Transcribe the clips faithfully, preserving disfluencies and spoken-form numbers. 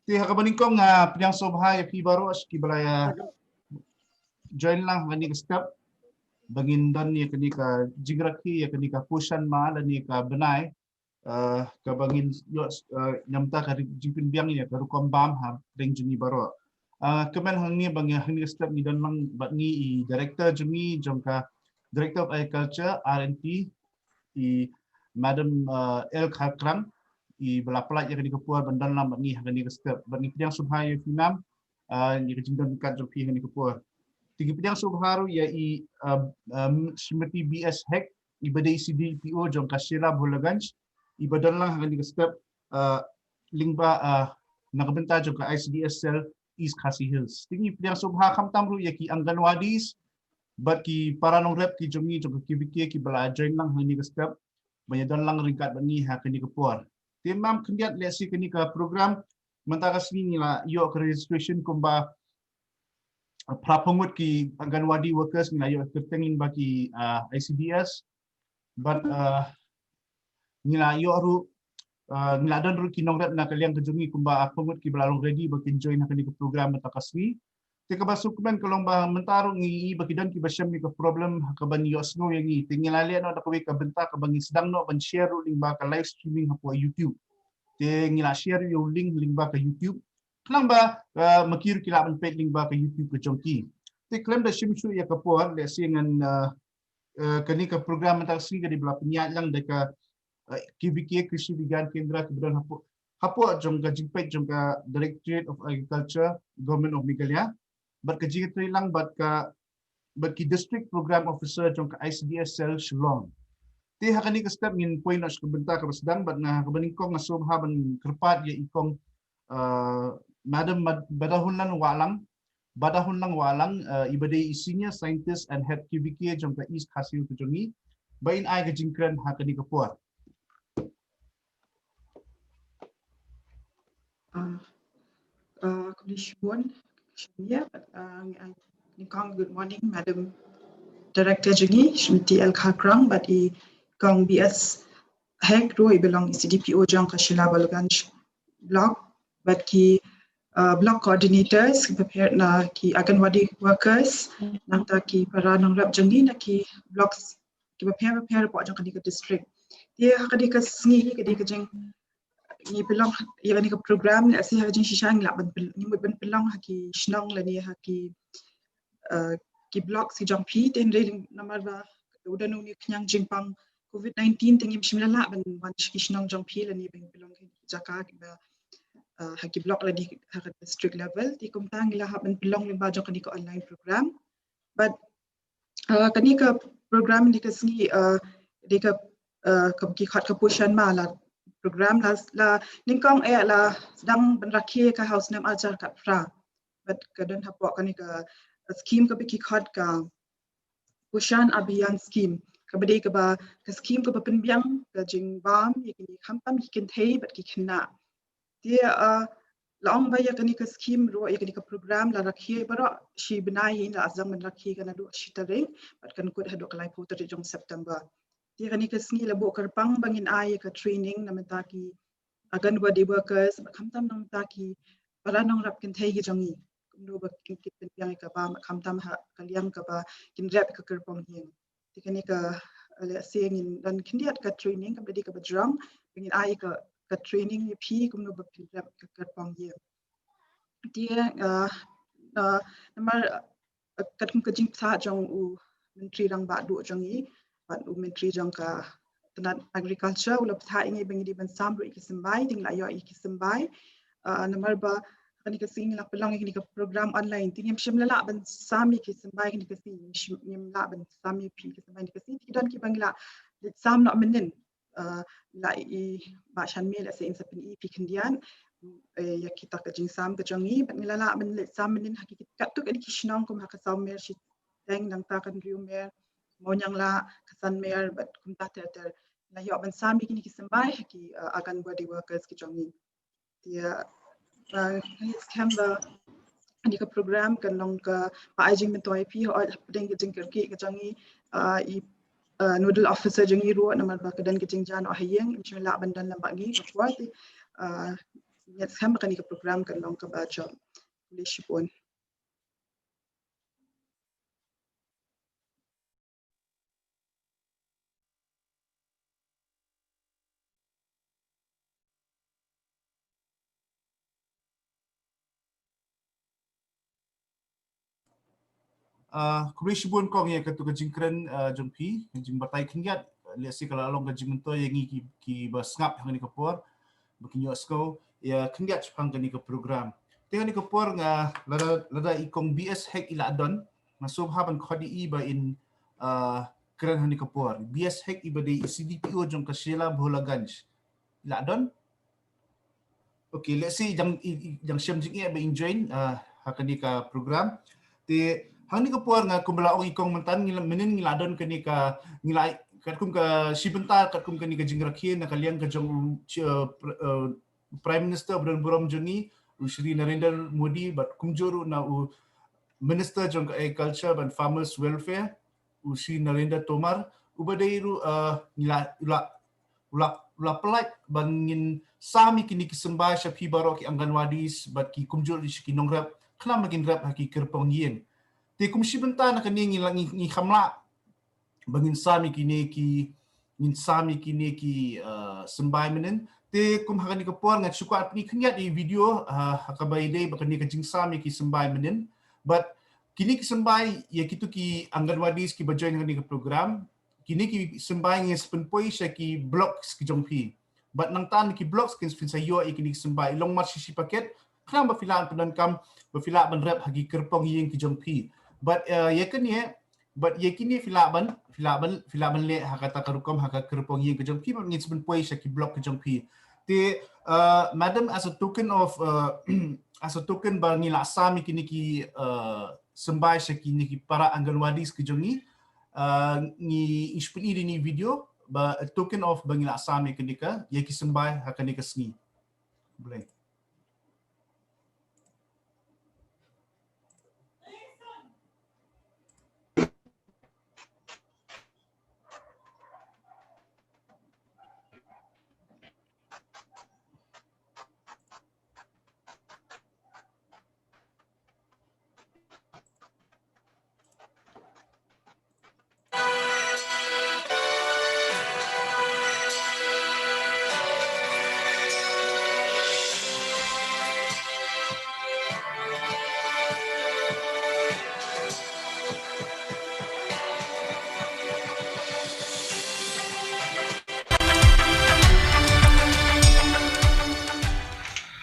Te ha kaba nyngkong nga pdiang sngewbha ïa phi baroh ki ba la ïa join lang ha kane ka step ba ngin don ïa kane ka jingrakhe ïa kane ka Poshan Maah lane ka bnai, eh, kaba ngin ïoh, eh, namar ka ri-, jingpynbiang ïa ka rukom bam ha ri jong ngi baroh. Eh, kmen hangne ba ngi hangne ka step ngi don lang bad ngi i director jong ngi jong ka Director of Agriculture R and T, i Madam, eh, L Kharkrang, i ba la pynlait ïa kane ka por ban don lang bad ngi ha kane ka step. Bad ngi pdiang sngewbha ïa phi ma'am, eh, ïa ka jingdon kat jong phi ha kane ka por. Te ngi pdiang sngewbha ruh ïa i, eh, em, Srimati B S Hek, i ba dei C D P O jong ka Shella Bholaganj, i ba don lang ha kane ka step, eh, lyngba, eh, na ka bynta jong ka I C D S cell East Khasi Hills. Te ngi pdiang sngewbha khamtam ruh ïa ki Anganwadis bad ki para nongrep ki jong ngi jong ka K V K ki ba la join lang ha kane ka step ban ïa don lang ryngkat bad ngi ha kane ka por. Te ma'am khyndiat lehse kane ka program mynta ka sngi ngi la ïoh ka registration kumba, ah, phra phew ngut ki Anganwadi workers ngi la ïoh kyrteng lyngba ki, ah, I C D S. Bad, ah, ngi la ïoh ruh, ah, ngi la don ruh ki nongrep na ka liang ka jong ngi kumba arphew ngut ki ba la long ready ba kin join ha kane ka program mynta ka sngi. Te kaba sngewkmen ka long ba mynta ruh ngi i ba ki don ki ba shem ïa ka problem ha kaba ngi ïohsngew ïa ngi. Te ngi la leh noh da kawei ka bynta kaba ngi sdang noh ban share ruh lyngba ka live streaming hapoh YouTube. Te ngi la share ïa u link lyngba ka YouTube. Khnang ba, eh, ma ki ruh ki lah ban peit lyngba ka YouTube ka jong ki. Te khlem da shim shuh ïa ka por, lehse ngan, eh, eh, kane ka program mynta ka sngi ka dei ba la pynïaid lang da ka, eh, K V K Krishi Vigyan Kendra ka ba don hapoh, hapoh jong ka jingpeit jong ka Directorate of Agriculture, Government of Meghalaya. Bad ka jingïatrei lang bad ka, bad ki District Program Officer jong ka I C D S cell Shillong. Te ha kane ka step ngin poi noh sha ka bynta kaba sdang bad nga ha kaba nyngkong nga sngewbha ban kyrpad ïa i kong, uh, Madam Mad-, Badahunlang Wahlang, Badahunlang Wahlang, uh, i ba dei i Senior Scientist and Head K V K jong ka East Khasi Hills ka jong ngi, ba in ai ka jingkren ha kane ka por. Uh, uh, khublei shibun, shibun ïa, uh, ngi ai, nyngkong, good morning, Madam Director jong ngi, Srimati L Kharkrang, bad i kong B S Hek ruh i ba long C D P O jong ka Shella Bholaganj Block, bad ki, uh, block coordinators, ki bapher na ki Anganwadi workers, nangta ki para nongrep jong ngi na ki blocks, ki bapher bapher hapoh jong kane ka district. Te ha kane ka sngi, ka dei ka jing ngi pynlong ïa kane ka program, lehse ha ka jingshisha ngi lah ban pyn-, ngi mut ban pynlong ha ki shnong lane ha ki, uh, ki block ki jong phi, te hynrei namar ba u don une u khñiang jingpang covid nineteen te ngim shym la lah ban wan sha ki shnong jong phi lane ban pynlong ha ki jaka kiba, uh, ha ki block lane ha ka district level. Te kumta ngi la hap ban pynlong lyngba jong kane ka online program. Bad, uh, kane ka program ne ka sngi, uh, dei ka, uh, ka ki khot ka Poshan Maah la program la, la nyngkong eh la sdang ban rakhe ka ha u snem ar hajar khatphra. Bad ka don hapoh kane ka, uh, scheme kaba ki khot ka Poshan Abhiyan scheme. Kaba dei kaba ka scheme kaba pynbiang ka jingbam ïa kine khamtam ki kynthei bad ki khynnah. Te, uh, la ong ba ïa kane ka scheme ruh, ïa kane ka program la rakhe baroh shi bnai hi, la sdang ban rakhe ka naduh shi tarik bad kan kut haduh ka laiphew tarik jong September. Te kane ka sngi la buh kyrpang ba ngin ai ïa ka training na bynta ki Anganwadi workers bad khamtam na bynta ki para nongrep kynthei ki jong ngi. Kumno ba kin, kin pynbiang ïa ka bam bad khamtam ha ka liang kaba kin rep ïa ka kyrpong ïing. Te kane ka, uh, lehse ngin don khyndiat ka training kaba dei kaba jrong, ba ngin ai ka, ka training ïa phi kumno ba phin rep ka kyrpong ïing. Te, uh, uh, namar, uh, katkum ka jingpynshai jong u Myntri Rangbah Duh jong ngi bad u Myntri jong ka tnat Agriculture u la pynshai ïa ngi ba ngi dei ban sam ruh ïa ki symbai, te ngi la ïoh ïa ki symbai. Uh, namar ba kane ka sngi ngi la pynlong ïa kane ka program online, te ngim shym la lah ban sam ïa ki symbai kane ka sngi, ngim shym, ngim lah ban sam ïa phi ki symbai kane ka sngi. Te don kiba ngi la leit sam noh mynnin, uh, la i Bah Shanmay, lehse in sa pyni ïa phi khyndiat, eh, ïa kita ka jingsam ka jong ngi, bad ngi la lah ban leit sam mynnin ha ki, katto katne ki shnong kum ha ka Sawmer Shiteng, nangta ka Hynriewmer, Mawnianglah, ka Sanmer bad kumta ter ter. La ïoh ban sam ïa kine ki symbai ha ki, uh, Anganwadi workers ki jong ngi. Te, uh, ngi skhem ba kane ka program kan long kaba ai jingmyntoi ïa phi, hooid hapdeng ka jingkyrkieh ka jong ngi, uh, i, uh, nodal officer jong ngi ruh namar ba ka don ka jingjia noh ha ïing, ngim shym lah ban don lem bad ngi ka por. Te, uh, Ngiat skhem ba kane ka program kan long kaba jop. Khublei shibun. Ah, khublei shibun kong ïa katu ka jingkren, ah, jong phi, ka jingbatai khyndiat, lehse ka la long ka jingmyntoi ïa ngi ki, kiba sngap ha kane ka por, ba kin ïoh sngewthuh ïa khyndiat shaphang kane ka program. Te ha kane ka por nga lada, lada i kong B S Hek i la don, nga sngewbha ban khot ïa i ba in, ah, kren ha kane ka por. B S Hek i ba dei i C D P O jong ka Shella Bholaganj. I la don? Okay, lehse i dang, i, i dang shem jingeh ba in join, ah, ha kane ka program. Te ha kane ka por nga kumba la ong i kong mynta ngi la, mynnin ngi la don kane ka, ngi la, katkum ka shi bynta, katkum kane ka jingrakhe na ka liang ka jong u, chi, uh, pr-, uh, Prime Minister ba don burom jong ngi, u Shri Narendra Modi, bad kumjuh ruh na u Minister jong ka Agriculture bad Farmers Welfare, u Shri Narendra Tomar, uba dei ruh, uh, ngi la, u la, u la, u la pynlait ban ngin sam ïa kine ki symbai sha phi baroh ki Anganwadis bad ki kumjuh ruh sha ki nongrep, khnang ba kin rep ha ki kyrpong ïing. Te kum shi bynta na kane ngi la, ngi, ngi kham lah ba ngin sam ïa kine ki, ngin sam ïa kine ki, uh, symbai mynnin. Te kum ha kane ka por nga shu kwah pyni khyndiat ïa i video, uh, ha kaba ïadei bad kane ka jingsam ïa ki symbai mynnin. Bad kine ki symbai ïa kito ki Anganwadis kiba join ha kane ka program, kine ki symbai ngin sa pynpoi sha ki blocks ki jong phi. Bad nangta na ki blocks kin sa ïoh ïa kine ki symbai, long mar shi shi paket, khnang ba phi lah ban pyndonkam, ba phi lah ban rep ha ki kyrpong ïing ki jong phi. Bad, uh, ïa kane, bad ïa kine phi lah ban, phi lah ban, phi lah ban leh ha kata ka rukom ha ka kyrpong ïing ki jong phi, bad ngin sa pynpoi sha ki block ki jong phi. Te, uh, madam, as a token of, uh, as a token ba ngi la sam ïa kine ki, uh, symbai sha kine ki para Anganwadis ki jong ngi, uh, ngi, ngi shu pyni ïa ine i video, ba a token of ba ngi la sam ïa kane ka, ïa ki symbai ha kane ka sngi. Blei.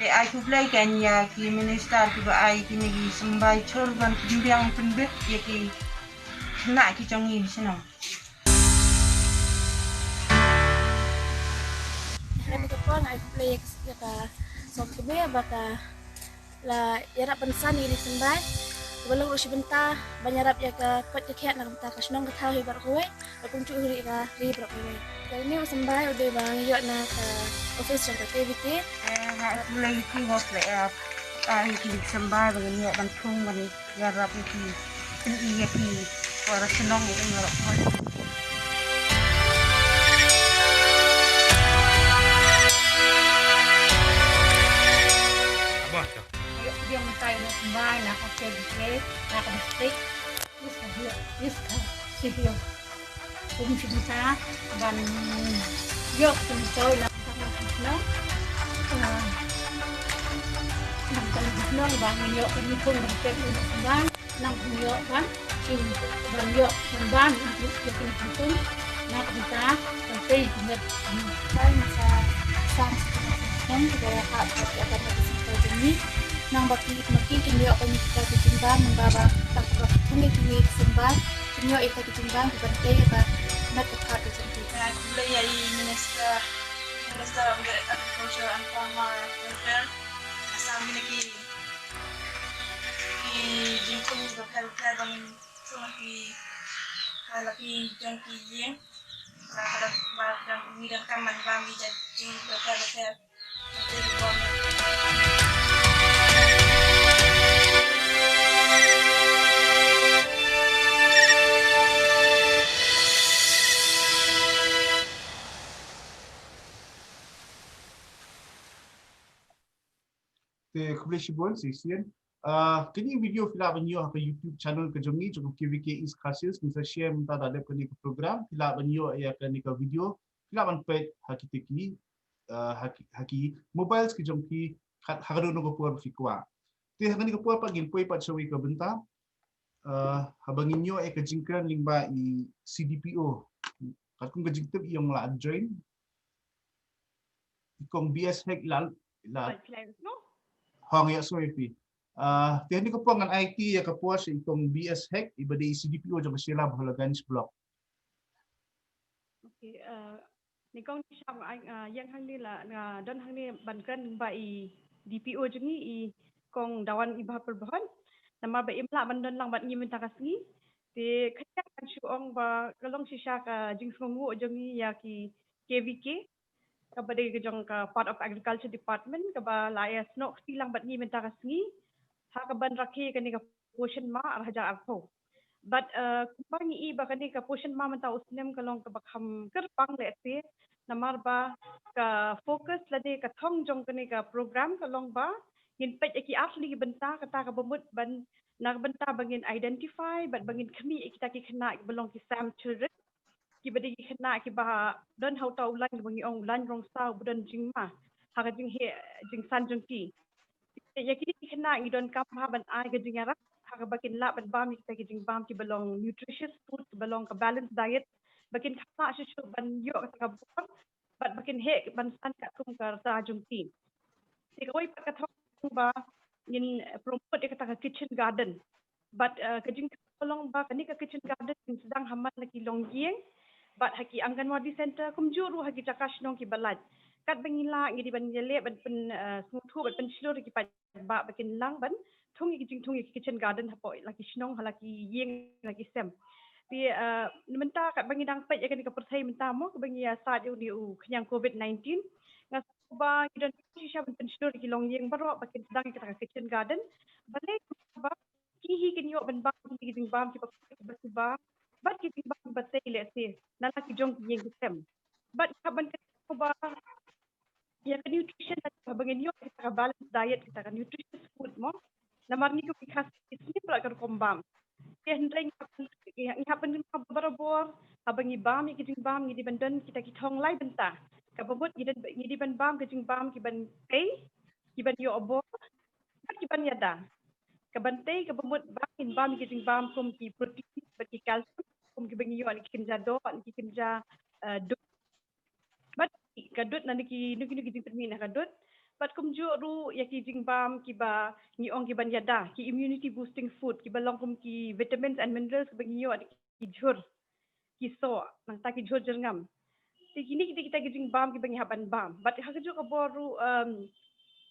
Te ai khublei kein ïa ki minister kiba ai kine ki symbai chol ban pynbiang pynbit ïa ki khynnah ki jong ngi shnong. Kane ka por nga ai khublei ïa ka, ïa ka Song Kmie ba ka la ïarap ban san ïa kine ki symbai. Kaba long ruh shi bynta ban ïarap ïa ka koit ka khiah na ka bynta ka shnong ka thaw hi baroh kawei, bad kumjuh hi ruh ïa ka ri baroh kawei. Kane u symbai u dei ba ngi ïoh na ka office jong ka K V K. Eh, nga ai khublei ïa phi, nga khublei ïa phi, ïa ki symbai ba ngin ïoh ban thung ban ïarap ïa ki, pyni ïa ki para shnong ïa ki baroh kawei. Ïoh biang mynta ïa u symbai na ka K V K, na ka district. Yes, ka, yes, ka, yes, ka. Kum shi bynta ban ïoh pynpoi na ka shnong. Ah, na ka shnong ban ïoh pynpoi ban pynpoi ban Nang pynïoh ban, shu ban ïoh ban ban ïa kine ki kum na ka bynta ban tei ki met. Nang sa sam sa ka nang ka ba ka ka ka ka ka ka jong ngi. Nang ba ki ma ki kin ïoh ban ïa ka ka jingbam nang ba ba ka ka thung ïa ki ki symbai kin ïoh ïa ka ka jingbam ban tei ba met ka ka ka jong ngi. Nang khublei ïa i Minister, Minister of Agriculture and Farmer Welfare. Sa kine ki Ki jingkhun ba pher ba pher ba ngin sngewthuh ki, ha la ki jong ki ïing, la ha la ba jong ki, ngi donkam ban bam ki jingkhun ba pher ba pher. Te khublei shibun, shisien. Ah, kane ka video phi lah ban ïoh ha ka YouTube channel ka jong ngi, jong ka K V K East Khasi Hills, ngi sa share mynta da dep kane ka program, phi lah ban ïoh ïa kane ka video, phi lah ban peit ha kita ki, ah, ha ki, ha ki mobiles ki jong phi, ha, ha kano kano ka por phi kwah. Te ha kane ka por pat ngin poi pat sha kawei ka bynta. Ah, haba ngin ïoh ïa ka jingkren lyngba i C D P O. Katkum ka jingtip i ong la join. I kong B S Hek la, la. Ai, phi lai, no? Hong ïa, sorry phi. Ah, te ha kane ka por ngan aiti ïa ka por sha i kong B S Hek, iba dei i C D P O jong ka Shella Bhola Ganj block. Okay, ah, nyngkong nyngshap nga, ah, ïeng hangne la, nga don hangne ban kren lyngba i D P O jong ngi, i kong Dawan Iba Pyrbohot. Namar ba im lah ban don lang bad ngi mynta ka sngi. Te khyndiat ngan shu ong ba ka long shisha ka jingsngewnguh jong ngi ïa ki K V K, kaba dei ka jong ka part of Agriculture Department, kaba la ïa snoh kti lang bad ngi mynta ka sngi ha kaban rakhe kane ka Poshan Maah ar hajar arphew. Bad, eh, kumba ngi i ba kane ka Poshan Maah mynta u snem ka long kaba kham kyrpang leh te, namar ba ka focus lane ka thong jong kane ka program ka long ba ngin peit ïa ki ar tylli ki bynta, kata kaba mut ban, na ka bynta ba ngin identify bad ba ngin khmih ïa kita ki khynnah kiba long ki SAM children, kiba dei ki khynnah kiba don ha uta u lain kaba ngi ong u lain rong saw, ba don jingma ha ka jingheh jingsan jong ki. Ïa kine ki khynnah ngi donkam bha ban ai ka jingïarap ha kaba kin lah ban bam ïa kita ki jingbam kiba long nutritious food, kiba long ka balanced diet, ba kin kham lah shuh shuh ban ïoh kata ka bor bad ba kin heh ban san katkum ka rta jong ki. Te kawei pat ka thong ba ngin, eh, promote ïa kata ka kitchen garden. Bad, eh, ka jingthmu ka long ba kane ka kitchen garden ngin sdang ha man la ki longïing bad ha ki Anganwadi center, kumjuh ruh ha ki jaka shnong kiba lait. Katba ngi lah, ngi dei ban ïaleh ban pyn, eh, sngewthuh bad pynshlur ïa ki paidbah ba kin lang ban thung ïa ki jingthung ïa ki kitchen garden hapoh la ki shnong, ha la ki ïing, la ki sem. Te, eh, mynta katba ngi dang peit ïa kane ka pyrthei mynta mo, kaba ngi ïa sah ïa une u khñiang covid nineteen, nga sngew ba ngi donkam shisha ban pynshlur ïa ki longïing baroh ba kin sdang ïa kata ka kitchen garden. Balei? Ba ki hi kin ïoh ban bam ïa ki jingbam kiba, kiba, kiba, bad ki jingbam kiba tei lehse na la ki jong ki ïing ki sem. Bad haba ngi kynmaw ba ïa ka nutrition, haba ngin ïoh kita ka balanced diet, kita ka nutritious food mo. Namar ngi kum ki Khasi ngi sngewbha ka rukom bam. Te hynrei ngi hap, ngi hap ban kynmaw ba barabor haba ngi bam ïa ki jingbam ngi dei ban don kita ki thong lai bynta. Kaba mut ngi don, ngi dei ban bam ka jingbam kiban tei, kiban ïoh bor bad kiban ïada. Kaban tei kaba mut ba ngin bam ïa ki jingbam kum ki protein bad ki calcium, kum kiba ngi ïoh na ki kynja doh, na ki kynja, eh, dud. Bad ka dud, na ki, na ki, na ki jingpynmih na ka dud. Bad kumjuh ruh ïa ki jingbam kiba ngi ong kiban ïada, ki immunity boosting food, kiba long kum ki vitamins and minerals kiba ngi ïoh na ki jhur, ki soh, nangta ki jhur jyrngam. Te kine ki dei kita ki jingbam kiba ngi hap ban bam. Bad ha kajuh ka bor ruh, um,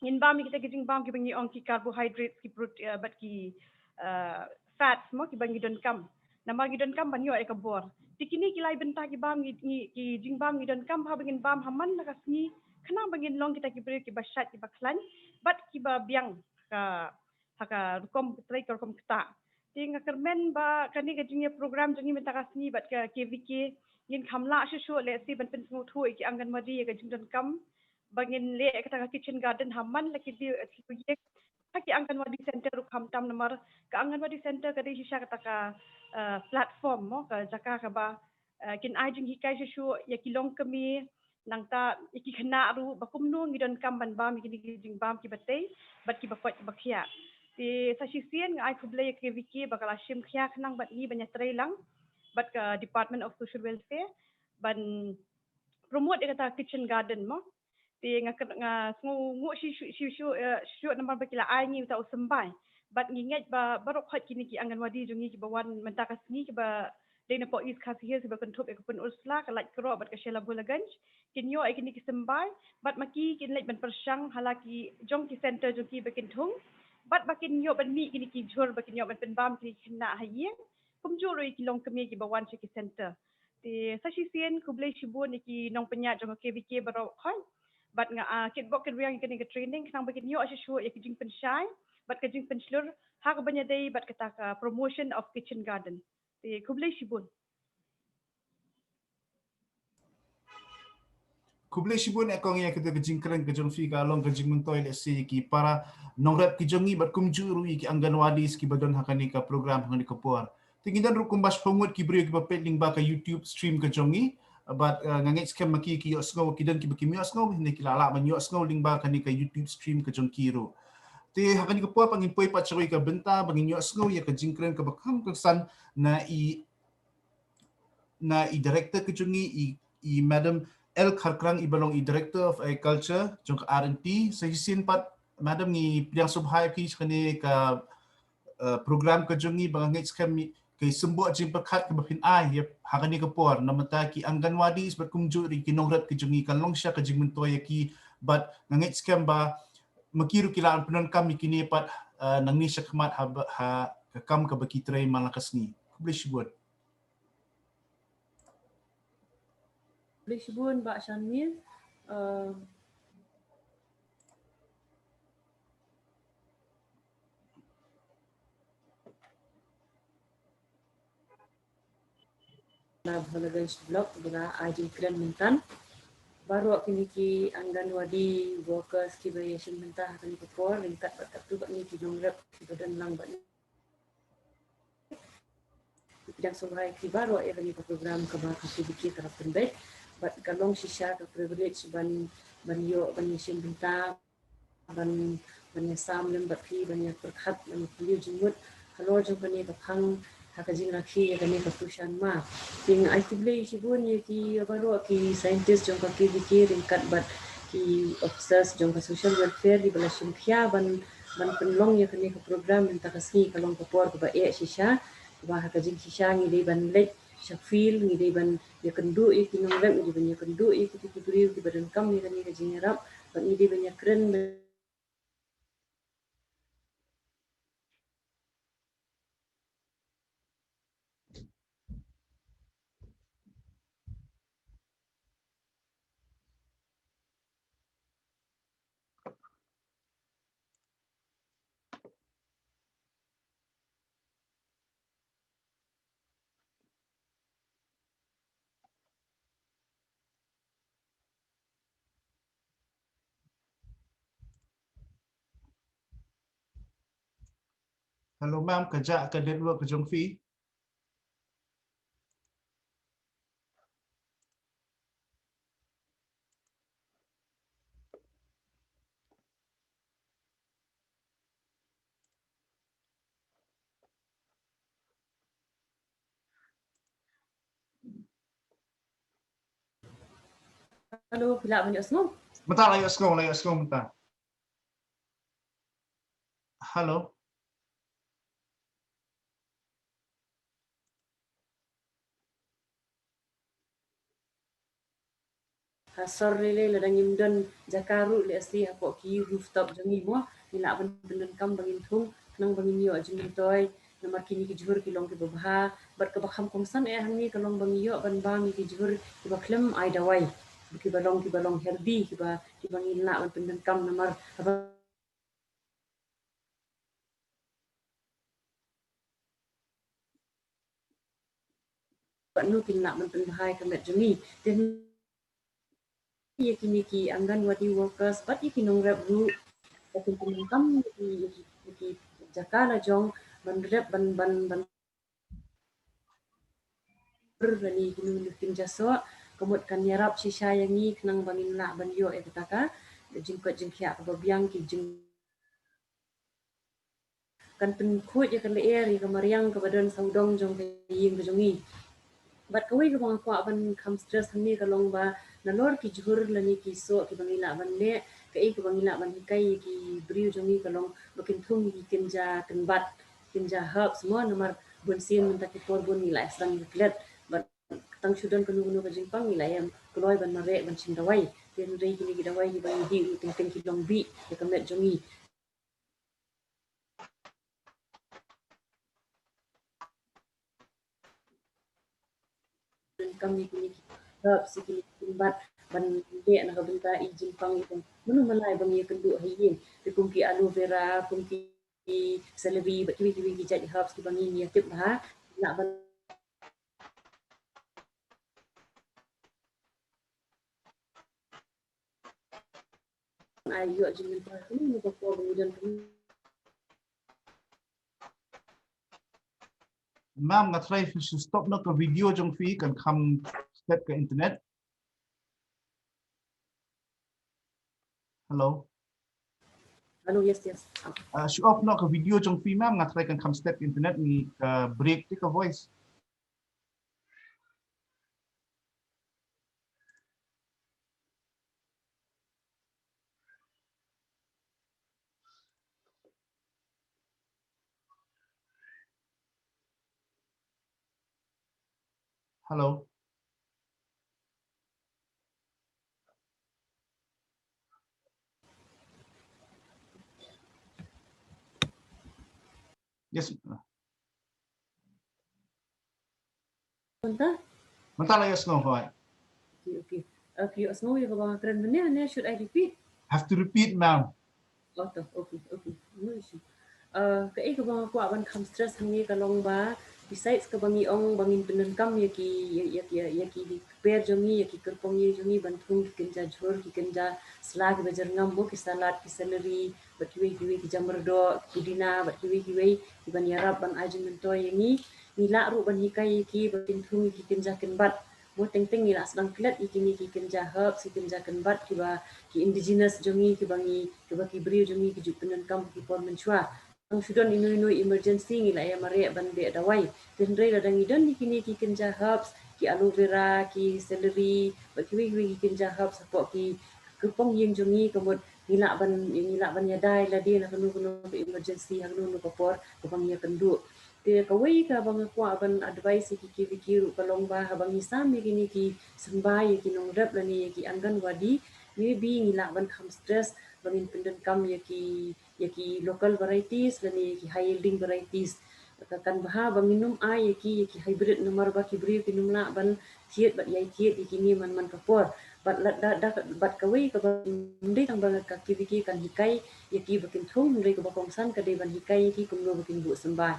ngin bam ïa kita ki jingbam kiba ngi ong ki carbohydrates, ki prote-, eh, bad ki, eh, fats mo, kiba ngi donkam. Namar ngi donkam ban ïoh ïa ka bor. Te kine ki lai bynta ki bam ngi, ngi, ki jingbam ngi donkam haba ngin bam ha man la ka sngi, khnang ba ngin long kita ki briew kiba shait, kiba khlaiñ bad kiba biang ka, ha ka rukom, ka trei ka rukom ktah. Te nga kyrmen ba kane ka jingïa program jong ngi mynta ka sngi bad ka K V K ngin kham lah shuh shuh lehse ban pynsngewthuh ïa ki Anganwadi ïa ka jingdonkam ba ngin leh kata ka kitchen garden ha man la ki briew, eh, ki briew ïing. Ha ki Anganwadi center ruh khamtam, namar ka Anganwadi center ka dei shisha kata ka, eh, platform mo, ka jaka kaba, eh, kin ai jinghikai shuh shuh ïa ki longkmie, nangta ïa ki khynnah ruh ba kumno ngi donkam ban bam ïa kine ki jingbam kiba tei bad kiba koit kiba khiah. Te sa shisien nga ai khublei ïa ka K V K ba ka la shim khia khnang bad ngi ban ïatrei lang bad ka Department of Social Welfare ban promote ïa kata kitchen garden mo. Te nga kyn-, nga sngewnguh shisha, shisha, eh, shisha namar ba ki la ai ngi uta u symbai. Bad ngi ngeit ba baroh khoit kine ki Anganwadi jong ngi kiba wan mynta ka sngi, kiba dei na poh East Khasi Hills, kiba kynthup ïa ka Pynursla, ka Laitkroh bad ka Shella Bhola Ganj, kin ïoh ïa kine ki symbai. Bad ma ki kin leit ban pyrshang ha la ki jong ki center jong ki ba kin thung. Bad ba kin ïoh ban mih kine ki jhur ba kin ïoh ban pynbam kine ki khynnah ha ïing. Kumjuh ruh ïa ki longkmie kiba wan sha ki center. Te sa shisien khublei shibun ïa ki nongpynïaid jong ka K V K baroh khoit. Bad nga, ah, kitbok kitrwiang ïa kane ka training khnang ba kin ïoh shuh shuh ïa ki jingpynshai bad ka jingpynshlur ha kaban ïadei bad kata ka promotion of kitchen garden. Te khublei shibun. Khublei shibun, eh, kong, ïa kata ka jingkren ka jong phi ka long ka jingmyntoi lehse ïa ki para nongrep ki jong ngi bad kumjuh ruh ïa ki Anganwadis kiba don ha kane ka program ha kane ka por. Te ngi don ruh kumba shiphew ngut ki briew kiba peit lyngba ka YouTube stream ka jong ngi. Bad, eh, nga ngeit skhem ma ki ki ïohsngew, ki don kiba kim ïohsngew, ne ki la lah ban ïohsngew lyngba kane ka YouTube stream ka jong ki ruh. Te ha kane ka por pat ngin poi pat sha kawei ka bynta ba ngin ïohsngew ïa ka jingkren kaba kham kongsan na i na i director ka jong ngi, i, i Madam L Kharkrang, iba long i Director of Agriculture jong ka R and T. Sa shisien pat, Madam, ngi pdiang sngewbha ïa phi sha kane ka, eh, program ka jong ngi, ba nga ngeit skhem ka symboh jingpyrkhat kaba phin ai ïa ha kane ka por na bynta ki Anganwadis bad kumjuh ruh ki nongrep ki jong ngi, kan long shisha ka jingmyntoi ïa ki, bad nga ngeit skhem ba ma ki ruh ki lah ban pyndonkam ïa kine pat, eh, nangne shakhmat ha, ha ka kam kaba ki trei man la ka sngi. Khublei shibun. Khublei shibun Bah Shanmir. Uh, na Bhaladganj Block, ba la ai jingkren mynta. Baroh kine ki Anganwadi workers kiba ïashim bynta ha kane ka por, ryngkat bad katto katne ki nongrep kiba don lang bad ngi. Pdiang sngewbha ïa phi baroh ïa kane ka program kaba ka K V K ka la pynbeit. Bad ka long shisha ka privilege ban, ban ïoh ban ïashim bynta, ban, ban ïasam lem bad phi, ban ïapyrkhat, ban ïapyllun jingmut halor jong kane ka phang ha ka jingrakhe ïa kane ka Tushan Ma. Te nga ai khublei shibun ïa ki baroh ki scientist jong ka K V K ryngkat bad ki officers jong ka social welfare kiba la shim khia ban, ban pynlong ïa kane ka program mynta ka sngi. Ka long ka por kaba eh shisha, kaba ha ka jingshisha ngi dei ban leit sha field, ngi dei ban ïakynduh ïa ki nongrep, ngi dei ban ïakynduh ïa kito ki briew kiba donkam ïa kane ka jingïarap, bad ngi dei ban ïakren Hello ma'am, ka jah ka network ka jong phi. Hello, phi lah ban ïohsngew? Mynta la ïohsngew, la ïohsngew mynta. Hello. Ha, sorry lei, lada ngim don jaka ruh lei, lehse hapoh ki rooftop jong ngi mo, ngi lah ban pyndonkam ba ngin thung, khnang ba ngin ïoh jingmyntoi, namar kine ki jhur ki long kiba bha, bad kaba kham kongsan eh hangne ka long ba ngi ïoh ban bam ïa ki jhur kiba khlem ai dawai, kiba long, kiba long healthy, kiba, kiba ngin lah ban pyndonkam namar haba bad nu kin lah ban pynbha ïa ka met jong ngi. Te ïa kine ki Anganwadi workers bad ïa ki nongrep ruh, ba kin pyndonkam ïa ki, ïa ki, ïa ki jaka la jong ban rep, ban, ban, ban lane kino kino kin ja soh, ka mut kan ïarap shisha ïa ngi khnang ba ngin lah ban ïoh ïa kata ka jingkoit jingkhiah kaba biang, ki jing kan pynkhuid ïa ka lyer ïa ka mariang kaba don sawdong jong ka ïing ka jong ngi. Bad kawei kaba nga kwah ban kham stress hangne ka long ba nalor ki jhur lane ki soh kiba ngi lah ban leh, kaei kaba ngi lah ban hikai ïa ki briew jong ngi ka long ba kin thung ïa ki kynja kynbat, kynja herbs mo, namar bun sien mynta ki por bun ngi la ïa sdang ïa klet, bad tang shu don kano kano ka jingpang ngi la ïa kloi ban mareh ban shim dawai. Te hynrei kine ki dawai kiba ngi dih ruh teng teng ki long bih ïa ka met jong ngi. Kam ïa kine ki herbs, ïa kine ki kynbat ban leh na ka bynta i jingpang, i pang mano malai ba ngi ïakynduh ha ïing, te kum ki aloe vera, kum ki celery, bad kiwei kiwei ki jait herbs kiba ngi ïa tip bha, lah ban, Ai ïoh jingmyntoi kane, kane ka por ba ngi don kane. Ma'am, nga try phi shu stop noh ka video jong phi, kan kham stet ka internet. Hello. Hello, yes, yes. Ah, shu off noh ka video jong phi, ma'am, nga try kan kham stet ka internet, ngi ka break te ka voice. Hello. Yes. Mynta? Mynta la ïohsngew, hooid. Okay, okay. Okay, ïohsngew ïa kaba nga kren mynne, ne should I repeat? Have to repeat, ma'am. Oh, to, okay, okay. No issue. Uh, kaei kaba nga kwah ban kham stress hangne ka long ba, besides kaba ngi ong ba ngin pyndonkam ïa ki, ïa, ïa, ïa, ïa ki kper jong ngi, ïa ki kyrpong ïing jong ngi ban thung ki kynja jhur, ki kynja sla kiba jyrngam, mo ki salad, ki celery, bad kiwei kiwei ki jamyrdoh, pudina, bad kiwei kiwei kiban ïarap ban ai jingmyntoi ïa ngi. Ngi lah ruh ban hikai ïa ki ba kin thung ïa ki kynja kynbat. Mo teng teng ngi lah sdang klet ïa kine ki kynja herbs, ki kynja kynbat kiba ki indigenous jong ngi, kiba ngi, kiba ki briew jong ngi ki ju pyndonkam ha ki por mynshuwa. Tang shu don ino ino emergency ngi lah ïa mareh ban leh dawai. Te hynrei lada ngi don ïa kine ki kynja herbs, ki aloe vera, ki celery, bad kiwei kiwei ki kynja herbs hapoh ki kyrpong ïing jong ngi, ka mut ngi lah ban, ngi lah ban ïada ïalade na kano kano ka emergency ha kano kano ka por kaba ngi ïakynduh. Te kawei kaba nga kwah ban advice ïa ki, ki, ki ruh ka long ba haba ngi sam ïa kine ki symbai ïa ki nongrep lane ïa ki Anganwadi, maybe ngi lah ban kham stress ba ngin pyndonkam ïa ki, ïa ki local varieties lane ïa ki high yielding varieties. Ka kan bha ba ngin ym ai ïa ki, ïa ki hybrid namar ba ki briew kin ym lah ban thied bad ïai thied ïa kine man man ka por. Bad lada, da, bad kawei kaba ym dei tang ba ka K V K kan hikai ïa ki ba kin thung, hynrei kaba kongsan ka dei ban hikai ïa ki kumno ba kin buh symbai.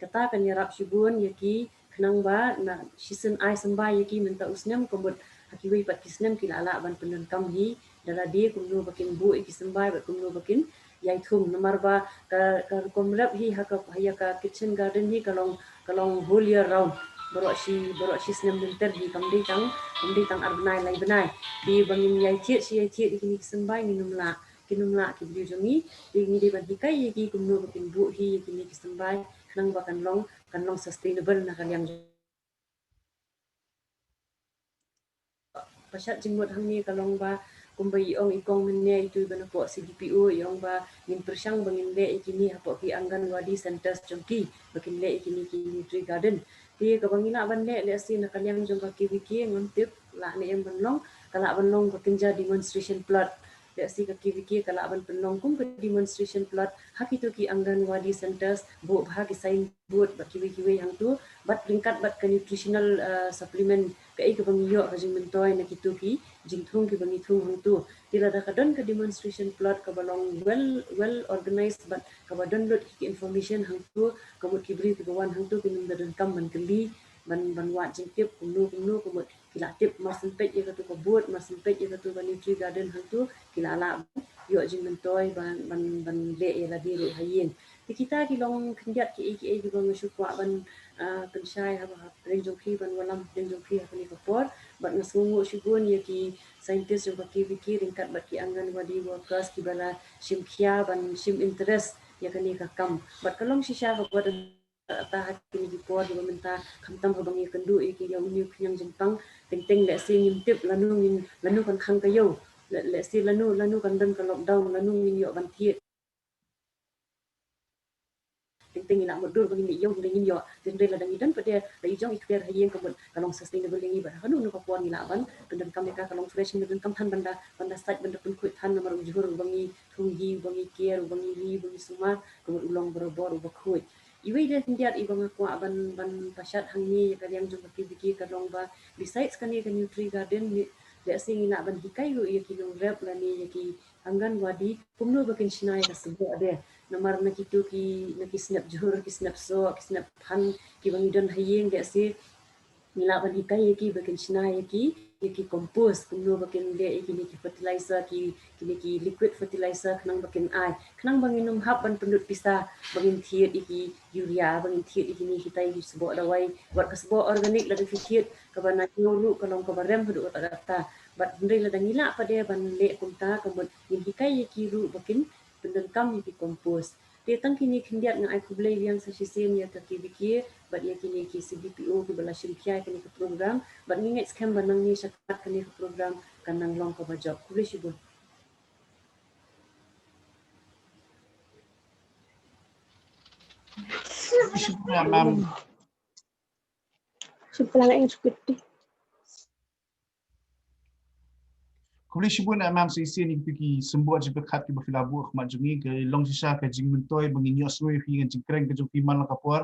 Kata kan ïarap shibun ïa ki khnang ba na shisien ai symbai ïa ki mynta u snem, ka mut ha kiwei pat ki snem ki lah lah ban pyndonkam hi da lade kumno ba kin buh ïa ki symbai bad kumno ba kin ïai thung, namar ba ka, ka rukom rep hi ha ka, ha ïa ka kitchen garden hi ka long, ka long whole year round. Baroh shi, baroh shi snem lynter hi, kam dei tang, kam dei tang ar bnai lai bnai. Te ba ngin ïai thied shi ïai thied ïa kine ki symbai ngin ym lah, kin ym lah ki briew jong ngi. Te ngi dei ban hikai ïa ki kumno ba kin buh hi ïa kine ki symbai khnang ba kan long, kan long sustainable na ka liang jong Pashat jingmut hangne ka long ba kumba i ong i kong mynne itu i ba na poh C D P O i ong ba ngin pyrshang ba ngin leh ïa kine hapoh ki Anganwadi centers jong ki ba kin leh ïa kine ki nutri garden. Te kaba ngi lah ban leh lehse na ka liang jong ka K V K ngam tip lah ne em ban long, ka lah ban long ka kynja demonstration plot. Lehse ka K V K ka lah ban pynlong kum ka demonstration plot ha kito ki Anganwadi centers, buh bha ki sign board bad kiwei kiwei hangto, bad ryngkat bad ka nutritional, uh, supplement, kaei kaba ngi ïoh ka jingmyntoi na kito ki jingthung kiba ngi thung hangto. Te lada ka don ka demonstration plot kaba long well, well organized bad kaba don lut ki information hangto, ka mut ki briew kiba wan hangto kin ym da donkam ban kylli, ban, ban wad jingtip kumno kumno, ka mut ki la tip mar syn peit ïa katu ka board, mar syn peit ïa katu ka nutri garden hangtu, ki la lah ban ïoh jingmyntoi ban, ban, ban leh ïa lade ruh ha ïing. Te kita ki long khyndiat kiei kiei kiba nga shu kwah ban, ah, pynshai ha, ha pdeng jong phi, ban wallam pdeng jong phi ha kane ka por. Bad nga sngewnguh shibun ïa ki scientist jong ka K V K ryngkat bad ki Anganwadi workers kiba la shim khia ban shim interest ïa kane ka kam. Bad ka long shisha kaba don kata ha kine ki por kiba mynta, khamtam haba ngi ïakynduh ïa ki, ïa une u khñiang jingpang, teng teng lehse ngim tip lano ngin, lano kan khang ka ïew, le-, lehse lano, lano kan don ka lockdown, lano ngin ïoh ban thied. Teng teng ngi lah mutdur ba ngin leit ïew, ngin leit ngin ïoh. Te hynrei lada ngi don pat de la i jong i kper ha ïing, ka mut ka long sustainable ïa ngi, bad ha kano kano ka por ngi lah ban pyndonkam ïa ka, ka long fresh, ngin pyndonkam than ban da, ban da sait, ban da pynkhuid than namar u jhur uba ngi thung hi, uba ngi ker, uba ngi ri, uba ngi sumar, ka mut u long barabor uba khuid. Iwei de khyndiat iba nga kwah ban, ban pashat hangne ïa ka liang jong ka K V K ka long ba, besides kane ka nutri garden, ngi, lehse ngi lah ban hikai ruh ïa ki nongrep lane ïa ki Anganwadi kumno ba kin shna ïa ka sboh de. Namar na kito ki, na ki snep jhur, ki snep soh, ki snep phan kiba ngi don ha ïing, lehse ngi lah ban hikai ïa ki ba kin shna ïa ki ïa ki compost, kumno ba kin leh ïa kine ki fertilizer, ki, kine ki liquid fertilizer, khnang ba kin ai, khnang ba ngin ym hap ban pynlut pisa ba ngin thied ïa ki urea, ba ngin thied ïa kine kita ki sboh dawai, wat ka sboh organic lada phi thied kaba na ïew ruh ka long kaba rem haduh katta katta. Bad hynrei lada ngi lah pat de ban leh kumta, ka mut ngin hikai ïa ki ruh ba kin pyndonkam ïa ki compost. Te tang kine khyndiat, nga ai khublei biang sa shisien ïa ka K V K bad ïa kine ki C D P O kiba la shim khia ïa kane ka program, bad ngi ngeit skhem ba nangne shakhmat kane ka program kan nang long kaba jop. Khublei shibun. Shibun, ma'am. Shibun, ma'am. Khublei shibun, eh, ma'am, sa shisien ïa kito ki symboh jingpyrkhat kiba phi la buh ha khmat jong ngi, ka long shisha ka jingmyntoi ba ngin ïohsngew ïa phi ngan jingkren ka jong phi man la ka por,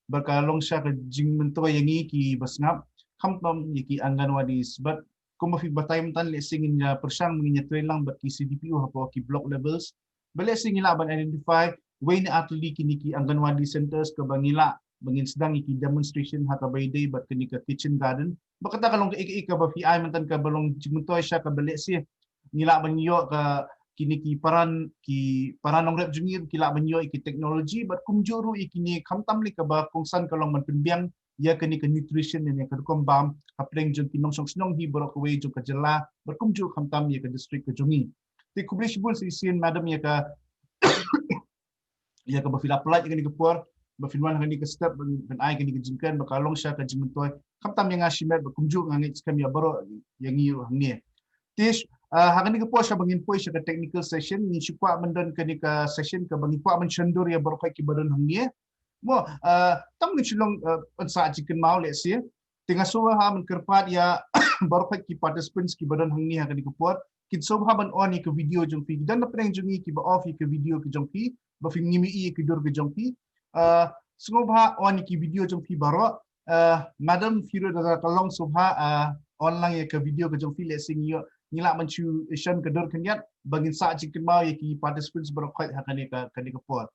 bad ka long shisha ka jingmyntoi ïa ngi kiba sngap, khamtam ïa ki Anganwadis. Bad kumba phi batai mynta, lehse ngin ïa pyrshang, ngin ïa trei lang bad ki C D P O hapoh ki block levels, ba lehse ngi lah ban identify wei ne ar tylli kine ki Anganwadi centers kaba ngi lah ba ngin sdang ïa ki demonstration ha kaba ïadei bad kane ka kitchen garden. Ba kata ka long kaei kaei kaba phi ai mynta kaba long jingmyntoi sha kaba lehse ngi lah ban ïoh ka kine ki paran, ki paran nongrep jong ngi ki lah ban ïoh ïa ki technology, bad kumjuh ruh ïa kine, khamtam lei kaba kongsan ka long ban pynbiang ïa kane ka nutrition ne ïa ka rukom bam hapdeng jong ki nongshong shnong hi baroh kawei jong ka jylla, bad kumjuh khamtam ïa ka district ka jong ngi. Te khublei shibun sa shisien, madam, ïa ka, ïa kaba phi la pyllait ïa kane ka por, ba phin wan ha kane ka step ban, ban ai kane ka jingkren, ba ka long shisha ka jingmyntoi khamtam ïa nga shimet, bad kumjuh nga ngeit skhem ïa baroh ïa ngi ruh hangne. Te, ah, ha kane ka por shwa ba ngin poi sha ka technical session, ngin shu kwah ban don kane ka session kaba ngin kwah ban shon dur ïa baroh khoit kiba don hangne. Mo, ah, tang ngin shu long, ah, pynsah jingkynmaw lehse. Te nga sngewbha ban kyrpad ïa baroh khoit ki participants kiba don hangne ha kane ka por, kin sngewbha ban on ïa ka video jong phi. Ki don na pdeng jong ngi kiba off ïa ka video ka jong phi, ba phim ngim ïohi ïa ka dur ka jong phi. Ah, sngewbha on ïa ki video jong phi baroh. Ah, madam, phi ruh da ka long sngewbha, ah, on lang ïa ka video ka jong phi, lehse ngi ïoh, ngi lah ban shu shon ka dur khyndiat ba ngin sah jingkynmaw ïa ki participants baroh khoit ha kane ka, kane ka por.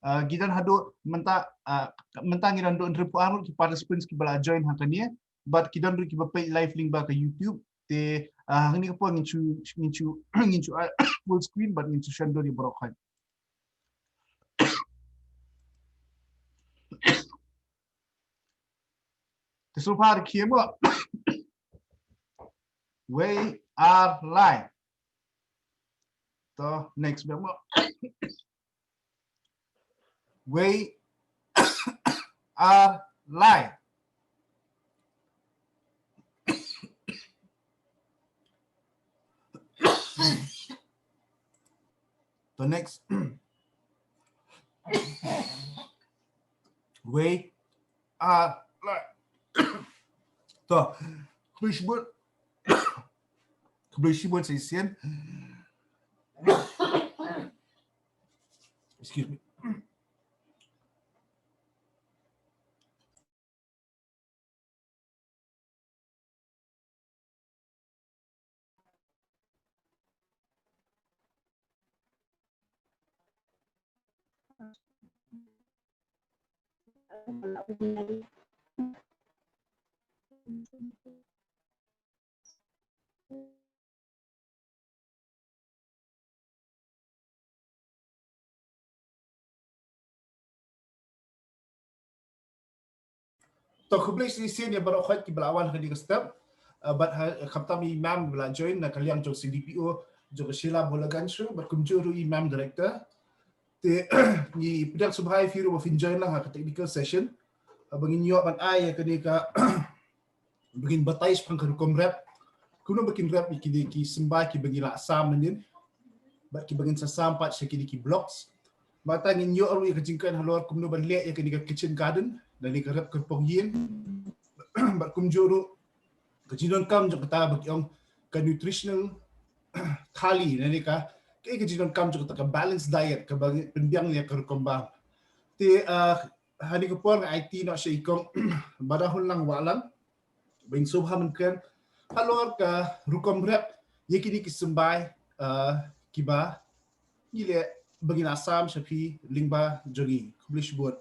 Ah, ngi don haduh mynta, ah, mynta ngi don haduh hynriewphew ar ngut ki participants kiba la join ha kane, bad ki don ruh kiba peit live lyngba ka YouTube. Te, ah, ha kane ka por ngin shu, ngin shu, ngin shu, ah, full screen bad ngin shu shon dur ïa baroh khoit. Te so far ki mo. Wei ar lai. To next mo. Wei ar lai. To next. Wei ar lai. To, khublei shibun. Khublei shibun sa shisien. Excuse me. To khublei shisien ïa baroh khoit kiba la wan ha kane ka step. Ah, bad ha, khamtam i ma'am ba la join na ka liang jong C D P O jong ka Shella Bolagancho, bad kumjuh ruh i ma'am director. Te ngi pdiang sngewbha ïa phi ruh ba phin join lang ha ka technical session. Ah, ba ngin ïoh ban ai ïa kane ka ba ngin batai shaphang ka rukom rep. Kumno ba kin rep ïa kine ki symbai kiba ngi la sam mynnin, bad kiba ngin sa sam pat sha kine ki blocks. Bad tang ngin ïoh ruh ïa ka jingkren halor kumno ban leh ïa kane ka kitchen garden, lane ka rep kyrpong ïing. Bad kumjuh ruh ka jingdonkam jong kata ba ki ong ka nutritional thali, lane ka, ka, ka jingdonkam jong kata ka balanced diet kaba pynbiang ïa ka rukom bam. Te, ah, ha kane ka por nga aiti noh sha i kong Badahunlang Wahlang ba in sngewbha ban kren halor ka rukom rep ïa kine ki symbai, ah, kiba ngi leh ba ngi la sam sha phi lyngba jong ngi. Khublei shibun.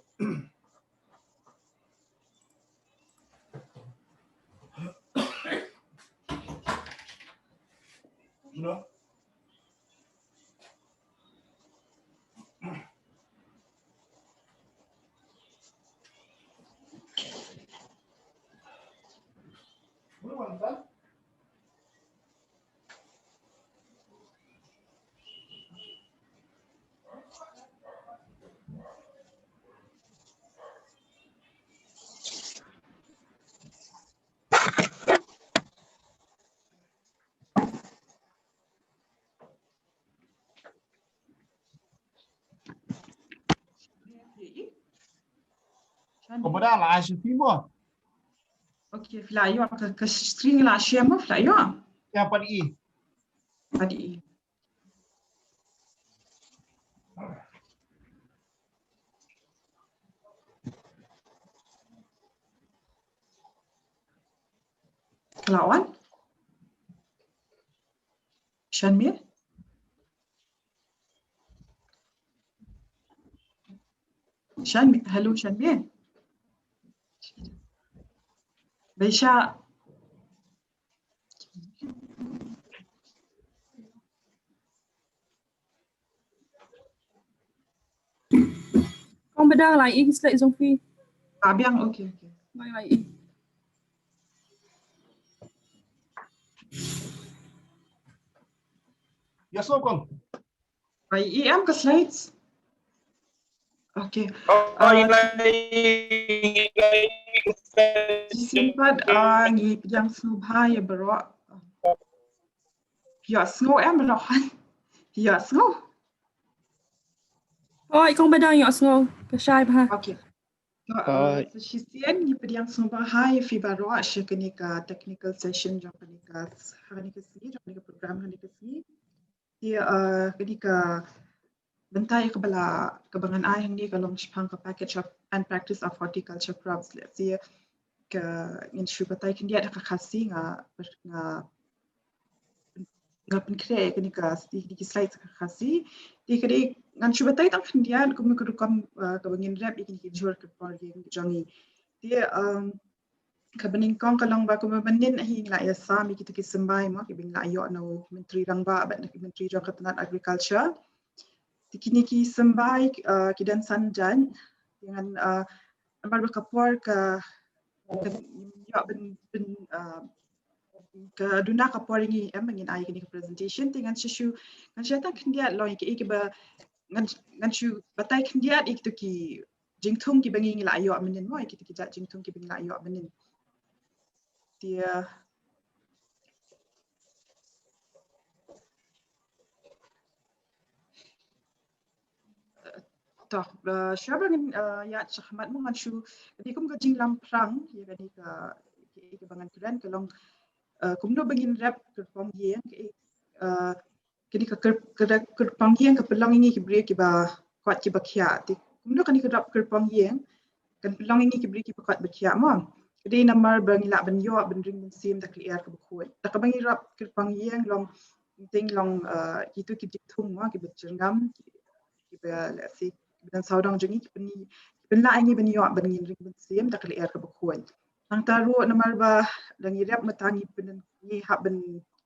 Kong Badang la ai sha phi mo? Okay, phi la ïoh ka, ka screen la share mo, phi la ïoh? Ïa, pat i. Pat i. Ka la on? Shanmir? Shanmir, hello, Shanmir. Baisha. Kong Badang, la i ki slide jong phi. Ah, biang, okay, okay. Bye, bye. Ïa, so kong. Ai, i em ka slides? Okay. Oh, uh, i lai, i lai. Shisien pat, uh, ngi pdiang sngewbha ïa baroh. Ïohsngew em baroh? Ïohsngew? Oh, i Kong Badang ïohsngew. Ka shai bha. Okay. Uh, uh, so shisien ngi pdiang sngewbha ïa phi baroh sha kane ka technical session jong kane ka, kane ka sngi, jong kane ka program, kane ka sngi. Te, uh, kane ka bynta ïa kaba la, kaba ngan ai hangne ka long shaphang ka package of and practice of horticulture crops. Lehse ka, ngin shu batai khyndiat ha ka Khasi, nga, nga, nga pynkhreh kane ka, kine ki slides ha ka Khasi. Te ka dei, ngan shu batai tang khyndiat kumno ka rukom, uh, kaba ngin rep ïa kine ki jhur kyrpong ïing jong ngi. Te, um, kaba nyngkong ka long ba kumba mynnin hi ngi la ïa sam ïa kito ki symbai mo kiba ngi la ïoh na u Myntri Rangbah bad na ki myntri jong ka tnat agriculture. Te kine ki symbai, uh, ki don san jait. Te ngan, uh, namar ba ka por ka, ka ïoh ban, ban, uh, ka duna ka por ïa ngi em ba ngin ai kane ka presentation. Te ngan shu, ngan shu tang khyndiat long ïa kiei kiba ngan, ngan shu batai khyndiat ïa kito ki jingthung kiba ngi la ïoh mynnin mo, ïa kito ki jait jingthung kiba ngi la ïoh mynnin. Te, uh, to, uh, shuwa ba ngin, uh, ïaid shakhmat mo ngan shu, kane kum ka jinglamphrang ïa kane ka, ïa kaba ngan kren ka long, uh, kumno ba ngin rep kyrpong ïing, uh, kane ka kyrp-, kyrp-, kyrpong ïing ka pynlong ïa ngi ki briew kiba koit kiba khiah. Te kumno kane ka rep kyrpong ïing kan pynlong ïa ngi ki briew kiba koit ba khiah mo? Ka dei namar ba ngi lah ban ïoh ban ring ban siem da ka lyer kaba khuid. Da kaba ngi rep kyrpong ïing long teng long, uh, kito ki jingthung mo kiba jyrngam, kiba lehse kiba don sawdong jong ngi ki pyn-, ki pynlah ïa ngi ban ïoh ban ngin ring ban siem da ka lyer kaba khuid. Nangta ruh namar ba da ngi rep mynta ngi pyn-, ngi hap ban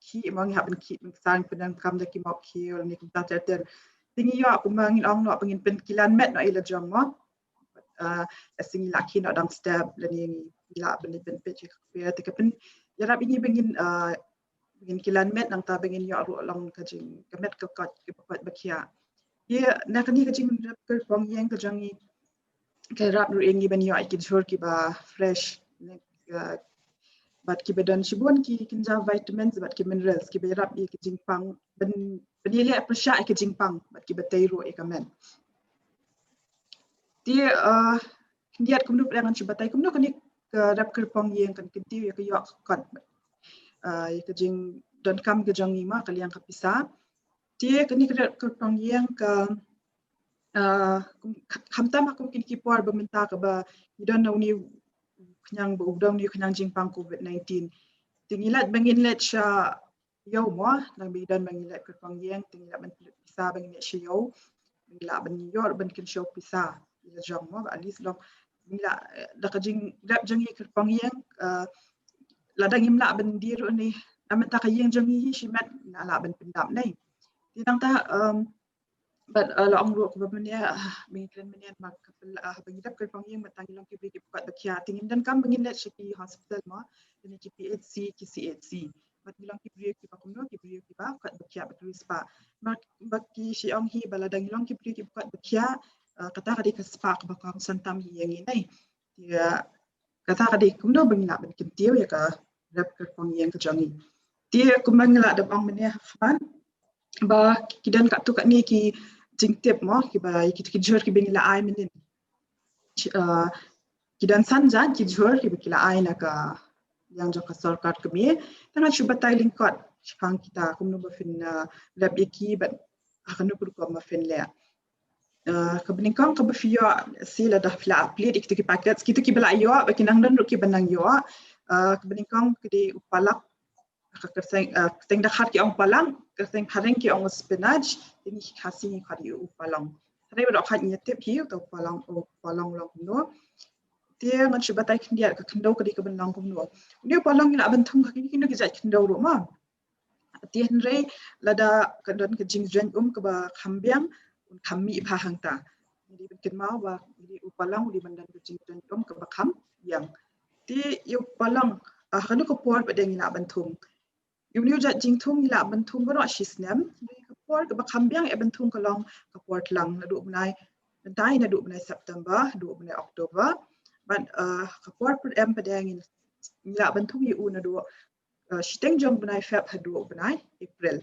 khih mo, ngi hap ban khih ban ksang, pyndonkam da ki mop khiew lane kumta ter ter. Te ngi ïoh kumba ngin ong noh ba ngin pyn-, kilan met noh ïa la jong mo. Uh, lehse ngi la khih noh dang step lane ngi lah ban pynpeit ïa ka kper, te ka pyn-, ïarap ïa ngi ba ngin, uh, ba ngin kilan met nangta ba ngin ïoh ruh long ka jing, ka met ka koit, kiba koit ba khiah. Ïa, na kane ka jingrep kyrpong ïing ka jong ngi ka ïarap ruh ïa ngi ban ïoh ïa ki jhur kiba fresh, ne, uh, bad kiba don shibun ki kynja vitamins bad ki minerals kiba ïarap ïa ki jingpang, ban, ban ïaleh pyrshah ïa ki jingpang bad kiba tei ruh ïa ka met. Te, uh, khyndiat kumno pat ngan shu batai kumno kane ka rep kyrpong ïing kan kyntiew ïa ka ïoh ka kot, uh, ïa ka jingdonkam ka jong ngi mo ka liang ka pisa. Te kane ka rep kyrpong ïing ka, uh, kum, khamtam ha kum kine ki por ba mynta kaba ngi don na une u khñiang, ba u don une u khñiang jingpang covid nineteen. Te ngi leit ba ngin leit sha ïew mo, nang ba ngi don ba ngi leit kyrpong ïing, te ngi lah ban pynlut pisa ba ngi leit sha ïew, ba ngi lah ban ïoh ban kynshew pisa ïa la jong mo, at least long ngi lah, eh, da ka jingrep jong ngi kyrpong ïing, eh, lada ngim lah ban die ruh ne Namar ta ka ïing jong ngi hi shimet ngi lah ban pyndap ne. Te nangta, um, bad, uh, la ong ruh kaba mynne, uh, ba ngi kren mynne ba ka pyl, uh, ba ngi dap kyrpang ïing ba tang ngi long ki briew kiba kot ba khiah. Te ngim donkam ba ngin leit sha ki hospital mo, ne ki P H C, ki C H C. Bad ngi long ki briew kiba kumno, ki briew kiba kot ba khiah bad riewspah. Ba, ba ki shu ong hi ba lada ngi long ki briew kiba kot ba khiah, uh, kata ka dei ka spah kaba kongsan tam hi ïa ngi ne. Te, uh, kata ka dei kumno ba ngi lah ban kyntiew ïa ka rep kyrpang ïing ka jong ngi. Te kumba ngi la dep ong mynne ha khmat ba ki don katto katne ki jingtip mo, kiba, ki, ki jhur kiba ngi la ai mynnin. Uh, ki don san jait ki jhur kiba ki la ai na ka liang jong ka sorkar kmie. Te ngan shu batai lyngkot shaphang kita kumno ba phin, uh, rep ïa ki bad ha kano ka rukom ba phin leh. Uh, kaba nyngkong kaba phi ïoh, shi lada phi la upload ïa kito ki packets, kito kiba la ïoh, ba ki nang don ruh kiba nang ïoh. Uh, kaba nyngkong ka dei u palak, ka kyrteng, uh, kyrteng dkhar ki ong palak, kyrteng phareng ki ong spinach, te ngi Khasi ngi khot ïa u palong. Hynrei baroh khoit ngi tip hi uta u palong, u palong long kumno. Te ngan shu batai khyndiat ka khyndew ka dei kaban long kumno. Une u palong ngi lah ban thung ha kino kino ki jait khyndew ruh mo. Te hynrei lada ka don ka jingjrong um kaba kham biang, un kham mih bha hangta. Ngi dei ban kynmaw ba ngi dei u palong u dei ban don ka jingjrong um kaba kham biang. Te ïa u palong, ah, kano ka por pat de ngi lah ban thung. Ïa une u jait jingthung ngi lah ban thung baroh shi snem. Hynrei ka por kaba kham biang eh ban thung ka long ka por tlang naduh bnai, mynta naduh bnai September haduh bnai October. Bad, ah, ka por pyllait pat de ngi lah ban thung ïa u naduh, uh, shiteng jong bnai Feb haduh bnai April.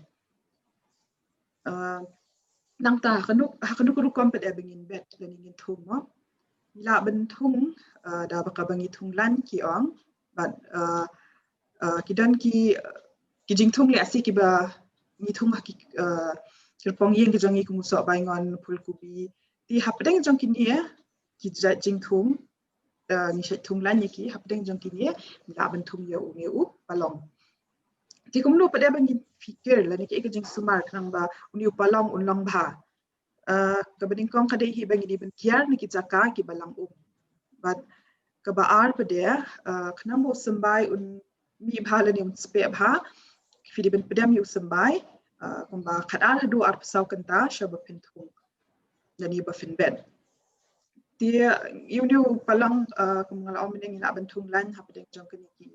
Uh, nangta ha kano, ha kano ka rukom pat de ba ngin bet lane ngin thung mo. Ngi lah ban thung, uh, da ba kaba ngi thung lain ki ong. Bad, uh, uh, ki don ki, uh, ki jingthung lehse kiba ngi thung ha ki, uh, kyrpong ïing ki jong ngi kum u sohbaingon, phulkubi. Te hapdeng jong kine ki jait jingthung, uh, ngi shait thung lain ïa ki, hapdeng jong kine ngi lah ban thung ïa une u palong. Te kumno pat de ba ngin pyrkhat lane kaei ka jingsumar khnang ba une u palong un long bha. Uh, kaba nyngkong ka dei hi ba ngi dei ban kiar na ki jaka kiba lang um. Bad kaba ar pat de, uh, khnang ba u symbai un mih bha lane un speh bha, phi dei ban pdem ïa u symbai, uh, kumba khatar haduh arphew saw kynta shaba phin thung lane ba phin bet. Te ïa une u palong, uh, kum nga la ong mynne ngi lah ban thung lain hapdeng jong kine ki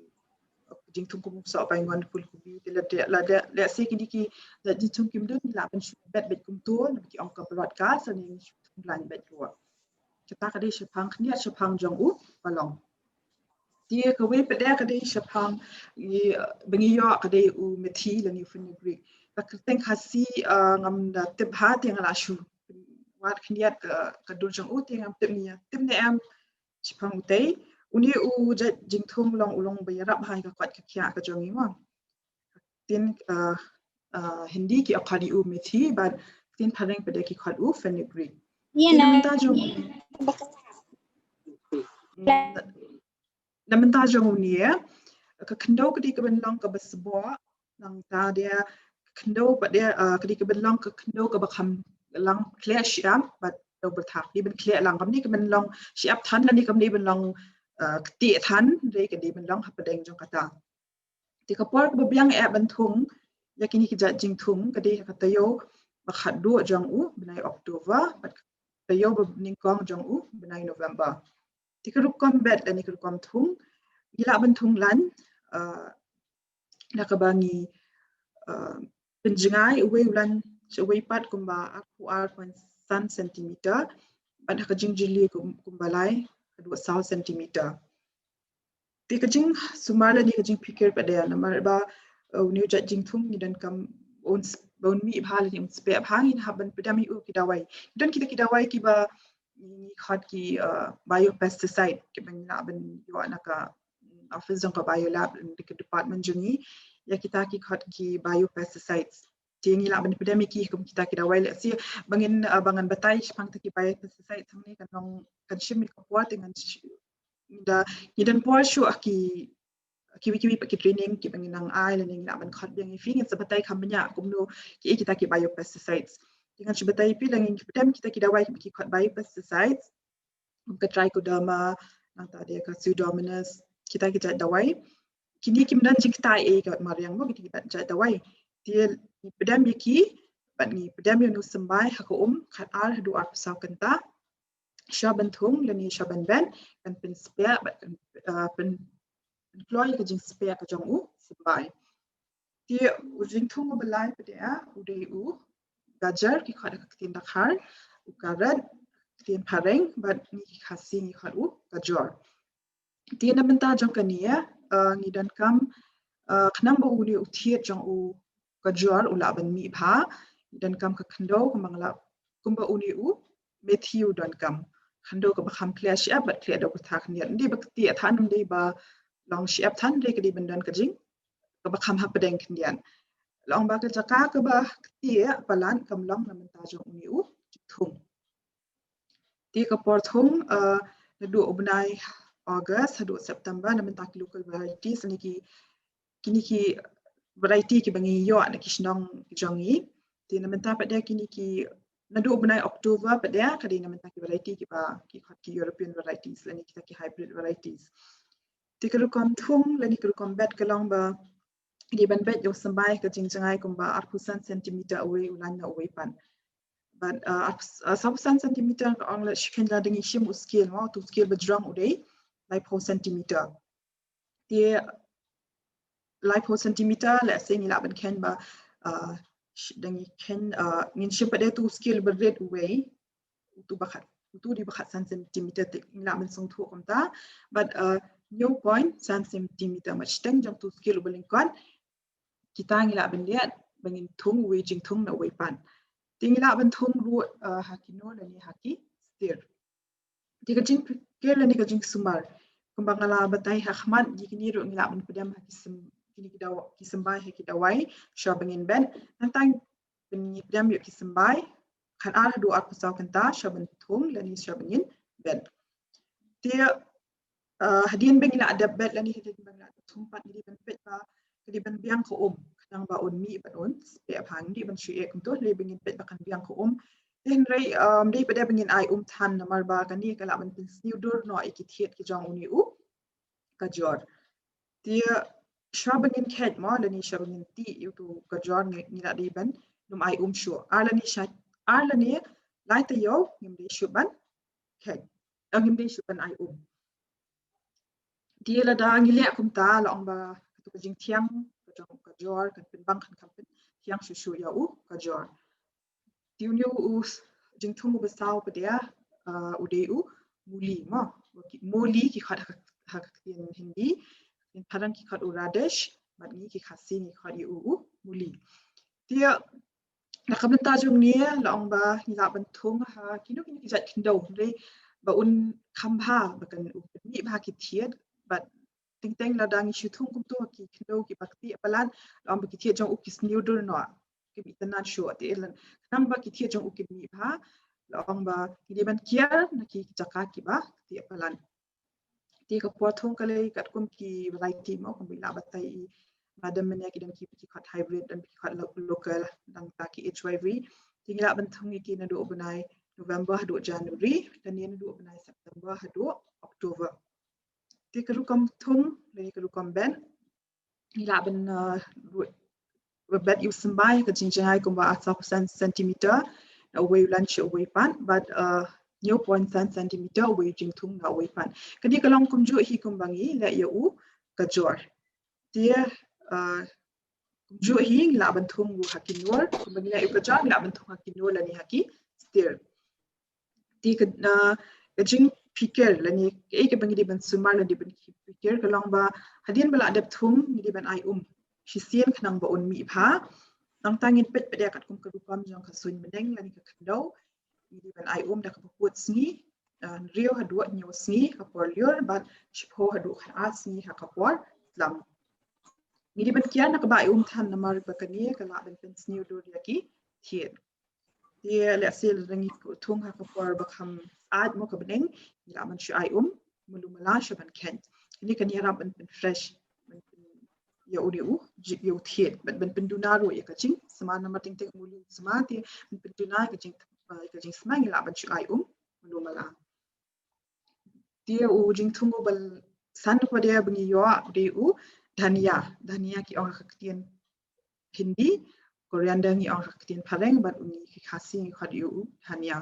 jingthung kum u sohbaingon, phulkubi. Te lada, lada, lehse kine ki jait jingthung kim don ngi lah ban shu bet beit kumto, ki ong ka broadcast, lane ngi shu thung lain beit ruh. Kata ka dei shaphang khyndiat shaphang jong u palong. Te kawei pat de ka dei shaphang, i, ba ngi ïoh ka dei u methi lane u fenugreek. Ka kyrteng Khasi, uh, ngam da tip bha te nga la shu wad khyndiat ka, ka dur jong u te ngam tip ngi ïa tip ne em shaphang utei. Une u jait jingthung long u long ba ïarap ha ka koit ka khiah ka jong ngi mo. Ktien, uh, uh, Hindi ki khot ïa u methi bad ktien phareng pat de ki khot u fenugreek. Ïa na mynta jong, na mynta jong une ka khyndew ka dei kaban long kaba sboh, nangta de ka khyndew pat de, uh, ka dei kaban long ka khyndew kaba kham lang khleh shyiap bad dewbyrthak. Dei ban khleh lang, kam dei kaban long shyiap than lane kam dei ban long, uh, ktieh than, hynrei ka dei ban long hapdeng jong kata. Te ka por kaba biang eh ban thung ïa kine ki jait jingthung ka dei ha ka taïew ba khatduh jong u bnai October bad ka taïew ba nyngkong jong u bnai November. Te ka rukom bet lane ka rukom thung ngi lah ban thung lain, uh, da kaba ngi, uh, pynjngai uwei u lain sha uwei pat kumba arphew ar point san centimeter bad ha ka jingjylli kum, kumba lai haduh saw centimeter. Te ka jingsumar lane ka jingpyrkhat pat de namar ba, uh, une u jait jingthung ngi donkam un s-, ba un mih bha lane un speh bha ngin hap ban pdem ïa u ki dawai. Don kita ki dawai kiba ngi khot ki, uh, biopesticide kiba ngi lah ban ïoh na ka, mm, office jong ka biolab, na ka department jong ngi. Ïa kita ki khot ki biopesticides. Te ngi lah ban pdem ïa ki kum kita ki dawai lehse ba ngin, uh, ba ngan batai shaphang kita ki biopesticides hangne kan long kan shim ïa ka por te ngan sh-, da ngi don por shuh ha ki kiwei kiwei pat ki training kiba ngi nang ai lane ngi lah ban khot biang ïa phi ngin sa batai kham bniah kumno kiei kita ki biopesticides. Te ngan shu batai ïa phi lane ngi pdem kita ki dawai kiba ki khot biopesticides. Ka trichoderma, nangta de ka pseudomonas, kita ki jait dawai kini kim don jingktai ei ka mariang mo, kini ki bad jait dawai. Te ngi pdem ïa ki, bad ngi pdem ïa une u symbai ha ka um khat ar haduh arphew saw kynta. Sha ban thung lane sha ban bet, kan pynspeh bad kan, uh, pyn, pynkloi ka jingspeh ka jong u symbai. Te u jingthung uba lai pat de u dei u gajar, ki khot ha ka ktien Dkhar, u karat, ktien phareng, bad ngi ki Khasi ngi khot u gajor. Te na bynta jong kane, uh, ngi donkam, uh, khnang ba une u thied jong u gajor u lah ban mih bha, ngi donkam ka khyndew kumba nga la, kumba une u methi u donkam. Khyndew kaba kham khleh shyiap bad khleh da u kata khyndiat. Ym dei ba ktieh than, ym dei ba long shyiap than, hynrei ka dei ban don ka jing kaba kham hapdeng khyndiat. La ong ba ka jaka kaba ktieh palat kam long na bynta jong une u jingthung. Te ka por thung, uh, naduh u bnai August haduh September na bynta ki local varieties, ne ki, kini ki variety kiba ngi ïoh na ki shnong ki jong ngi. Te na bynta pat de kini ki, naduh u bnai October pat de ka dei na bynta ki variety kiba ki khot ki European varieties lane kita ki hybrid varieties. Te ka rukom thung lane ka rukom bet ka long ba ngi dei ban bet ïa u symbai ka jingjngai kumba arphew san centimeter uwei u lain na uwei pat. Bad, uh, arphew, uh, sawphew san centimeter ka ong la, shi khein lada ngi shim u scale mo, utu u scale ba jrong u dei laiphew centimeter. Te laiphew centimeter, let's say ngi lah ban khein ba, uh, sh-, da ngi khein, uh, ngin shim pat de utu u scale ba rit uwei, utu ba khat, utu dei ba khat san centimeter, te ngi lah ban sngewthuh kumta. Bad, uh, hynñiew point san centimeter, ma shiteng jong utu u scale uba lyngkot, kita ngi lah ban leh ba ngin thung uwei jingthung na uwei pat. Te ngi lah ban thung ruh, uh, ha ki nur lane ha ki stir. Te ka jingpikir lane ka jingsumar, kumba nga la batai ha khmat, ïa kine ruh ngi lah ban pdem ha ki sym-, kine ki daw-, ki symbai ha ki dawai sha ba ngin bet. Nangta ban ngi pdem ïa ki symbai khat ar haduh arphew saw kynta sha ban thung lane sha ba ngin bet. Te, uh, hadien ba ngi la dep bet lane hadien ba ngi la dep thung pat, ngi dei ban peit ba ka dei ban biang ka um khnang ba un mih bad un speh bha. Ngi dei ban shu ïeh kumto, hynrei ba ngin peit ba kan biang ka um. Te hynrei, um, dei pat de ba ngin ai um than namar ba kane ka lah ban pynsniew dur noh ïa ki thied ki jong une u gajor. Te shuwa ba ngin kheit mo lane shuwa ba ngin tih ïa utu u gajor ngi, ngi lah dei ban nym ai um shuh. Ar lane sha, ar lane lai taïew ngim dei shuh ban kheit, eh, ngim dei shuh ban ai um. Te lada ngi leh kumta, la ong ba katu ka jingthiang ka jong u gajor kan pynbang, kan kham pynthiang shuh shuh ïa u gajor. Te une u jingthung uba saw pat de, uh, u dei u muli mo. Muli ki khot ha ka, ha ka ktien Hindi, ktien phareng ki khot u radish, bad ngi ki Khasi ngi khot ïa u, u muli. Te na ka bynta jong ngi, la ong ba ngi lah ban thung ha kino kino ki jait khyndew, hynrei ba un kham bha, ba kan, u pynmih bha ki thied, bad teng teng lada ngi shu thung kumto ha ki khyndew kiba ktieh palat, la ong ba ki thied jong u ki sniew dur noh, kim itynnad shuh. Te lada khnang ba ki thied jong u kin mih bha, la ong ba ngi dei ban kiar na ki jaka kiba ktieh palat. Te ka por thung ka lei katkum ki variety mo, kumba i la batai i Madam mynne, ki don kiba ki khot hybrid, don ki khot lo-, local, nangta ki H Y V. Te ngi lah ban thung ïa ki naduh u bnai November haduh January, lane naduh u bnai September haduh October. Te ka rukom thung lane ka rukom bet, ngi lah ban, uh, ruh, ruh bet ïa u symbai ka jingjngai kumba arphew san centimeter na uwei u lain sha uwei pat, bad, uh, hynñiew point san centimeter uwei u jingthung na uwei pat. Kane ka long kumjuh hi kumba ngi leh ïa u gajor. Te, uh, kumjuh hi ngi lah ban thung ruh ha ki nur, kumba ngi leh ïa u gajor ngi lah ban thung ha ki nur lane ha ki stir. Te ka, uh, ka jingpikir lane kaei kaba ngi dei ban sumar lane ban pikir ka long ba hadien ba la dep thung ngi dei ban ai um shisien khnang ba un mih bha. Nangta ngin peit pat de katkum ka rukom jong ka suiñ bneng lane ka khyndew. Ngi dei ban ai um da kaba kut sngi, uh, hynriew haduh hynñiew sngi ha ka por lyiur, bad shiphew haduh khatar sngi ha ka por slem. Ngi dei ban kiar na kaba ai um than namar ba kane ka lah ban pynsniew dur ïa ki thied. Te lehse lada ngi thung ha ka por ba kham syaid mo ka bneng, ngi lah ban shu ai um mulu mala sha ban kheit. Kane kan ïarap ban pynfresh, ban pyn, ïa u, ïa u, ïa u thied, ban, ban pynduna ruh ïa ka jingsma, namar teng teng mulu sma, te ban pynduna ïa ka jing, ïa ka jingsma ngi lah ban shu ai um mulu mala. Te u jingthung uba san pat de ba ngi ïoh u dei u Dhania, dhania ki ong ha ka ktien Hindi, coriander ngi ong ha ka ktien Phareng, bad uni ki Khasi ngi khot ïa u dhania.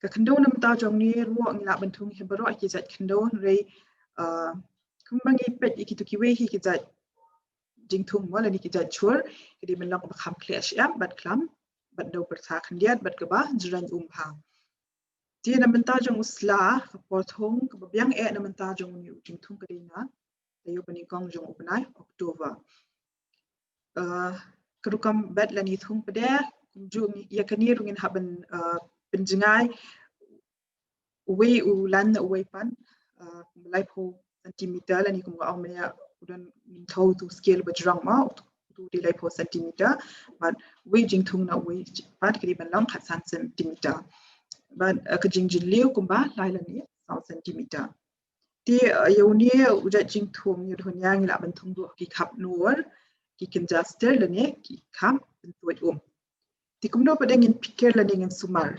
Ka khyndew na bynta jong une ruh ngi lah ban thung hi baroh ki jait khyndew, hynrei, uh, kumba ngi peit ïa kito kiwei hi ki jait jingthung mo lane ki jait jhur, ki dei ban long ba kham khleh shyiap bad klam, bad da u pyrtha khyndiat bad kaba jraiñ um bha. Te na bynta jong u sla, ka por thung kaba biang eh na bynta jong une u jingthung ka dei na taïew ba nyngkong jong u bnai October. Uh, ka rukom bet lane thung pdeng, kumjuh ngi, ïa kane ruh ngin hap ban, uh, pynjngai uwei u lain na uwei pat, uh, kumba laiphew centimeter lane kumba ong mynne u don, ngin thoh uto u scale ba jrong mo, uto u dei laiphew centimeter, bad uwei jingthung na uwei pat ka dei ban long khatsan centimeter. Bad, uh, ka jingjylliew kumba lai lane saw centimeter. Te, uh, ïa une u jait jingthung ïa u dhania ngi lah ban thung ruh ha ki khap nur, ki kynja stir lane ki khap pyntuid um. Te kumno pat ngin pikir lane ngin sumar?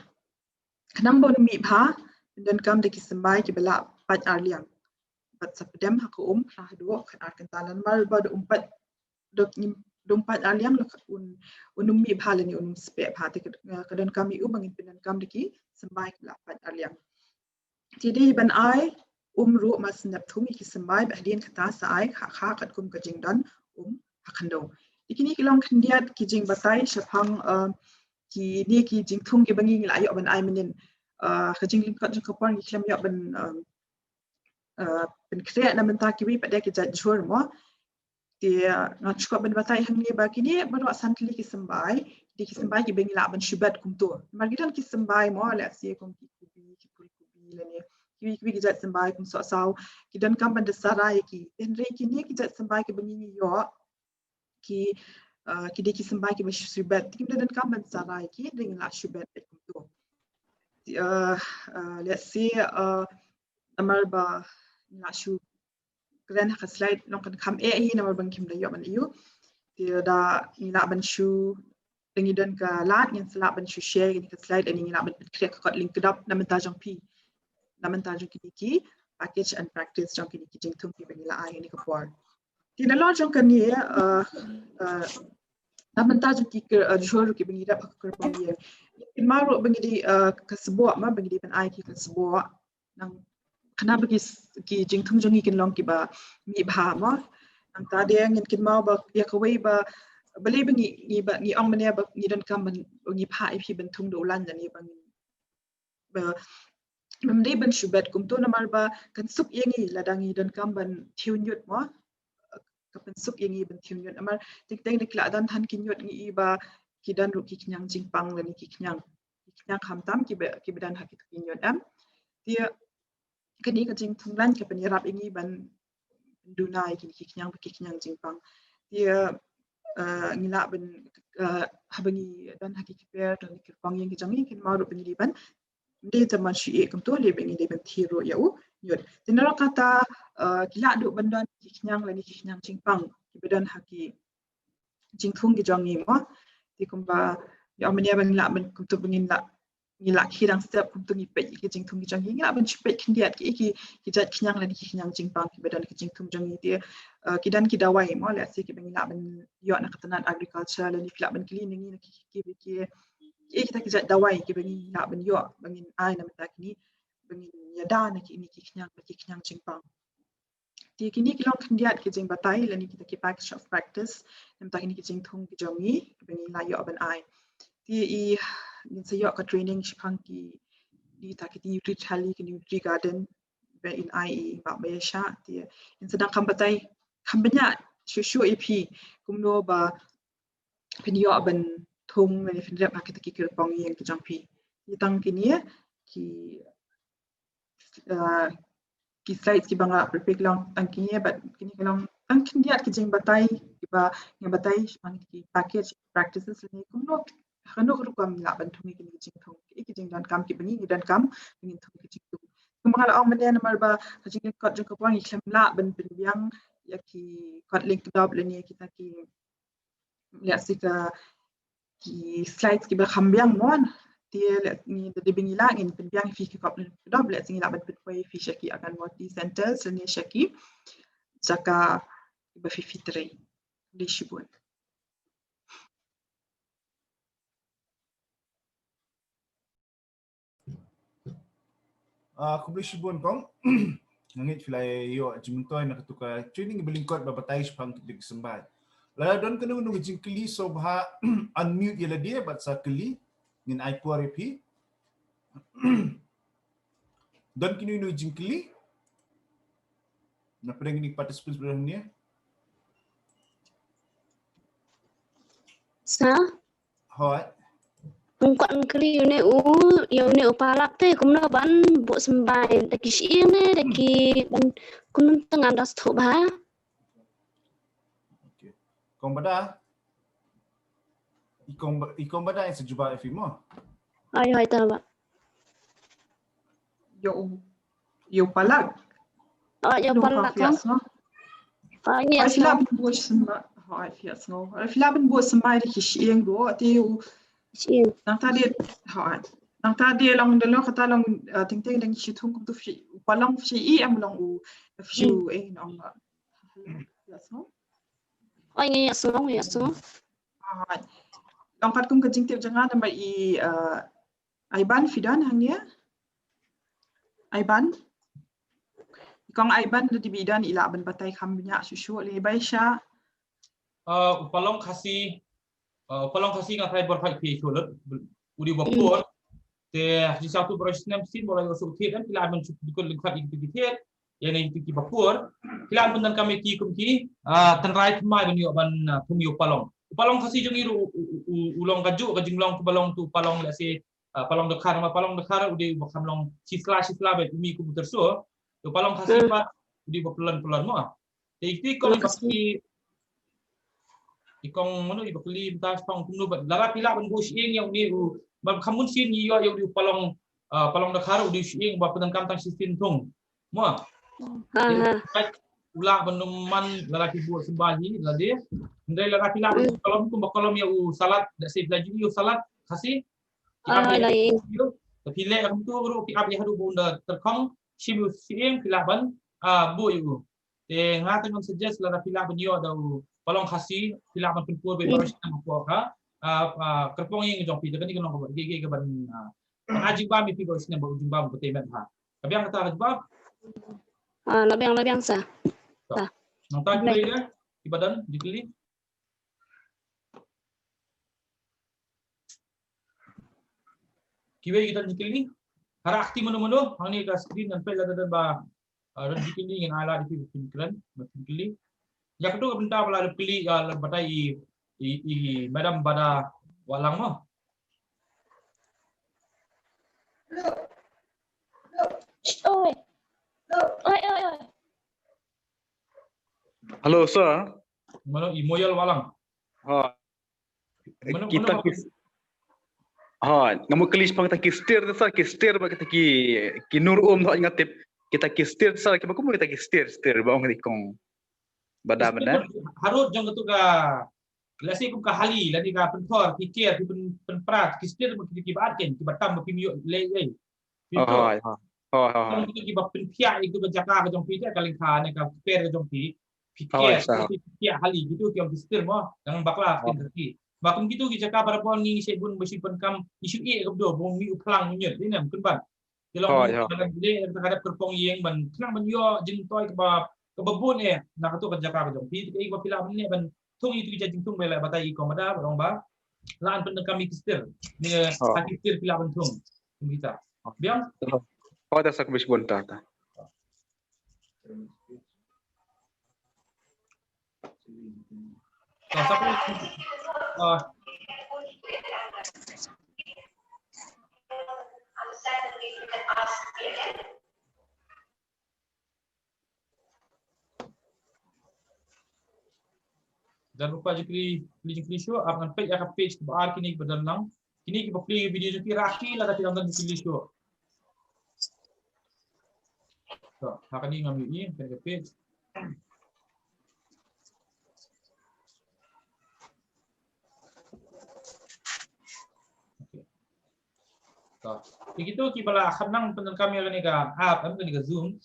Khnang ba un mih bha, pyndonkam da ki symbai kiba lah pait arliang. Bad sa pdem ha ka um, ha haduh khatar kynta, namar ba da um pait, da um pait arliang la un, un ym mih bha lane un ym speh bha. Te ka, ka donkam ïa u ba ngin pyndonkam da ki symbai kiba lah pait arliang. Te dei ban ai um ruh mar shen dep thung ïa ki symbai, bad hadien kata sa ai kha kha katkum ka jingdon um ha khyndew. Te kine ki long khyndiat ki jingbatai shaphang, uh, kine ki jingthung kiba ngi lah ïoh ban ai mynnin. Uh, ka jinglyngkot jong ka por ngi khlem ïoh ban, um, uh, pynkhreh na bynta kiwei pat de ki jait jhur mo. Te, uh, nga sngewkwah ban batai hangne ba kine baroh san tylli ki symbai, dei ki symbai kiba ngi lah ban shu bet kumto. Namar ki don ki symbai mo, let's say kum ki kubi, ki phul kubi lane kiwei kiwei ki jait symbai kum sohsaw, ki donkam ban da sarai ïa ki. Hynrei kine ki jait symbai kiba ngi ïoh, ki, uh, ki dei ki symbai kiba shu shu bet. Te kim da donkam ban sarai ïa ki, dei ngi lah shu bet kumto. Uh, uh, let's say, uh, namar ba ngi lah shu kren ha ka slide long kan kham eh hi namar ba ngim da ïoh ban ïoh. Te da ngi lah ban shu, da ngi don ka lad ngin sa lah ban shu share ïa kane ka slide, lane ngi lah ban pynkhreh ka kot link kdop na bynta jong phi, na bynta jong kine ki package and practice jong kine ki jingthung kiba ngi la ai ha kane ka por. Te nalor jong kane, uh, uh, na bynta jong ki, uh, jhur kiba ngi rep ha ka kyrpong ïing, kynmaw ruh ba ngi dei, uh, ka sboh mo, ba ngi dei ban ai ki ka sboh. Nang khnang ba ki, ki jingthung jong ngi kin long kiba mih bha mo. Nangta de ngin kynmaw ba ïa kawei ba, balei ba ngi, ngi ba, ngi ong mynne ba ngi donkam ban, ngi phah ïa phi ban thung da u lain lane ba ngin, ba, ngim dei ban shu bet kumto namar ba kan suk ïa ngi lada ngi donkam ban thiew ñiut mo. Ka pynsuk ïa ngi ban thiew ñiut namar teng teng da ki la don than ki ñiut ngi i ba ki don ruh ki khñiang jingpang lane ki khñiang, ki khñiang khamtam kiba, kiba don ha kito ki ñiut em. Te kane ka jingthung lain ka pynïarap ïa ngi ban duna ïa kine ki khñiang ba ki khñiang jingpang. Te, uh, ngi lah ban, uh, haba ngi don ha ki kper, don ki kyrpong ïing ki jong ngi, kynmaw ruh ba ngi dei ban, dei ban shu ïeh kumto, lei ba ngi dei ban thiew ruh ïa u ñiut. Te nalor kata, uh, ki lah duh ban don ki khñiang lane ki khñiang jingpang kiba don ha ki jingthung ki jong ngi mo. Te kumba ïa mynne ba ngi lah ban kumto ba ngin lah, ngi lah khie dang step kumto ngi peit ki jingthung ki jong ngi, ngi lah ban shu peit khyndiat ki, ki, ki jait khñiang lane ki khñiang jingpang kiba don ki jingthung jong ngi. Te, uh, ki don ki dawai mo, let's say kiba ngi lah ban ïoh na ka tnat agriculture lane phi lah ban kylli na ngi na ki, ki, ki, ki, kita ki jait dawai kiba ngi lah ban ïoh ba ngin ai na bynta kine, ba ngin ïada na kine ki khñiang, ba ki khñiang jingpang. Te kine ki long khyndiat ki jingbatai lane kita ki package of practice na bynta kine ki jingthung ki jong ngi kiba ngi la ïoh ban ai. Te i ngin sa ïoh ka training shaphang ki, kita ki Nutri Thali, ki Nutri Garden ba in ai i Bah Bayasha. Te ngin sa dang kham batai kham bniah shuh shuh ïa phi kumno ba phin ïoh ban thung lane phin rep ha kita ki kyrpong ïing ki jong phi. Te tang kine ki, uh, ki slides kiba nga la prepare ki long tang kine, bad kine ki long tang khyndiat ki jingbatai kiba nga batai shaphang ki package practices lane kumno, kano ka rukom ngi lah ban thung ïa kine ki jingthung, ki jingdonkam kiba ngi, ngi donkam ba ngin thung ïa ki jingthung. Kumba nga la ong mynne namar ba ka jinglyngkot jong ka por ngi khlem lah ban pynbiang ïa ki kot link kdop lane kita ki, let's say ka, ki slides kiba kham biang mo. Te lei ngi da dei ba ngi lah ngin pynbiang ïa phi ki kot link kdop, let's say ngi lah ban pynpoi ïa phi sha ki Anganwadi centers lane sha ki jaka ba phi phi trei. Khublei shibun. Ah, khublei shibun kong. Nga ngeit phi la ïoh jingmyntoi na katu ka training ba lyngkot ba batai shaphang katu ka symbai. Lada don kano kano ka jingkylli sngewbha unmute ïa lade bad sa kylli, ngin ai por ïa phi. Don kano kano ka jingkylli na pdeng kine ki participants ba don hangne? Sa? Hooid. Ym kwah ban kylli ïa une u, ïa une u palak te kumno ban buh symbai, da ki shyieng ne da ki ban, kumno te ngam da sngewthuh bha. Okay. Kong Bada. I kong Ba-, i kong Bada ïa sa jubab ïa phi mo. Ai ai ta ba. Ïa u, ïa u palak. Oh, ïa u Nung palak ka fias ka. no. Oh, ïa Ai phi lah sa. ban buh symbai. Hooid, phi ïa sngew. Ai phi lah ban buh symbai da ki shyieng ruh te u Shyieng. nangta de. Hooid. Nangta de long de long kata long, ah, teng teng dang shi thung kumtu phi. U palong phi i em long u. Phi u eh nong. Ïa sngew. Oh, ïa sngew, ïa sngew. Hooid. Long katkum ka jingtip jong nga namar i, ah, Aiban phi don hangne? Aiban? I kong Aiban da dei ba i don i lah ban batai kham bniah shuh shuh lei bai sha. Ah, u palong Khasi, ah, u palong Khasi nga trai bor phai phi shuh lut. U dei ba por. Te ji sa tu bor snem sin bor la yo su thied em phi lah ban shu dikut lengkhat i tu ki thied. Ïa ne i tu ki ba por. Phi lah ban donkam ïa ki kum ki, ah, tynrai thymmai ban ïoh ban, ah, thung ïa u palong. U palong Khasi jong i ruh u, u, u, u long kajuh ka jinglong ka ba long tu u palong lehse, ah, palong dkhar, namar palong dkhar u dei uba kham long shisla shisla ba kum i kum u tyrso. Te u palong Khasi pat u dei uba pyllun pyllun mo. Te i tu i kong i ba kylli, i kong mano i ba kylli mynta shaphang kumno ba lada phi lah ban buh shyieng ïa une u, ba kham bun sien ngi ïoh ïa u dei u palong, ah, palong dkhar u dei u shyieng ba pyndonkam tang shisien thung. Mo. Ha ha. U lah ban ym man lada ki buh symbai hi lade. Hynrei lada ki lah ban kolom kumba kolom ïa u salad, da se da ju ïa u salad Khasi. Ki ap Ah, ïa lai. Te phi leh kumtu ruh phi ap ïa haduh ba un da tyrkhong shim ïa u shyieng phi lah ban, ah, buh ïa u. Te nga te ngam suggest lada phi lah ban ïoh da u palong Khasi phi lah ban pynpur ba baroh snem ko ka, ah, ah, kyrpong ïing jong phi te kane ka long ka ba ka ban, ah, nga jingbam ïa phi baroh snem ba u jingbam ba te met ha. Ka biang kata ka jubab. Ah, la biang, la biang sa. Nangta ki wei de, ki ba don jingkylli. Ki wei ki don jingkylli. Hara akti mano mano, hangne ka screen ngan peit lada don ba, ah, don jingkylli ngin ai lad ïa phi ba phin kren, ba phin kylli. Ïa katu ka bynta ba la dep kylli, ah, la batai i, i, i Madam Bada Wahlang mo. Oi. Oi, oi, oi. Hello, sir. Mano i Moyal Wahlang. Ha. Mano, Kita mano ki, ha, nga mo kylli shaphang kita ki stir, sir, ki stir ba kita ki, ki nur um, ha, nga tip. Kita ki stir, sir, ki ba kumno kita ki stir, stir ba ong di kong Bada Bada. Harud jong katu ka, lehse kum ka hali lane ka pynthor ki ker ki pyn, pynpra ki stir ba ki, ki ba at ken ki ba tam ba ki mih lei lei. Oh, ha, ha. Ha, ha, ha. Ki ba pynphiah itu ka jaka ka jong phi, ka lyngkha ne ka per ka jong phi. Phi Oh, ker, sa. phi phiah hali gitu ki ong ki stir mo, dang bakla stir ki. Ba kum gitu ki jaka barabor ngi shu bun ba shu pyndonkam, ngi shu ïeh ka bdo ba mih u phlang mynnyut, ne kum ban. Ki long, Hooid, hooid. Ka dei ka dep kyrpong ïing ban khnang ban ïoh jingtoi kaba, kaba bun eh na katu ka jaka ka jong phi, te ka ïing ba phi lah ban leh ban thung itu ki jingthung ba la batai i kong Bada ba ong ba la an pyndonkam ïa ki stir. Ne, Hooid. Ha ki stir phi lah ban thung. Kum kita. Biang? Hooid, da sa khublei shibun ta ta. Sa, sa, ah, Jangan lupa jingkylli, jingkylli shuh, ap ngan peit ïa ka page ba ar kine ba don lang. Kine kiba plie video jong ki, rakhe lada ki dang don jingkylli shuh. To, ha kane ngam ïohi, kane ka page. Okay. To. Ki kito kiba la kham nang pyndonkam ïa kane ka app, em, kane ka Zoom.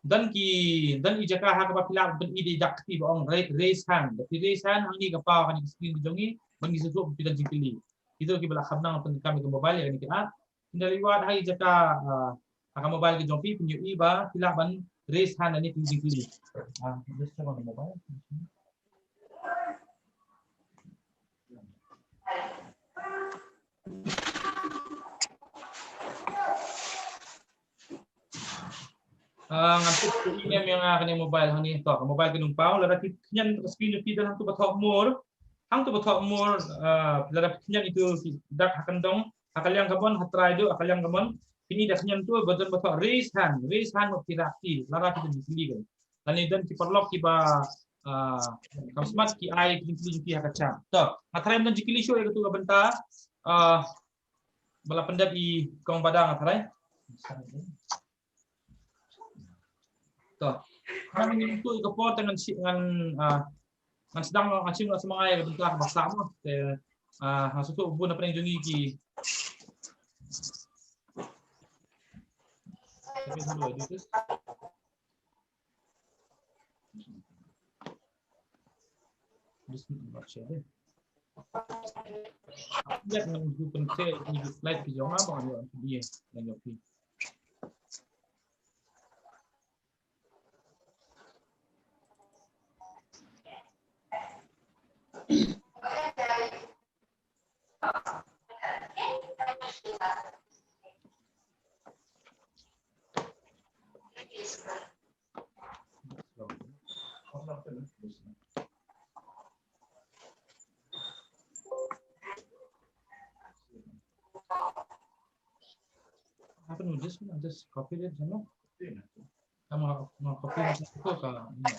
Don ki, don i jaka ha kaba phi lah ban pyni da i dak kti ba ong ra-, raise hand. Da phi raise hand hangne ka paw kane ka screen ka jong ngi, ban ngi sngewthuh ba phi don jingkylli. Kito kiba la kham nang ban kam ïa ka mobile ïa kane ka app. Phin da leit wad ha i jaka, ah, ha ka mobile ka jong phi, phin ïohi ba phi lah ban raise hand lane pyni jingkylli. Ah, just check on the mobile. Ah, ngan put email ïa nga kane mobile hangne. To, mobile ka nongpaw, lada phi khñian ka screen phi don hangto ba thoh more. Hangto ba thoh more, ah, lada phi khñian ito phi dak ha kyndong, ha ka liang kamon, ha trai duh, ha ka liang kamon. Phin i da khñian to, ba don ba thoh raise hand, raise hand mo phi rah kti, lada phi don jingkylli kan. Lane don ki paralok kiba, ah, kam smat ki ai ki jingkylli jong ki ha ka chat. To, nga tharai ym don jingkylli shuh ïa kato ka bynta, ah, ba la pyndep i Kong Badang nga tharai. To. Ngan ngin tu ïa ka por te ngan shi-, ngan, ah, ngan sdang ngan shim ngan sdang ïa ka bynta kaba sah mo. Te, ah, ngan sngewthuh bun na pdeng jong ngi ki. Okay, how do I do this? Just not share. Ïa, ngan ju pynshare ïa ki slide ki jong nga ba ngan ïoh phi, ngan ïoh phi. Happen with this one, I just copied it, you know? Kamu mau copy itu ke, ini.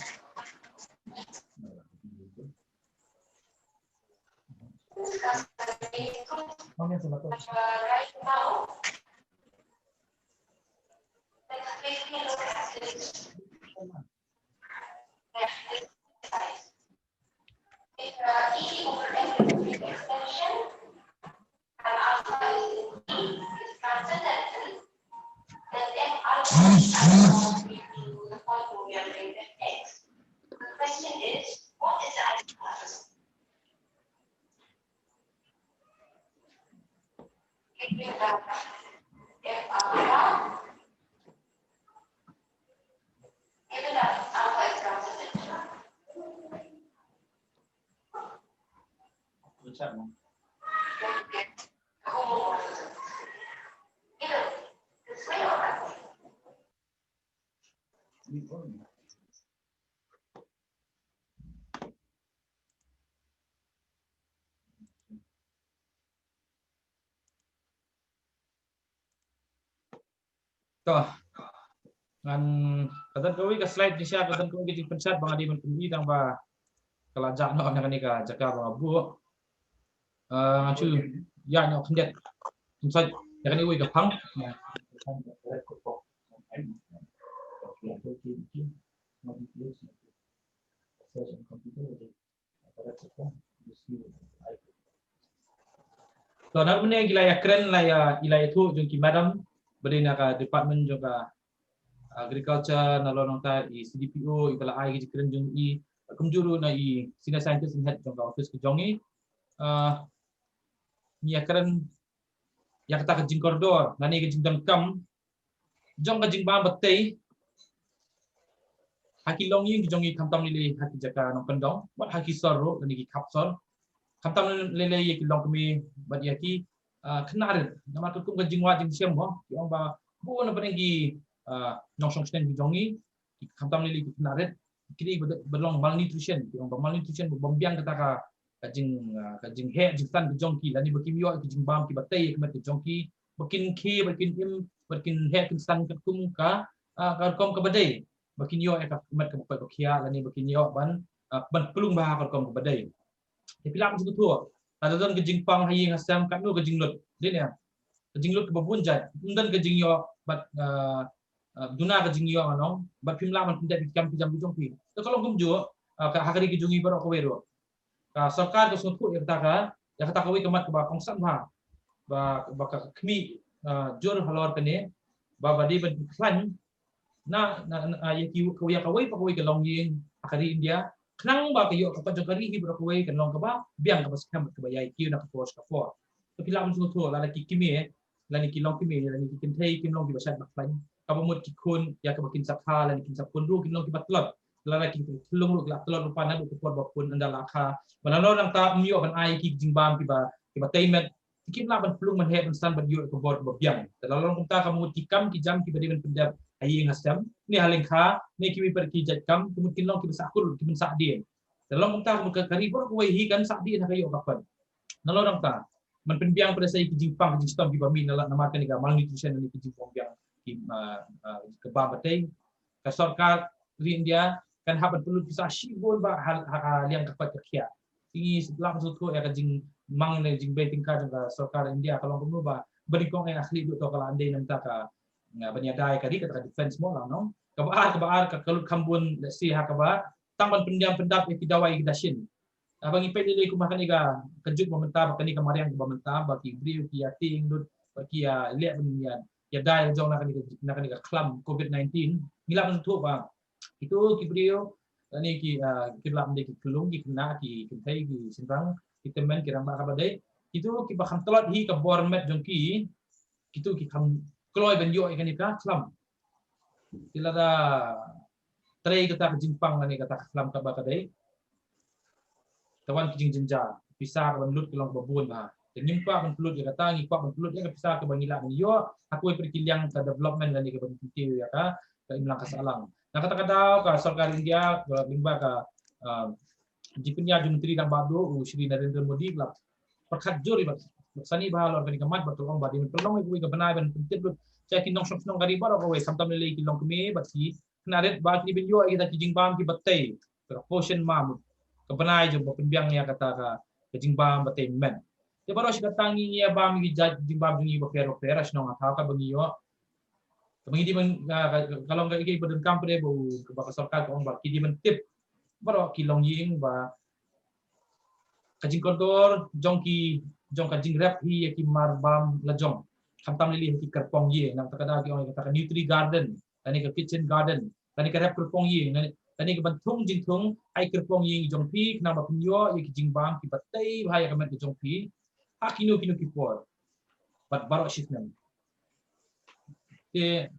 To. Ngan, ka don kawei ka slide, Nisha, ka don kawei ka jingpynsad ba nga dei ban pynmih tang ba ka la jah noh na kane ka jaka ba nga buh. Ah, ngan shu ïa noh khyndiat. Pynshad ïa kane kawei ka phang. To, na mynne ngi la ïa kren, la ïa, i la ïathuh jong ki madam ba dei na ka department jong ka agriculture, nalor nangta i C D P O iba la ai ki jingkren jong i, kumjuh ruh na i senior scientist head jong ka office ka jong i. Ah, ngi ïa kren ïa kata ka jingkordor lane ka jingdonkam jong ka jingbam ba tei ha ki longïing ki jong ngi, khamtam lei lei ha ki jaka nongkyndong bad ha ki sor ruh lane ki khap sor, khamtam lei lei ïa ki longkmie bad ïa ki, ah, khynnah rit. Namar katkum ka jingwad jingshem mo, ki ong ba bun na pdeng ki, ah, nongshong shnong ki jong ngi, khamtam lei lei ki khynnah rit, ki dei ba, ba long malnutrition, ki ong ba malnutrition ba bym biang kata ka, ka jing, ah, ka jingheh jingsan ka jong ki, lane ba kim ïoh ki jingbam kiba tei ha ka met ka jong ki, ba kin khie, ba kin im, ba kin heh kin san katkum ka, ah, ka rukom kaba dei, ba kin ïoh ïa ka met kaba koit ba khiah, lane ba kin ïoh ban, ah, ban pynlong bha ha ka rukom kaba dei. Te phi lah ban sngewthuh, lada don ka jingpang ha ïing ha sem, katno ka jinglut, dei ne? Ka jinglut kaba bun jait, ym don ka jingïoh bad, ah, ah, duna ka jingïoh, ngan ong, bad phim lah ban pyndep ïa ki kam ki jam ki jong phi. Te ka long kumjuh, ah, ka, ha ka ri ka jong ngi baroh kawei ruh. Ka sorkar ka sngewthuh ïa kata ka, ïa kata kawei ka mat kaba kongsan bha, ba, ba ka khmih, ah, jur halor kane, ba, ba dei ban khlaiñ na na na ïa ki ka ïa kawei pa kawei ka longïing ha ka ri India, khnang ba ka ïoh ka pat jong ka ri hi baroh kawei kan long kaba biang, kaba skhem, kaba ïai kiew na ka por sha ka por. Te phi lah ban sngewthuh, lada ki kmie lane ki longkmie lane ki kynthei kim long kiba shait ba khlaiñ, kaba mut ki khun ïa kaba kin sa kha lane kin sa pun ruh kin long kiba tlot. Lada ki khlung ruh ki la tlot lypa naduh ka por ba pun, ynda la kha, ba nalor nangta ym ïoh ban ai ki jingbam kiba kiba tei met, kim lah ban pynlong ban heh ban san ban ïoh ka bor kaba biang. Te la long kumta, ka mut ki kam ki jam kiba dei ban pyndep ha ïing ha sem ne ha lyngkha ne kiwei pat ki jait kam, ka mut kin long kiba sahkut, kiba sah dien. Te la long kumta, ka mut ka ri baroh kawei hi kan sah dien ha ka ïoh ka pan. Nalor nangta, man pynbiang pat sa ïa ki jingpang ki jingshitom kiba mih na la namar kane ka malnutrition ne ki jingpang biang ki, ah, ah, ka bam ba tei. Ka sorkar ri India kan hap ban pynlut pisa shibun ba ha, ha, ha liang ka pat ka khiah. Te ngi lah ban sngewthuh ïa ka jingmang ne jingbei tyngka jong ka sorkar India ka long kumno ba ba nyngkong eh ha khlieh duh to ka la ndei nangta ka, nga, ban ïada ïa ka ri, kata ka defense mo, la nong. Kaba ar, kaba ar ka, ka lut kham bun, let's say, ha kaba tang ban pyndiang pyndap ïa ki dawai ki dashin. Haba ngi peit lei lei kumba kane ka, ka juk ba mynta, ba kane ka mariang ba mynta, ba ki briew ki ïa tieng lut, ba ki ïa leh ban ïa, ïa dai jong na kane ka, na kane ka khlam covid nineteen. Ngi lah ban sngewthuh ba kito ki briew, lane ki, ah, ki lah ban dei ki khyllung, ki khynnah, ki kynthei, ki shynrang, ki tymmen, ki rangbah kaba dei. Kito kiba kham tlot hi ka bor met jong ki, kito ki kham kloi ban ïoh ïa kane ka khlam. Te lada trei kata ka jingpang lane kata ka khlam kaba ka dei, te wan ki jingjynjar, pisa ka ban lut ka long kaba bun bha. Te ngim kwah ban pynlut ïa kata, ngi kwah ban pynlut ïa ka pisa kaba ngi lah ban ïoh ha kawei pat ki liang ka development lane ka ban kyntiew ïa ka, ka imlang ka sahlang. Na kata ka daw ka sorkar India, ka lyngba ka, ah, jingpynïaid jong u Myntri Rangbah Duh, u Shri Narendra Modi, ka la pyrkhat jur ïa bad sani bha halor kane ka mat, bad ka la ong ba dei ban pynlong ïa kawei ka bnai ban pyntip lut sha ki nongshong shnong ka ri baroh kawei, khamtam lei lei ki longkmie bad ki khynnah rit, ba ki dei ban ïoh ïa kita ki jingbam kiba tei, ka Poshan Maah, ka bnai jong ba pynbiang ïa kata ka, ka jingbam ba tei met. Te baroh shi katta ngi, ngi ïa bam ïa ki jait jingbam jong ngi bapher bapher ha shnong ha thaw kaba ngi ïoh. Kaba ngi dei ban, ah, ka, ka long ka, ka, ba donkam pat ba u, ba ka sorkar ka ong ba ki dei ban tip baroh ki longïing ba ka jingkordor jong ki, jong ka jingrep hi ïa ki mar bam la jong, khamtam lei lei ha ki kyrpong ïing, na kata ka daw ki ong ïa kata ka nursery garden lane ka kitchen garden, lane ka rep kyrpong ïing, lane, lane ka ban thung jingthung ha ki kyrpong ïing jong phi, khnang ba phin ïoh ïa ki jingbam kiba tei bha ïa ka met ka jong phi ha kino kino ki por bad baroh shi snem. Te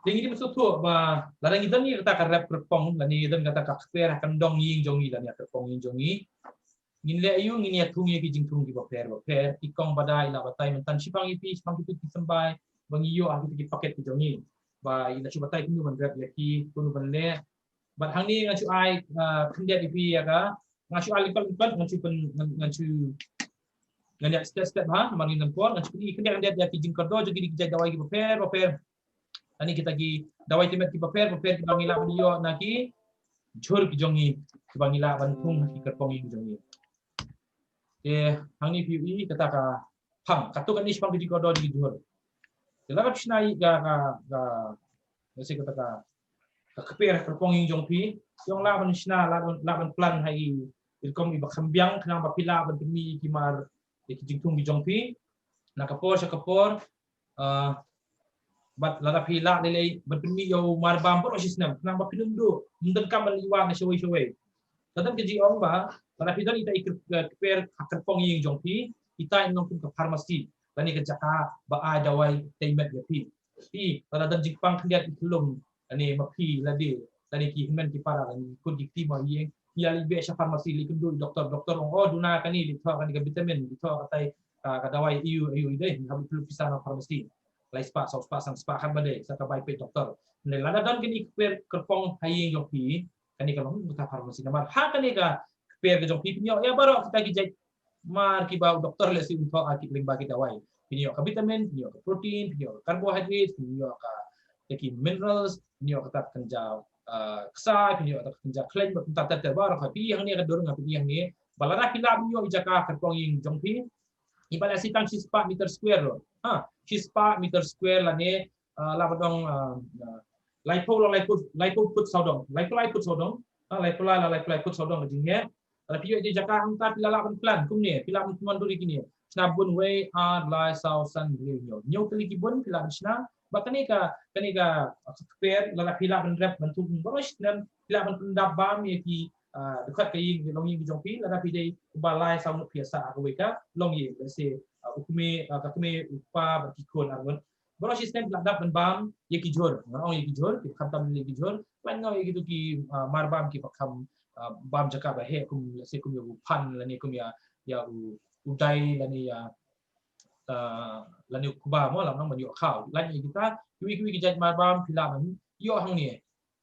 Te ngi dei ban sngewthuh ba lada ngi don ïa kata ka rep kyrpong, lane ngi don kata ka kper ha kyndong ïing jong ngi lane ha kyrpong ïing jong ngi, ngin leh aïu? Ngin ïa thung ïa ki jingthung kiba pher bapher, ki kong ba dei, la batai mynta, shipang ïa phi, shipang kito ki symbai ba ngi ïoh ha kito ki paket ki jong ngi, ba ïa la shu batai kumno ban rep ïa ki, kumno ban leh. Bad hangne nga shu ai, ah, khyndiat ïa phi ïa ka, nga shu ai lyngkot lyngkot, nga shu pyn, nga, nga shu, nga ïa step step ha, namar ngin don por, nga shu pyn khyndiat khyndiat ïa ki jingkordor jong ki, ki jait dawai kiba pher bapher. Ani kita ki dawai tei met kiba pher bapher kiba ngi lah ban ïoh na ki jhur ki jong ngi, kiba ngi lah ban thung ha ki kyrpong ïing jong ngi. Te hangne phi ïohi kata ka phang, kato kane shaphang ka jingkordor jong ki jhur. Te lada phi shna ïa ka, ka, ka, ka, kata ka, ka kper kyrpong ïing jong phi, phi ong lah ban shna, lah ban, lah ban plan ha i, i rukom iba kham biang, khnang ba phi lah ban pynmih ïa ki mar, ïa ki jingthung ki jong phi na ka por sha ka por. Ah, bad lada phi lah lei lei ban pynmih ïa u mar bam baroh shi snem, khnang ba phin ym duh, ym donkam ban leit wad na shawei shawei. Ka don ka jingong ba lada phi don ita i kyr-, eh, kper ha kyrpong ïing jong phi, ita i long kum ka pharmacy lane ka jaka ba ai dawai tei met ïa phi. Phi lada don jingpang khyndiat, i khyllung lane ma phi lade, lane ki hynmen ki para, lane ki khun ki kti ma ïing, ngi ïa leit beh sha pharmacy, leit kynduh i doktor, doktor ong, oh, duna kane, leit thoh kane ka vitamin, leit thoh katai, ah, ka dawai, aiu aiu i dei, hap pynlut pisa na pharmacy lai spah, saw spah, san spah, khat ba dei sa ka bai peit doktor. Hynrei lada don kane ka kper kyrpong ha ïing jong phi, kane ka long kata pharmacy. Namar ha kane ka kper ka jong phi phin ïoh ïa baroh kita ki jait mar kiba u doktor lehse un thoh ha ki lyngba ki dawai. Phin ïoh ka vitamin, phin ïoh ka protein, phin ïoh ka carbohydrate, phin ïoh ka, ka ki minerals, phin ïoh kata ka kynja, ah, ksai, phin ïoh kata ka kynja khleiñ, bad kumta ter ter baroh. Phi ïa hangne ka dur nga phi ïa hangne. Ba lada phi lah ban ïoh ïa jaka kyrpong ïing jong phi, iba lehse tang shispah meter square ruh. Ha, shispah meter square lane, ah, lah ban ong, ah, ah, laiphew, laiphew, laiphew foot sawdong, laiphew, laiphew foot sawdong. Ah, laiphew lai, laiphew lai phut sawdong ka jingheh. Lada phi ïoh ïa ki jaka hangta phi lah ban plan kumne, phi lah ban plan duri kine. Shna bun wei, ar, lai, saw, san, hynriew, hynñiew. Hynñiew tylli ki bun phi lah ban shna. Bad kane ka, kane ka, ah, kper, lada phi lah ban rep ban thung baroh shi snem, phi lah ban pyndap bam ïa ki, ah, dkhot ka ïing, longïing ki jong phi, lada phi dei uba lai saw ngut phi ïa sah ha kawei ka longïing, let's say, ah, u kmie, ah, ka kmie, u kpa bad ki khun ar ngut. Baroh shi snem phi lah dap ban bam ïa ki jhur. Ngan ong ïa ki jhur, ki khamtam ïa ki jhur. Lait noh ïa kitu ki, ah, mar bam kiba kham, ah, bam jaka ba heh kum, let's say, kum ïa u phan lane kum ïa, ïa u, u dai lane ïa, ah, lane u kba mo, lam nang ban ïoh khaw. Lait noh ïa kita, kiwei kiwei ki jait mar bam phi lah ban ïoh hangne.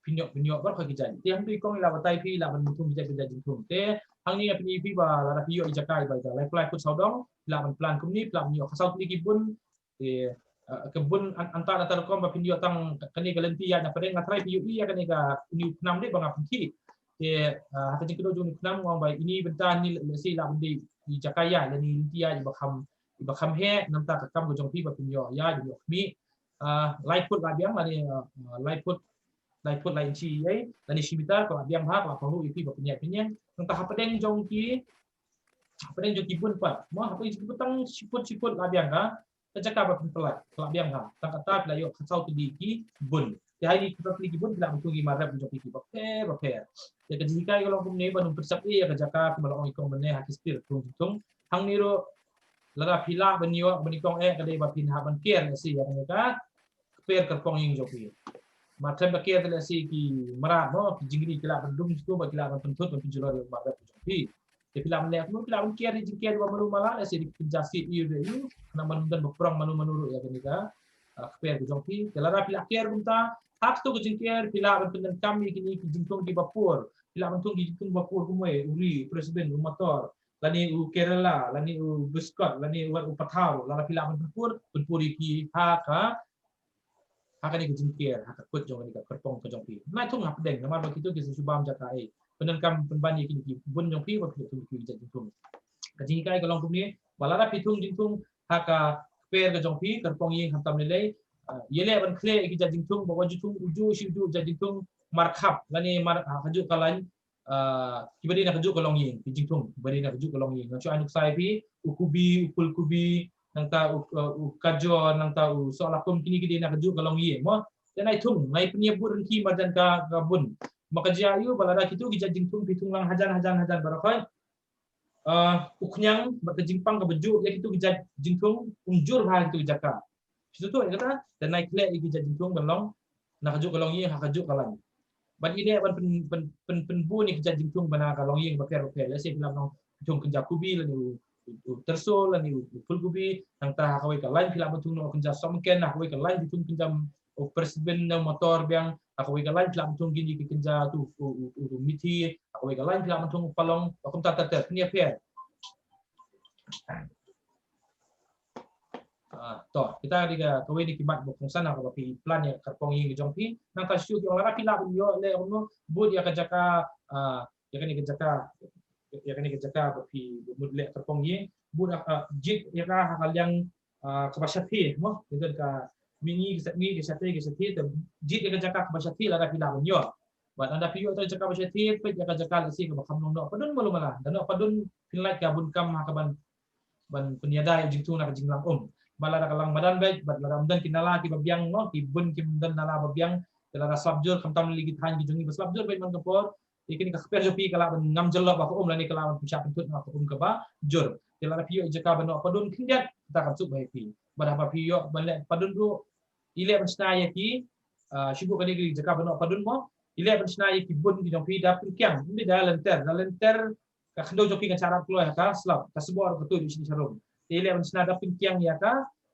Phin ïoh, phin ïoh baroh ki jait. Te hangtu i kong i la batai phi, i la ban thung ki jait, ki jait jingthung. Te hangne phin ïohi phi ba lada phi ïoh i jaka iba i da laiphew lai phut sawdong, phi lah ban plan kumne, phi lah ban ïoh khatsaw tylli ki bun. Te, eh, ka bun an-, anta na ta rukom ba phin ïoh tang kane ka lynti ïaid na pdeng, nga tharai phi ïohi ïa kane ka, une u khnam de ba nga pynkhih. Te, eh, ha ka jingkynnoh jong une u khnam nga ong ba ine i bynta ne, let's say, lah ban dei i jaka ïaid lane i lynti ïaid iba kham, iba kham heh, nangta ka kam ka jong phi ba phin ïoh ïaid, ïoh khmih. Ah, lai phut lah biang lane, ah, lai phut, lai phut lai inchi ei, lane shi mitar ka lah biang bha, ka lah pahuh ïa phi ba pynïaid pynïeng. Nangta hapdeng jong ki, hapdeng jong ki bun pat mo, hapdeng jong ki bun tang shi phut shi phut lah biang ka, ka jaka ba phin pynlait ka lah biang bha. Tang kata phi lah ïoh khatsaw tylli ki bun. Te ha kine khatsaw tylli ki bun phi lah ban thung ki mar rep jong phi kiba pher ba pher. Te ka jinghikai ka long kumne, ban ym pynshah ïa ka jaka kumba la ong i kong mynne ha ki stir thung thung. Hangne ruh lada phi lah ban ïoh, ban i kong eh, ka dei ba phin hap ban ker ïa shi ïa kane ka kper kyrpong ïing jong phi. Ba khlem da ker te lehse ki mrad mo, ki jingri ki lah ban dum shuh ba ki lah ban pynthut ban pynjulor ïa u mar rep jong phi. Te phi lah ban leh kumno, phi lah ban ker ïa jingker ba mano mala, lehse ki kynja sih ïa u, khnang ban ym don ba prong mano mano ruh ïa kane ka, ah, kper ka jong phi. Te lada phi lah ker kumta, ha kato ka jingker phi lah ban pyndonkam ïa kine ki jingthung kiba pur. Phi lah ban thung ki jingthung ba pur kumwei, u ri, u pressbin, u motor, lane u kerala, lane u biskot, lane u, u pathar, lada phi lah ban pynpur, pynpur ïa ki ha ka, ha kane ka jingker, ha ka kut jong kane ka kyrpong ka jong phi. Nai thung hapdeng, namar ba kito ki shu bam jaka ei. Pyndonkam pynban ïa kine ki bun jong phi, wat phi thung ki jait jingthung. Ka jinghikai ka long kumne, ba lada phi thung jingthung ha ka kper ka jong phi, kyrpong ïing khamtam lei lei, ah, ïaleh ban khleh ïa ki jait jingthung, ba wat ju thung uju shi uju jait jingthung markhap, lane mar, ah, kajuh ka lain, ah, kiba dei na kajuh ka longïing, ki jingthung kiba dei na kajuh ka longïing. Nga shu ai nuksa ïa phi, u kubi, u phul kubi, nangta u, uh, u kajor, nangta u sohlakum, kine ki dei na kajuh ka longïing mo. Te nai thung, nai pynïap bud ryngki marjan ka, ka bun. Ba ka jia ïa u ba lada kito ki jait jingthung phi thung lang hajan hajan hajan baroh khoit, ah, u khñiang bad ka jingpang kaba juh ïa kito ki jait jingthung um jur bha ha kito ki jaka. Shuh shuh ïa kata, te nai khleh ïa ki jait jingthung ban long na kajuh ka longïing ha kajuh ka lain. Bad ine ban pyn, pyn, pyn, pynbun ïa ki jait jingthung ba na ka longïing bapher bapher. Lehse phi lah ban thung kynja kubi lane u, u, u tyrso lane u, u phul kubi, nangta ha kawei ka lain phi lah ban thung noh kynja somken, ha kawei ka lain phi thung kynja u pressbin ne motor biang, ha kawei ka lain phi lah ban thung kine ki kynja tu u, u, u, u mithi, ha kawei ka lain phi lah ban thung u palong, kumta ter ter, pynïapher. Ah, to, kita dei ka, kawei na ki mat ba kongsan ha kaba phi plan ïa ka kyrpong ïing ka jong phi. Nangta shu ki ong lada phi lah ban ïoh leh kumno, bud ïa ka jaka, ah, ïa kane ka jaka, ïa kane ka jaka ba phi mut leh kyrpong ïing, bud, ah, jied ïa ka ha ka liang, ah, kaba shathie mo, ngi don ka, mihngi ka sha-, mihngi ka shathie, ka shathie, te jied ïa ka jaka kaba shathie lada phi lah ban ïoh. Bad lada phi ïoh ïa ka jaka ba shathie, peit ïa ka jaka lehse kaba kham long noh padun malu mala. Da noh padun phin lait ka bun kam ha kaban, ban pynïada ïa u jingthung na ka jinglang um. Bad lada ka lang madan beit, bad lada ym don ki nala kiba biang mo, ki bun kim don nala ba biang, te lada slap jur, khamtam lei ki thaiñ ki jong ngi ba slap jur beit man ka por, te kine ka kper jong phi ka lah ban ngam jyllop ha ka um lane ka lah ban pynshah pynthut ha ka um kaba jur. Te lada phi ïoh jaka ban noh padun khyndiat, kata kan suk ba ha phi. Bad haba phi ïoh ban leh padun ruh, i leh ban shna ïa ki, ah, shu buh kane ka jaka ban noh padun mo, i leh ban shna ïa ki bun ki jong phi da pynkiang, ym dei da lynter, da lynter ka khyndew jong phi kan shah rap kloi ha ka slap, ka sbor ka tuid u shini sharum. Te i leh ban shna da pynkiang ïa ka,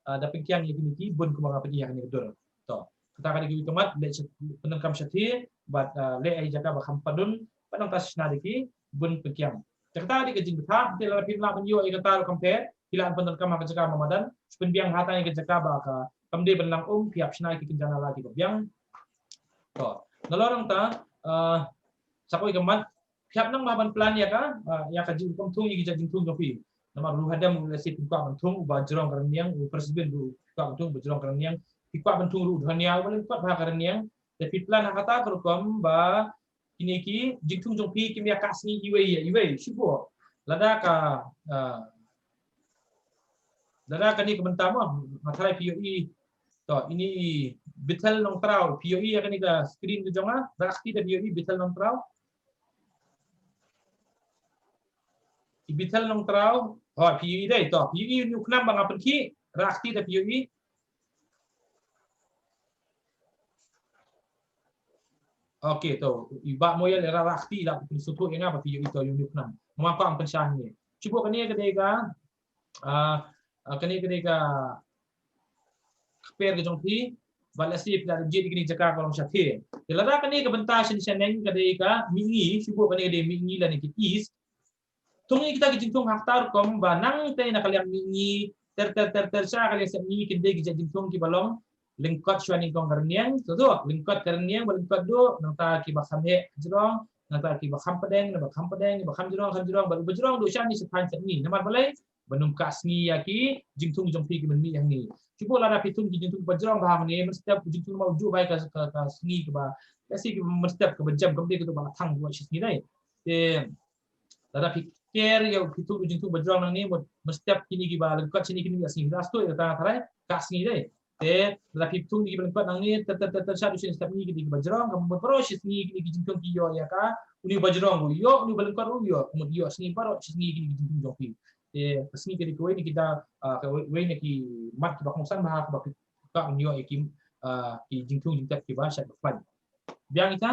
ah, da pynkiang ïa kine ki bun kumba nga pyni ha kane ka dur. To, kata ka dei kiwei ka mat, leh sha-, pyndonkam shathie, bad, ah, leh ha i jaka ba kham padun, bad nangta shna da ki bun pynkiang. Te kata ka dei ka jingbthah, te lada phi lah ban ïoh ïa kata ruh kam pher, phi lah ban pyndonkam ha ka jaka ba madan, shu pynbiang ha tang ïa ka jaka ba ka kam dei ban lang um, phi hap shna ïa ki kynja nala kiba biang. To, nalor nangta, ah, sa kawei ka mat, phi hap nang ba ban plan ïa ka, ah, ïa ka jingthung, ïa ki jait jingthung jong phi. Namar ruh hadem ruh lehse phi kwah ban thung uba jrong ka rynïeng, u pressbin ruh phi kwah ban thung uba jrong ka rynïeng, phi kwah ban thung ruh u dhania uba lyngkot bha ka rynïeng. Te phi plan ha kata ka rukom ba kine ki jingthung jong phi kim ïa kah sngi iwei ïa iwei, shu buh. Lada ka, ah, lada kane ka bynta mo, nga tharai phi ïohi. To, ine i Bithel Nongtraw, phi ïohi ïa kane ka screen ka jong nga, rah kti da phi ïohi Bithel Nongtraw. I Bithel Nongtraw, ho, phi ïohi dei, to, phi ïohi une u khnam ba nga pynkhih, rah kti da phi ïohi. Okay, to, i Bah Moyal i rah, rah kti, la pynsuhthuh ïa nga ba phi ïohi, to, une u khnam. Nga kwah pynshai hangne. Shu buh kane ka dei ka, ah, ah, kane ka dei ka kper ka jong phi, bad lehse phi la jied ïa kane ka jaka ka long shatei. Te lada kane ka bynta sha, shaneng ka dei ka mihngi, shu buh kane ka dei mihngi lane ka east. Thung ïa kita ki jingthung ha kata rukom ba nangta na ka liang mihngi, ter ter ter ter sha ka liang sepngi, kin dei ki jait jingthung kiba long lyngkot shuwa nyngkong ka rynïeng, to, to, lyngkot ka rynïeng, ba lyngkot duh, nangta kiba kham heh jrong, nangta kiba kham pdeng, naba kham pdeng, ba kham jrong, kham jrong, ba, ba jrong duh shane sha thaiñ sepngi. Namar balei? Ban ym kah sngi ïa ki jingthung jong phi kiban mih hangne. Shu buh lada phi thung ki jingthung ba jrong bha hangne, mynstep ki jingthung ma u juh bha ïa ka, ka, ka sngi kaba, lehse kiba mynstep kaba jem, kam dei kato ba thang ba shi sngi dei. Te lada phi ker ïa u, phi thung u jingthung ba jrong nangne, mut mynstep kine kiba lyngkot shane kine ki sngi, da sdang ïa kata tharai kah sngi dei. Te lada phi thung kine kiba lyngkot nangne, ter ter ter ter sha duh shi sngi, kine kiba jrong, ka mut baroh shi sngi kine ki jingthung ki ïoh ïa ka, une ba jrong ruh ïoh, une ba lyngkot ruh ïoh, ka mut ïoh sngi baroh shi sngi kine ki jingthung jong phi. Te ka sngi ka dei kawei na ki da, ah, kawei, wei na ki mat kiba kongsan bha kaba phi kwah ban ïoh ïa ki, ah, ki jingthung jingtep kiba shait ba khlaiñ. Biang ita,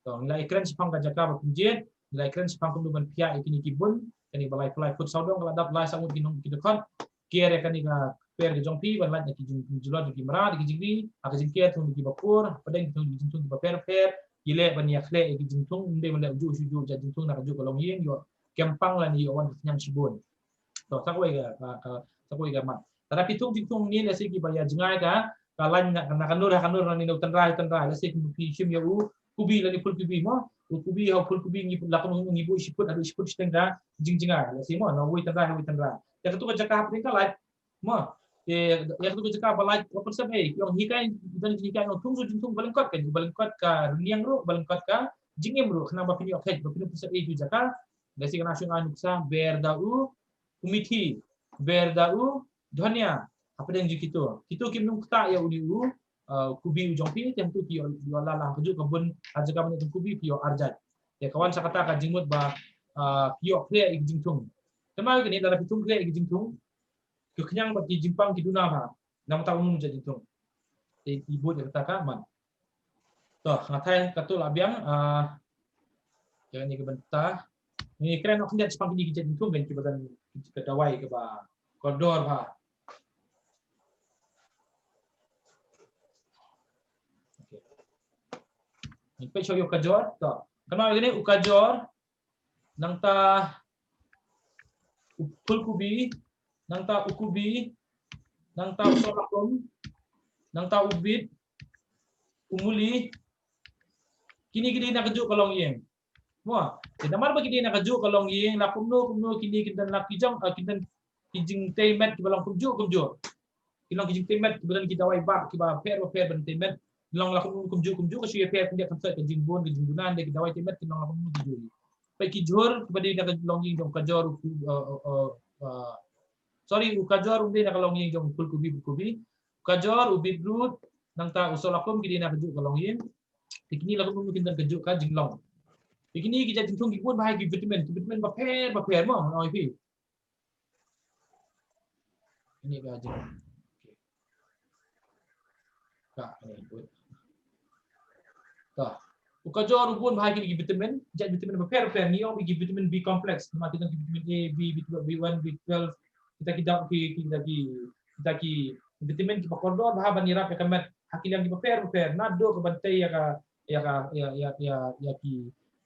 to, ngi la ïakren shaphang ka jaka ba pynjied, ngi la ïakren shaphang kumno ban phiah ïa kine ki bun, kane ba lai phew lai phut sawdong ka la dap lai saw ngut ki nong ki dkhot, ker ïa kane ka kper ka jong phi, ban lait na ki jing, jingjulor jong ki mrad, ki jingri, ha ka jingker thung ki ba kur, pdeng thung ki jingthung kiba pher pher, ki leh ban ïakhleh ïa ki jingthung, ym dei ban leh u juh shu juh jait jingthung na ka juh ka longïing, ïoh kempang lane ïoh wan ka khñiang shibun. To, sa kawei ka, ka, ka, sa kawei ka mat. Lada phi thung jingthung ne lehse kiba ïa jngai ka, ka lain na, na ka nur ha ka nur, na ne u tynrai tynrai, lehse phi shim ïa u kubi lane phulkubi mo. U kubi ha u phulkubi ngi la kum ngi buh shi phut haduh shi phut shiteng ka jingjngai, lehse mo, na uwei tynrai ha uwei tynrai. Ïa katu ka jaka hapdeng ka lait mo. Te ïa katu ka jaka ba lait, ka pynsep ei, ki ong hikai, don ki hikai ong thung jingthung ba lyngkot, ka ba lyngkot ka rynïeng ruh, ba lyngkot ka jingim ruh, khnang ba phin ïoh khet, ba phin pynsep ei tu jaka. Lehse ka na shong ai nuksa, ber da u kumithi, ber da u dhania hapdeng jong kito. Kito kim nukta ïa uni u, uh, kubi u jong phi, te hangtu phi ïoh, ïoh la la ha kajuh ka bun, ha jaka ban ïoh kubi phi ïoh arjat. Te ka wan sa kata ka jingmut ba, uh, phi ïoh khleh ïa ki jingthung. Te ma kane lada phi thung khleh ïa ki jingthung, ki khñiang bad ki jingpang ki duna bha. Namar ta unu jait jingthung. Te i bud ïa kata ka man. To, nga tharai katto la biang, ah, ïa kane ka bynta. Ngi kren noh khyndiat shaphang kine ki jait jingthung, kiba don ka dawai kaba kordor bha. Okay. Ngi peit shuwa ïa u kajor, to. Kane, kane u kajor, nangta u phulkubi, nangta u kubi, nangta u sohrakum, nangta u bit, u muli, kine ki dei na kajuh ka longïing. Mo, te namar ba ki dei na kajuh ka longïing, la kumno kumno kine ki don la ki jong, ah, ki don ki jingtei met kiba long kumjuh kumjuh. Ki long ki jingtei met kiba don ki dawai bah kiba pher ba pher ban tei met. Long la kumno kumjuh kumjuh, ka shu ïapher khyndiat khyndiat, ka jingbun ka jingduna, ki dawai tei met ki long la kumno kumjuh. Peit ki jhur kiba dei na ka longïing jong u kajor, u, uh, uh, uh, uh, sorry, u kajor um dei na ka longïing jong u phulkubi, phulkubi. U kajor, u beetroot, nangta u sohrakum ki dei na kajuh ka longïing. Te kine la kumno kin don kajuh ka jinglong. Te kine ki jait jingthung ki bun bha ïa ki vitamin, ki vitamin ba pher ba pher mo, ong ïa phi. Ini ka jing. Okay. Ka, ini, wait. Ka. U kajor u bun bha ïa ki vitamin, jait vitamin ba pher ba pher, ngi ong ïa ki vitamin B complex, namar ki don ki vitamin A, B, B one, B twelve, kita ki dau ki, kita ki, kita ki vitamin kiba kordor bha ban ïarap ïa ka met ha ki liang kiba pher ba pher, naduh ka ban tei ïa ka, ïa ka, ïa, ïa, ïa, ïa ki,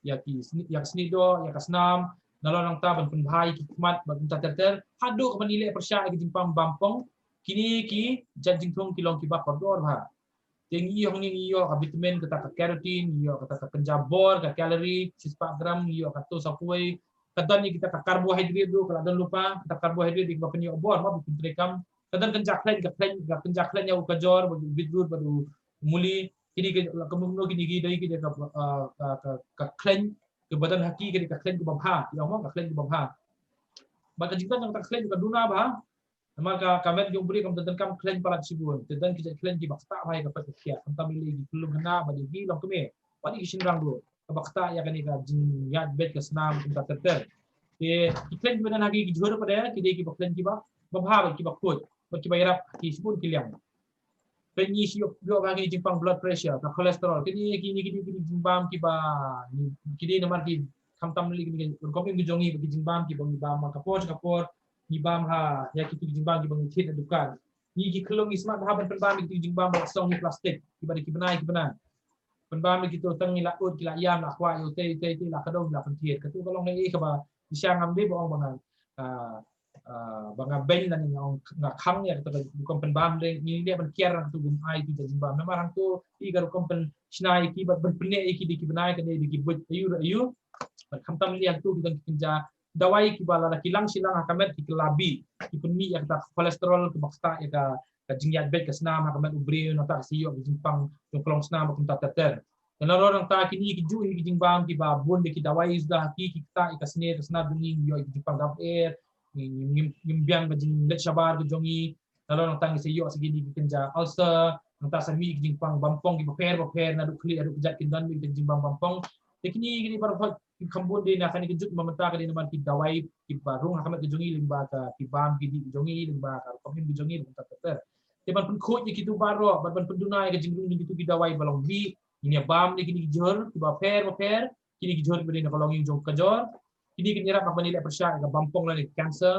ïa ki sni-, ïa ka snieh doh, ïa ka snam, nalor nangta ban pynbha ïa ki khmat bad kumta ter ter, haduh ka ban ïaleh pyrshah ïa ki jingpang bampong, kine ki jait jingthung ki long kiba kordor bha. Te ngi ïoh, ngi ïoh ka vitamin, kata ka carotene, ngi ïoh kata ka kynja bor, ka calorie, shispah gram, ngi ïoh katto sa phew wei. Ka don ïa kita ka carbohydrate ruh, ka la don lypa, kata carbohydrate ïa kiba pynïoh bor, ma ba pyntreikam. Ka don kynja khlaiñ, ka khlaiñ, ka kynja khlaiñ ïa u kajor, bad u beetroot, bad u muli. Kine ki, kumno kine ki dei ki dei ka, ah, ka, ka, ka khlaiñ, ka ba don ha ki ka dei ka khlaiñ kaba bha, ïa mo, ka khlaiñ kaba bha. Bad ka jingdon ka khlaiñ ka duna bha. Namar ka, ka met jong u briew kam don kam khlaiñ palat shibun. Te don ki jait khlaiñ kiba ktah bha ïa ka pyrthei. Khamtam lei ki khyllung khynnah bad ïa ki longkmie. Bad ïa ki shynrang ruh. Kaba ktah ïa kane ka jingïaid beit ka snam kumta ter ter. Te ki khlaiñ kiba don ha ki, ki jhur pat de, ki dei kiba khlaiñ kiba, ba bha bad kiba khuid. Bad kiba ïarap ki shibun ki liang. Khlaiñ ngi shu ïoh, ïoh ba ngi jingpang blood pressure, ka cholesterol. Kine, kine, kine, kine jingbam kiba, ki dei namar ki khamtam lei kine, rukom im ki jong ngi, ki jingbam kiba ngi bam ka por, ka por, ngi bam ha, ïa kitu ki jingbam kiba ngi thied ha dukan. Ngi ki khyllung ngi smat bha ban pynbam ïa kitu ki jingbam ba song ïa plastik, kiba dei ki bnai, ki bnai. Pynbam ïa kitu tang ngi la ud, ki la ïam, la khwai, ïa utei, utei, utei, la kdong, la pynthied. Katu ka long ei kaba, shisha ngam dei ba ong ba nga, ah, ah, ba nga beiñ lane nga ong nga khang ïa kata ka rukom pynbam de, ngi leh ban kiar na katu kum ai tu jait jingbam. Namar hangtu i ka rukom pynshna ïa ki bad ban pyneh ïa ki da ki bnai ka dei da ki buit aiu re aiu. Bad khamtam lei hangtu ki don ki kynja dawai kiba lada ki lang shi lang ha ka met ki kylla bih, ki pynmih ïa kata cholesterol kaba ktah ïa ka, ka jingïaid beit ka snam ha ka met u briew, nangta ka sa ïoh ka jingpang jong ka long snam ba kumta ter ter. Te nalor nangta kine ki juh hi ki jingbam kiba bun de ki dawai suda ha ki, ki ktah ïa ka sner ka snam jong ngi, ngi ïoh ïa ki jingpang dap er, ngi, ngi, ngi, ngim biang ka jingleit shabar ka jong ngi. Nalor nangta ngi sa ïoh sa kine ki kynja ulcer, nangta sa mih ki jingpang bampong kiba pher bapher, naduh khlieh haduh kjat kin don mih ki jingbam bampong. Te kine, kine baroh ki kham bun de na kane ka juk ba mynta ka dei namar ki dawai kiba rung ha ka met ka jong ngi lyngba ka, ki bam ki dih ki jong ngi lyngba ka rukom im ki jong ngi lyngba ka ter ter. Te ban pynkhuid ïa kitu baroh, ban, ban pynduna ïa ka jingrung jong kitu ki dawai ba long bih, ngin ïa bam lei kine ki jhur kiba pher bapher, kine ki jhur kiba dei na ka longïing jong u kajor. Kine kin ïarap ba ngi leh pyrshah ïa ka bampong lane ka cancer.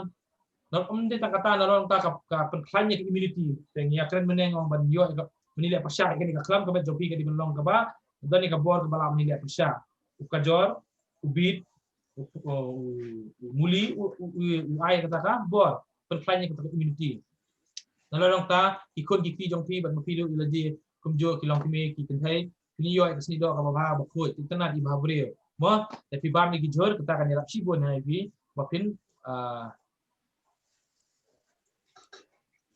Nalor ym dei tang kata, nalor nangta ka, ka pynkhlaiñ ïa ka immunity. Te ngi ïa kren mynne nga ong ban ïoh ïa ka, ba ngi leh pyrshah ïa kane ka khlam ka met jong phi ka dei ban long kaba don ïa ka bor kaba lah ba ngi leh pyrshah. U kajor, u bit, u, u, u, u muli, u, u, u, u ai kata ka bor, pynkhlaiñ ïa kata ka immunity. Nalor nangta ki khun ki kti jong phi bad ma phi ruh ïa lade kumjuh ki longkmie ki kynthei, phin ïoh ïa ka snieh doh kaba bha ba khuid, itynnad i bha briew. Mo, te phi bam ïa ki jhur, kata kan ïarap shibun ha phi ba phin, ah,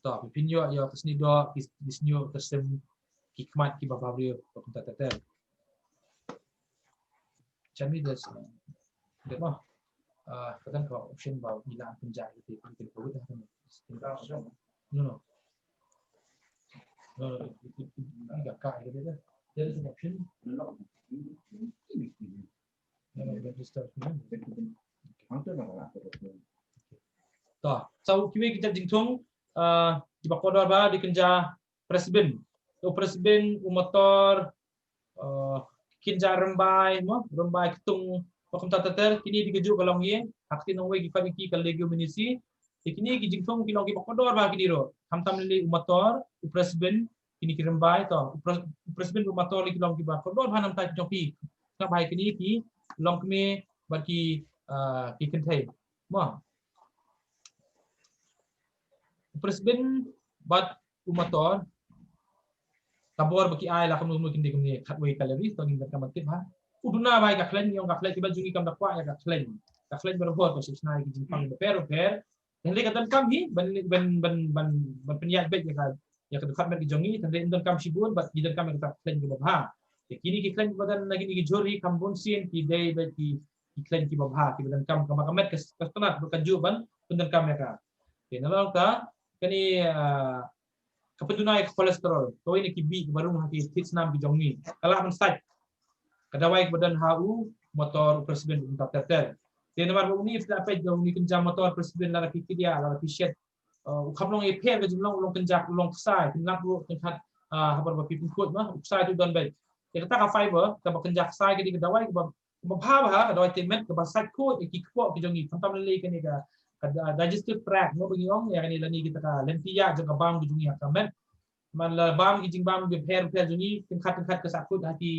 to, phin ïoh ïa ka snieh doh, ki, ki snieh, ka sem, ki khmat kiba bha briew ba kumta ter ter. Chan mi des. Dep mo. Ah, ka don ka option ba ngi lah ban pynjah ïa ki, pyn, pyn, pyn, pyn. No, no. No, no, it, it, it, it, it, it, there is an option. No, no, register. To, so kiwei ki jait jingthung, ah, kiba kordor ba dei kynja press bin. To press bin, u motor, eh, kynja rymbai, mo, rymbai ktung, ba kumta ter ter, kine dei kajuh ka longïing, ha ka ktien nongwei ki khot ïa ki ka leguminosae. Te kine ki jingthung ki long kiba kordor ba kine ruh. Khamtam lei u motor, u press bin, kine ki rymbai, to, u press, u press bin, u motor lei ki long kiba kordor ba namar ki jong phi. Nga ba kine ki longkmie bad ki, eh, ki kynthei. Mo. U press bin bad u motor, ka bor ba ki ai la kumno kumno kin dei kumne, khatwei calorie, to ngin donkam ban tip ha. U duna ba ïa ka khlaiñ, ïa ka khlaiñ, kiba jong ngi kam da kwah ïa ka khlaiñ. Ka khlaiñ barabor ka shna ïa ki jingpang bapher bapher. Hynrei ka donkam hi ban, ban, ban, ban, ban pynïaid beit ïa ka, ïa ka dkhot met ki jong ngi, hynrei ym donkam shibun, bad ngi donkam ïa ka khlaiñ kaba bha. Te kine ki khlaiñ ba don na kine ki jhur hi kam bun sien ki dei beit ki, ki khlaiñ kiba bha, kiba donkam, kaba ka met ka, ka sngewtynnat bad kajuh ban pyndonkam ïa ka. Te nalor ka, kane, ah, ka pynduna ïa ka cholesterol, kawei na ki bih kiba rung ha ki thied snam ki jong ngi. Ka lah ban sait. Ka dawai kaba don ha u motor, u press bin, kumta ter ter. Te namar ba une phi la peit, une kynja motor, press bin, lada phi kit ïa, lada phi shet, eh, u kham long ïapher ka jinglong, u long kynja, u long ksai, phin lap ruh tyngkhat, ah, habar ba phi pynkhuid ma, u ksai tu don beit. Te kata ka fiber, kaba kynja ksai ka dei ka dawai kaba, kaba bha bha, ka dawai teh met, kaba sait khuid ïa ki kpoh ki jong ngi, khamtam lei lei kane ka, ka di-, digestive tract, mo ba ngi ong, ïa kane lane kita ka lynti ïa jong ka bam ki jong ngi ha ka met. Man la bam ki jingbam bapher bapher jong ngi, tyngkhat tyngkhat ka sah kut ha ki,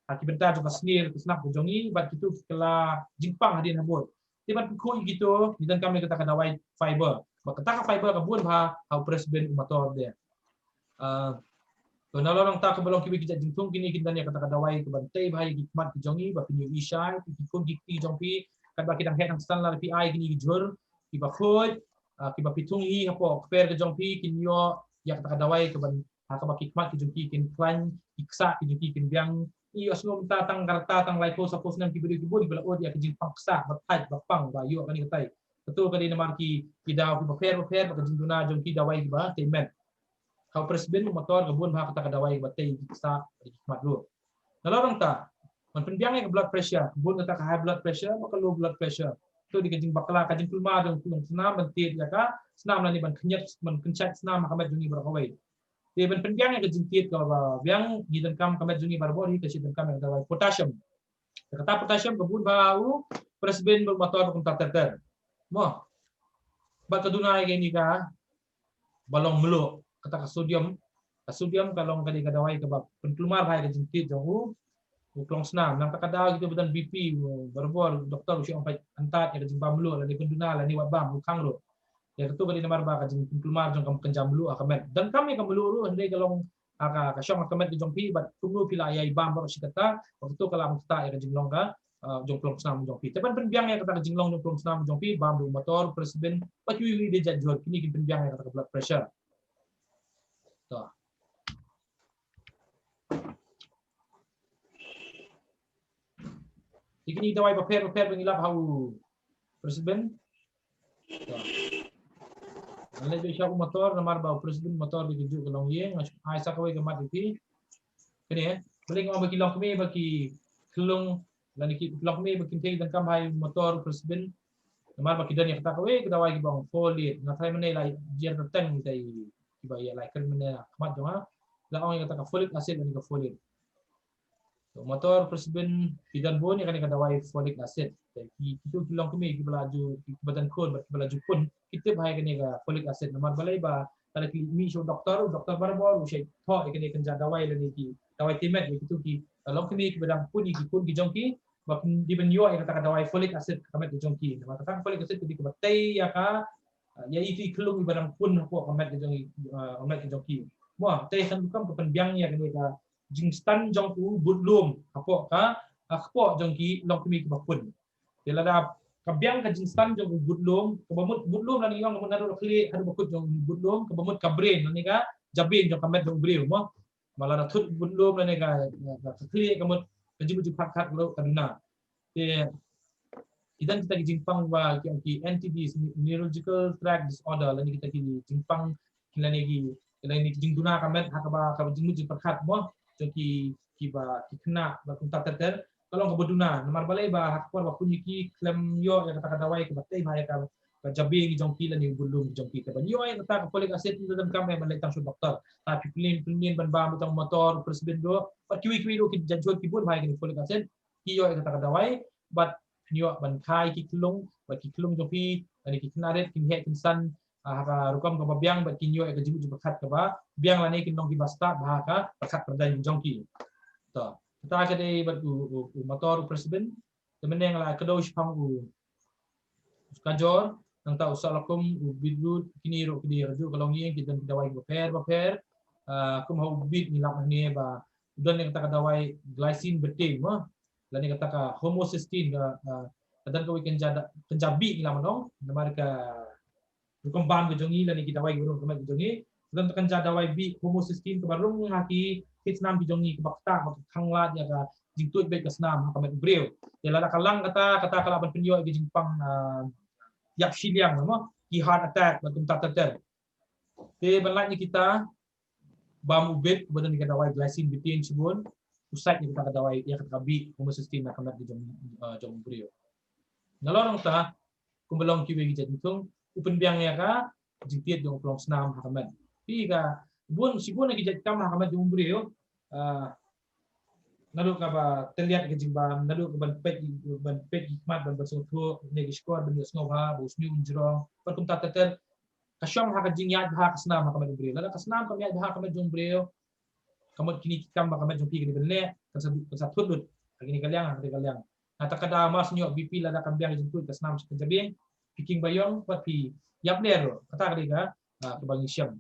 ha ki bynta jong ka snier, ka snap ka jong ngi, bad kitu ki kylla jingpang hadien habud. Te ban pynkhuid ïa kitu, ngi donkam ïa kata ka dawai fiber. Bad kata ka fiber ka bun bha ha u press bin u motor de. Ah, to nalor nangta kaba long kiwei ki jait jingthung kine kin don ïa kata ka dawai kaban tei bha ïa ki khmat ki jong ngi, ba phin ïohi shai, ki khun ki kti jong phi, katba ki dang heh dang san lada phi ai kine ki jhur kiba khuid, ah, kiba phi thung hi hapoh kper ka jong phi, kin ïoh ïa kata ka dawai kaban ha kaba ki khmat ki jong ki kin khlaiñ, ki ksah ki jong ki kin biang. Ïohsngew mynta tang ka rta tang laiphew saphew snem ki briew ki bun ba la ud ïa ka jingpang ksah, ba thait, ba pang, ba ïoh kane katai. Kato ka dei namar ki, ki daw kiba pher bapher bad ka jingduna jong ki dawai kiba tei met. Ha u Prince Bin Motor ka bun bha kata ka dawai kaba tei ki ksah bad ki khmat ruh. Nalor nangta, ban pynbiang ïa ka blood pressure, ka bun kata ka high blood pressure bad ka low blood pressure. To dei ka jingbakla, ka jingkulmar jong u klong snam ban tied ïa ka snam lane ban kynjat, ban kynjat snam ha ka met jong ngi baroh kawei. Te ban pynbiang ïa ka jingtied kaba biang, ngi donkam ha ka met jong ngi barabor hi ka shi donkam ïa ka dawai potassium. Kata potassium ka bun bha ha u Prince Bin Motor bad kumta ter ter. Mo. Bad ka duna ïa kane kaba long mluh, kata ka sodium. Ka sodium ka long ka dei ka dawai kaba pynkulmar bha ïa ka jingtied jong u, u klong snam. Nangta ka daw kito ba don B P, u barabor doktor u shu ong peit antad ïa ka jingbam mluh lane pynduna lane wat bam u khang ruh. Ïa kato ka dei namar ba ka jingpynkulmar jong ka kynja mluh ha ka met. Donkam ïa ka mluh ruh hynrei ka long, ah, ka, ka shong ha ka met ka jong phi, bad kumno phi la ïai bam baroh shi katta, bad kato ka la ktah ïa ka jinglong ka, ah, jong klong snam jong phi. Te ban pynbiang ïa kata ka jinglong jong klong snam jong phi, bam da u Motor, Prince Bin, bad kiwei kiwei de jait jhur, kine kin pynbiang ïa kata ka blood pressure. To. Te kine ki dawai bapher bapher ba ngi lap ha u Prince Bin. To. Ngan leit beit sha u Motor, namar ba u Prince Bin Motor dei kajuh ka longïing, nga shu ai sa kawei ka mat ïa phi. Kane, eh. Balei nga ong ba ki longkmie ba ki khyllung, lane ki longkmie ba kin thei donkam ha u Motor u Prince Bin. Namar ba ki don ïa kata kawei ka dawai kiba ong folate. Nga tharai mynne la jia kyrteng kita kiba ïa la kren mynne ha khmat jong nga. La ong ïa kata ka folic acid lane ka folate. To, Motor, Prince Bin, ki don bun ïa kane ka dawai folic acid. Te ki, kito ki longkmie kiba la ju, kiba don khun bad kiba la ju pun, ki tip ha ïa kane ka folic acid. Namar balei ba lada ki mih sha u doktor, u doktor barabor u shait thoh ïa kane ka kynja dawai lane ki dawai tei met ïa kito ki, eh, longkmie kiba dang pun ïa ki khun ki jong ki, ba kin dei ban ïoh ïa kata ka dawai folic acid ha ka met ka jong ki. Namar kata ka folic acid ka dei kaba tei ïa ka, eh, ïa ito i khyllung iba dang pun hapoh ka met ka jong i, eh, ka met ka jong ki. Mo, tei khlem da ka pynbiang ïa kane ka jingstand jong u budlum hapoh ka, ah, kpoh jong ki longkmie kiba pun. Te lada ka biang ka jingstand jong u budlum, kaba mut budlum lane ïong ka mut naduh ka khlieh haduh ba kut jong u budlum, kaba mut ka brain lane ka jabieng jong ka met jong u briew mo. Ba lada thut budlum lane ka, ka, ka khlieh ka mut ka jingmut jingpyrkhat ruh ka duna. Te ki don kita ki jingpang ba ki ong ki N T Ds, neurological tract disorder, lane kita ki jingpang, lane ki, lane ki jingduna ka met ha kaba, kaba jingmut jingpyrkhat mo, jong ki, kiba, ki khynnah bad kumta ter ter. Ka long kaba duna, namar balei ba ha ka por ba pun ïa ki khlem ïoh ïa kata ka dawai kaba tei bha ïa ka, ka jabieng jong ki lane u budlum jong ki. Te ban ïoh ïa kata ka folic acid te donkam ban leit tang sha u doktor. Ta phi pynlong, pynlong ban bam tang u Motor, u Prince Bin ruh, bad kiwei kiwei ruh ki jait jhur ki bun bha ïa ka folic acid. Ki ïoh ïa kata ka dawai, bad phin ïoh ban kha ïa ki khyllung, bad ki khyllung jong phi, lane ki khynnah rit kin heh kin san, ah, ha ka rukom kaba biang, bad kin ïoh ïa ka jingmut jingpyrkhat kaba biang lane kin long kiba stad bha ha ka pyrkhat pyrdaiñ jong ki. To, kata ka dei bad u, u, u Motor, u Prince Bin. Te mynne nga la kdew shaphang u, u kajor, nangta u sohlukum, u beetroot, kine ruh ki dei kajuh ka longïing, ki don ki dawai bapher bapher. Ah, kum ha u beet ngi lap hangne ba u don ïa kata ka dawai glycine betaine mo, lane kata ka homocysteine ka, ah, ka don kawei ka kynja da-, kynja bih ngi lap ban ong, namar ka rukom bam ka jong ngi lane ki dawai kiba rung ha ka met ka jong ngi. Ka don kata ka kynja dawai bih homocysteine kaba rung ha ki thied snam ki jong ngi, kaba ktah, kaba khanglad ïa ka jingtuid beit ka snam ha ka met u briew. Te lada ka lang kata, kata ka lah ban pynïoh ïa ka jingpang, ah, ïap shiliang mo, ki heart attack bad kumta ter ter. Te ban lait na kita, bam u beet, ba don ïa ka dawai glycine betaine shibun, u sait ïa kata ka dawai, ïa kata ka bih homocysteine na ka met ka jong, ah, jong u briew. Nalor nangta, kumba long kiwei ki jait jingthung, u pynbiang ïa ka jingtied jong u klong snam ha ka met. Phi ka bun, shibun ki jait kam ha ka met jong u briew, ah, naduh kaba tylliat ka jingbam, naduh ka ban peit, ban peit ki khmat, ban, ban sngewthuh, ne ki shkor, ban ïohsngew bha, ba u shñiuh u jrong, bad kumta ter ter, ka shong ha ka jingïaid bha ka snam ha ka met u briew. Lada ka snam kam ïaid bha ha ka met jong u briew, ka mut kine ki kam ba ka met jong phi ka dei ban leh, kan sa, kan sa thut lut ha kine ka liang, ha kane ka liang. Nangta ka daw mar shu ïoh B P lada kam biang ka jingtuid ka snam sha ka jabieng, phi king ba ïong, bad phi ïap ler ruh. Kata ka dei ka, ah, kaba ngi shem.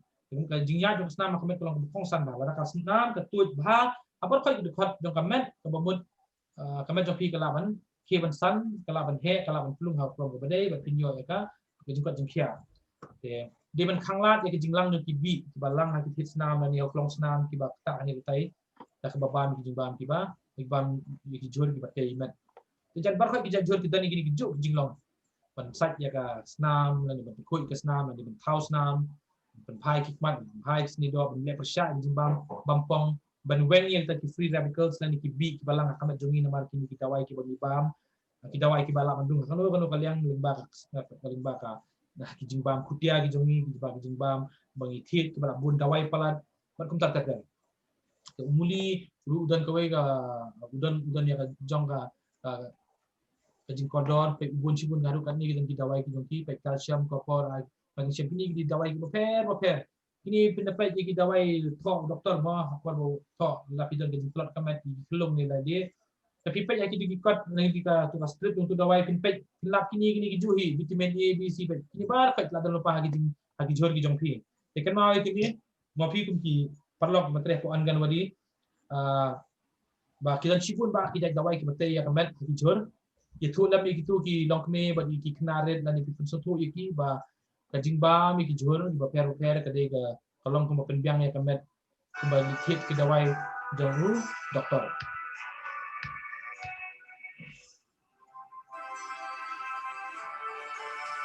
Ka jingïaid jong ka snam ha ka met ka long kaba kongsan bha. Lada ka snam ka tuid bha ha baroh ki dkhot jong ka met, kaba mut, ah, ka met jong phi ka lah ban khie ban san, ka lah ban heh, ka lah ban pynlong ha u krong kaba dei, bad phin ïoh ïa ka, ka jingkoit jingkhiah. Te dei ban khanglad ïa ki jinglang jong ki bih kiba lang ha ki thied snam lane ha u klong snam kiba ktah hangne batai, da kaba bam ïa ki jingbam kiba, ïa ki bam ïa ki jhur kiba tei met. Te jan baroh ki jait jhur ki don ïa kine ki juh ki jinglong. Ban sait ïa ka snam lane ban pynkhuid ïa ka snam lane ban thaw snam, ban phai ki khmat, ban phai ki snieh doh, ban leh pyrshah ïa ki jingbam bampong, ban weng ïa kita ki free radicals lane ki bih kiba lang ha ka met jong ngi namar kine ki dawai kiba ngi bam, ki dawai kiba lah ban rung ha kano kano ka liang lyngba ka, lyngba ka, na ki jingbam khutia ki jong ngi, kiba ki jingbam ba ngi thied kiba lah bun dawai palat bad kumta ter ter. Te u muli ruh u don kawei ka, u don, u don ïa ka jong ka, ka, ka jingkordor, peit u bun shibun nga ruh katne ki don ki dawai ki jong ki, peit calcium, copper, iron, magnesium, kine ki dei dawai kiba pher ba pher. Kine phin da peit ïa ki dawai thoh u doktor mo, ha por ba u thoh la phi don ka jingtlot ka met, ki khlung ne la dei. Te phi peit ïa ki dei ki kot ne ki ka, tu ka strip jong tu dawai, phin peit, phin lap kine, kine ki juh hi, vitamin A, B, C, peit. Kine baroh peit la don lypa ha ki jing, ha ki jhur ki jong phi. Te kynmaw ïa kine, mo phi kum ki paralok ba treh ha Anganwadi, ah, ba ki don shibun ba ki jait dawai kiba tei ïa ka met ha ki jhur. Ïathuh lem ïa kitu ki longkmie bad ïa ki khynnah rit lane phi pynsngewthuh ïa ki ba ka jingbam ïa ki jhur kiba pher ba pher ka dei ka, ka long kumba pynbiang ïa ka met kumba thied ki dawai jong u doktor.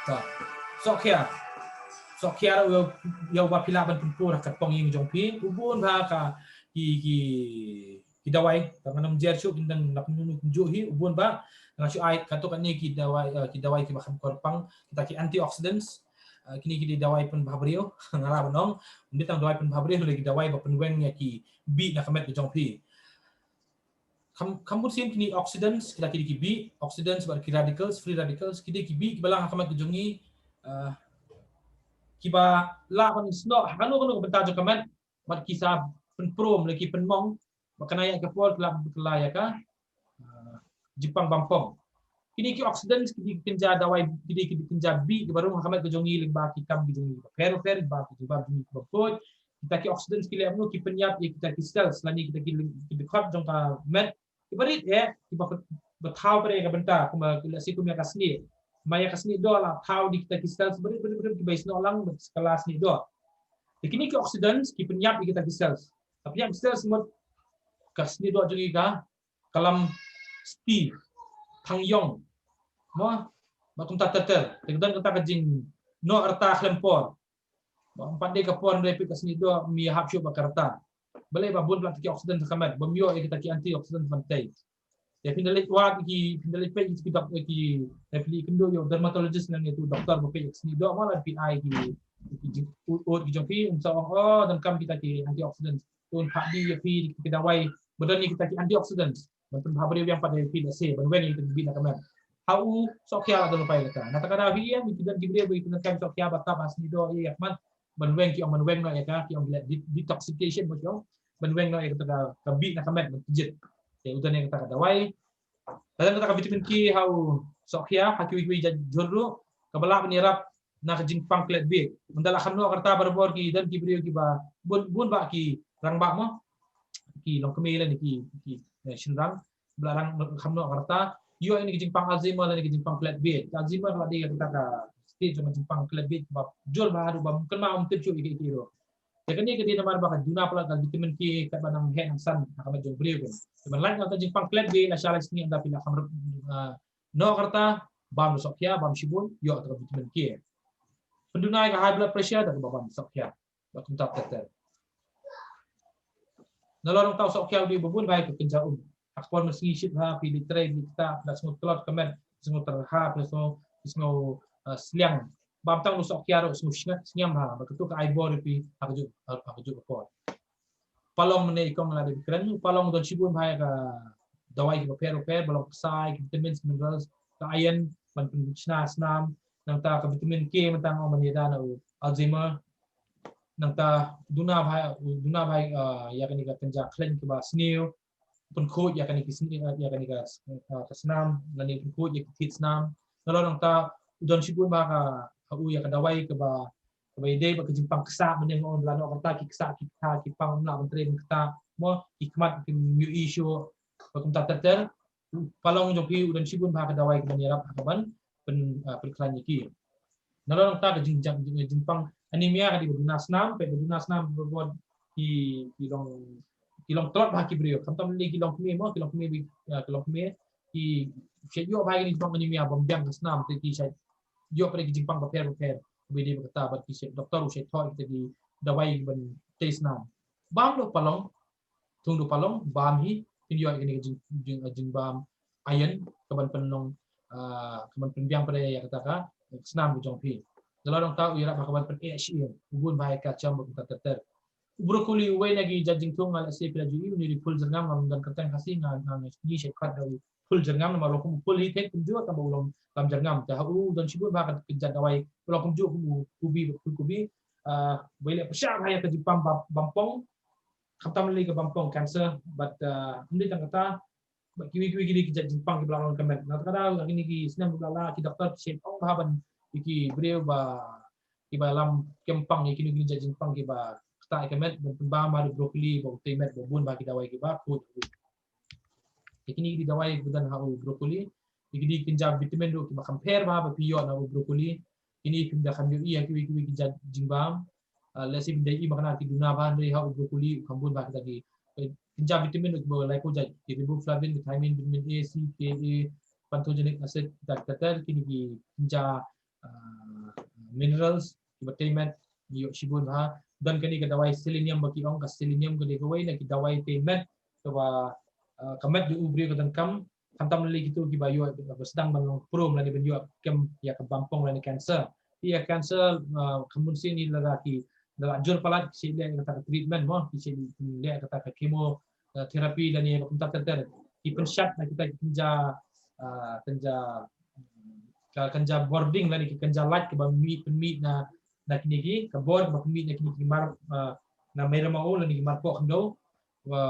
Ta. Sohkhia. Sohkhia ruh ïa, ïa uba phi lah ban pynpur ha ka pong ïing jong phi. U bun ba ka ki, ki, ki dawai. Tang ngan ym jer shuh, kin dang lap nunu kumjuh hi, u bun ba. Nga shu ai katto katne ki dawai, eh, ki dawai kiba kham kyrpang, kita ki antioxidants. Eh, kine ki dei dawai pynbha briew, nga lah ban ong. Ym dei tang dawai pynbha briew, lei ki dawai ba pynweng ïa ki bih na ka met ka jong phi. Kham, kham bun sien kine oxidants, kita ki dei ki bih, oxidants bad ki radicals, free radicals, ki dei ki bih kiba lang ha ka met ka jong ngi, eh, kiba lah ban snoh ha kano kano ka bynta jong ka met, bad ki sa pynprom lane ki pynmong ba kane ïa ka por ki la, ki la ïa ka, eh, jingpang bampong. Kine ki oxidants ki dei ki kynja dawai, ki dei ki kynja bih kiba rung ha ka met ka jong ngi lyngba ki kam ki jong ngi kiba pher pher, lyngba ki jingbam jong ngi kiba khuid. Kita ki oxidants ki leh kumno? Ki pynïap ïa kita ki cells lane kita ki, ki dkhot jong ka met, kiba rit eh, kiba, ba thaw pyrshah ïa ka bynta, kumba, let's say, kum ïa ka snieh. Ma ïa ka snieh doh la thaw da kita ki cells ba rit ba rit ba rit kiba ïasnoh lang bad ka la snieh doh. Te kine ki oxidants ki pynïap ïa kita ki cells. Ka pynïap cells mut ka snieh doh jong ngi ka, ka lam stiff, thang ïong. Mo, ba kumta ter ter. Te ka don kata ka jingnoh rta khlem por. Ba ym pat dei ka por, ym dei phi ka snieh doh, ym ïahap shuh bad ka rta. Balei? Ba bun palat ki oxidant ha ka met, bym ïoh ïa kita ki antioxidant ban tei. Te phin da leit wad ki, phin da leit peit ki doc-, ki, te phi leit kynduh ïa u dermatologist lane ïa u doktor ba peit ïa ka snieh doh, mo, lada phi ai ki, ki jing, ud, ud ki jong phi, un sa ong, oh, donkam kita ki antioxidant. To un phah dih ïa phi ki dawai ba don ïa kita ki antioxidant ban pynbha briew biang pat ïa phi, lehse ban weng ïa kita ki bih na ka met. Ha u Sohkhia la don lypa ïa kata. Na kata ka daw hi ïa ki don ki briew ba ki donkam Sohkhia ba tap ha snieh doh ïa ka met, ban weng, ki ong ban weng noh ïa ka, ki ong ki leh de-, detoxification, mo, ki ong ban weng noh ïa kata ka, ka bih na ka met ban kjit. Te u don ïa kata ka dawai. Te don kata ka vitamin K ha u Sohkhia, ha kiwei kiwei jait jhur ruh, kaba lah ban ïarap na ka jingpang klet biej. Ynda la kham noh ka rta barabor, ki don ki briew kiba bun, bun bah ki rangbah, mo, ki longkmie lane ki, ki, eh, shynrang, ba la rang kham noh ka rta, ïoh ïa ka jingpang Alzheimer lane ka jingpang klet biej. Ka Alzheimer ka la dei kata ka stage jong ka jingpang klet biej kaba jur bha haduh ba ym kynmaw, ym tip shuh ïa kiei kiei ruh. Te kane ka dei namar ba ka duna palat ka vitamin K katba nang heh nang san ha ka met jong u briew kan. Te ban lait na ka jingpang klet biej, lashai lashisngi ynda phi la kham, ah, noh ka rta, bam da u Sohkhia, bam shibun, ïoh ïa ka vitamin K. Pynduna ïa ka high blood pressure da kaba bam da u Sohkhia. Ba kumta ter ter. Nalor nangta u Sohkhia u dei ba bun bha ïa ka kynja um. Ha ka por mynsngi shit bha, phi leit trei, phi leit ktah, phi la sngew tlot ka met, phi sngew tyrha, phi sngew, phi sngew, uh, sliang. Bam tang da u Sohkhia ruh sngew sngem, sngem bha. Ba katto ka ai bor ïa phi ha kajuh, ha kajuh ka por. Palong mynne i kong la dep kren, palong don shibun bha ïa ka dawai kiba pher ba pher, ba long ksai, ki vitamins, minerals, ka iron, ban pynshna snam, nangta ka vitamin K mynta nga ong ban ïada na u Alzheimer, nangta duna bha, duna bha, ah, ïa kane ka kynja khleiñ kaba sniew, pynkhuid ïa kane ki sniew, ïa kane ka, ah, ka snam, lane pynkhuid ïa ki thied snam. Nalor nangta u don shibun bha ka, ka u ïa ka dawai kaba, kaba ïadei bad ka jingpang ksah, mynne nga ong ba la noh ka rta ki ksah ki ktah, ki pang ym lah ban trei ban ktah, mo, ki khmat kim ïohi shuh, ba kumta ter ter. Palong jong phi u don shibun bha ka dawai kaban ïarap ha kaban pyn, ah, pynkhlaiñ ïa ki. Nalor nangta ka jing, jing, jing, jingpang, Anemia ka dei ba duna snam, peit ba duna snam ba bun ki, ki long, ki long tlot bha ki briew. Khamtam lei ki longkmie mo, ki longkmie, ki longkmie ki shait ïoh bha ïa ki jingpang anemia bym biang ka snam, te ki shait ïoh pat ki jingpang bapher bapher. Ba dei ba kata bad ki shait doktor u shait thoh ïa kita ki dawai ban tei snam. Bam da u palong, thung da u palong, bam hi, phin ïoh ïa kane ka jing, jing, jingbam iron, kaban pynlong, ah, kaban pynbiang pat ïa kata ka snam ka jong phi. Nalor nangta u ïarap ba kaban pyneh shi ïing, u bun bha ïa ka jong ba kumta ter ter. U broccoli uwei na ki jait jingthung nga la sep ïa la ju i, u ni ri phul jyrngam, ngam don kyrteng Khasi, nga, nga, nga, ngi shait khot da u phul jyrngam, namar u kum phul hi thik kumjuh, tang ba u long lam jyrngam. Te ha u don shibun bha ka, ka jait dawai, u long kumjuh kum u kubi, phul kubi. Ah, wei leh pyrshah bha ïa ka jingpang bam, bampong. Khamtam lei ka bampong cancer, but, ah, ym dei tang kata, bad kiwei kiwei ki dei ki jait jingpang kiba la long ka met. Na kata ka daw ha kine ki snem kiba la leit ki doktor ki shait ong bha ban ïa ki briew ba kiba lam kem pang ïa kine ki jait jingpang kiba ktah ïa ka met ban pynbam ha u broccoli ba u tei met ba bun bha ki dawai kiba khuid. Ïa kine ki dei dawai kiba don ha u broccoli. Ïa ki dei ki kynja vitamin ruh kiba kham pher bha ba phi ïoh na u broccoli. Kine phim da kham ïohi ha kiwei kiwei ki jait jingbam. Ah, lehse phim da i makna ki duna bha, hynrei ha u broccoli u kham bun bha kita ki, eh, kynja vitamin ruh kiba lai ko jait, ki riboflavin, thiamine, vitamin A, C, K, A, pantothenic acid, kita ter ter, kine ki kynja, ah, minerals kiba tei met, ïoh shibun bha. Don kane ka dawai selenium ba ki ong, ka selenium ka dei kawei na ki dawai tei met kaba, ah, ka met jong u briew ka donkam. Khamtam lei kito kiba ïoh, ba sdang ban long prom lane ban ïoh kem ïa ka bampong lane cancer. Ïa cancer, ah, ka mynsiem hi lada ki, lada jur palat ki shait leh kata ka treatment mo, ki shait leh kata ka chemo, ah, therapy lane ba kumta ter ter. Ki pynshad na kita ki kynja, ah, kynja, ka kynja bording lane ki kynja light kiba mih, pynmih na, na kine ki, ka bor kiba pynmih na kine ki mar, ah, na mei rama o lane ki mar poh khyndew. Wa,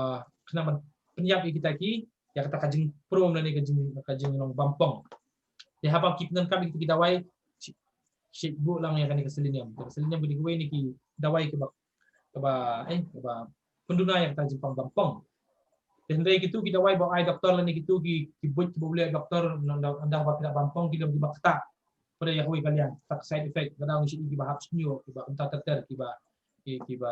khnang ban pynïap ïa kita ki, ïa kata ka jingprom lane ka jing, ka jinglong bampong. Te haba ki pyndonkam ïa kita ki dawai, shi, shait buh lang ïa kane ka selenium. Ka selenium ka dei kawei na ki dawai kaba, kaba, eh, kaba pynduna ïa kata ka jingpang bampong. Te hynrei kito ki dawai ba ai doktor lane kito ki, ki buit kiba u leh doktor, ynda, ynda ba phi la bampong ki long kiba ktah. Pat ïa kawei ka liang, kata ka side effect, ka dang shi kiba hap shñiuh, kiba kumta ter ter, kiba, ki, kiba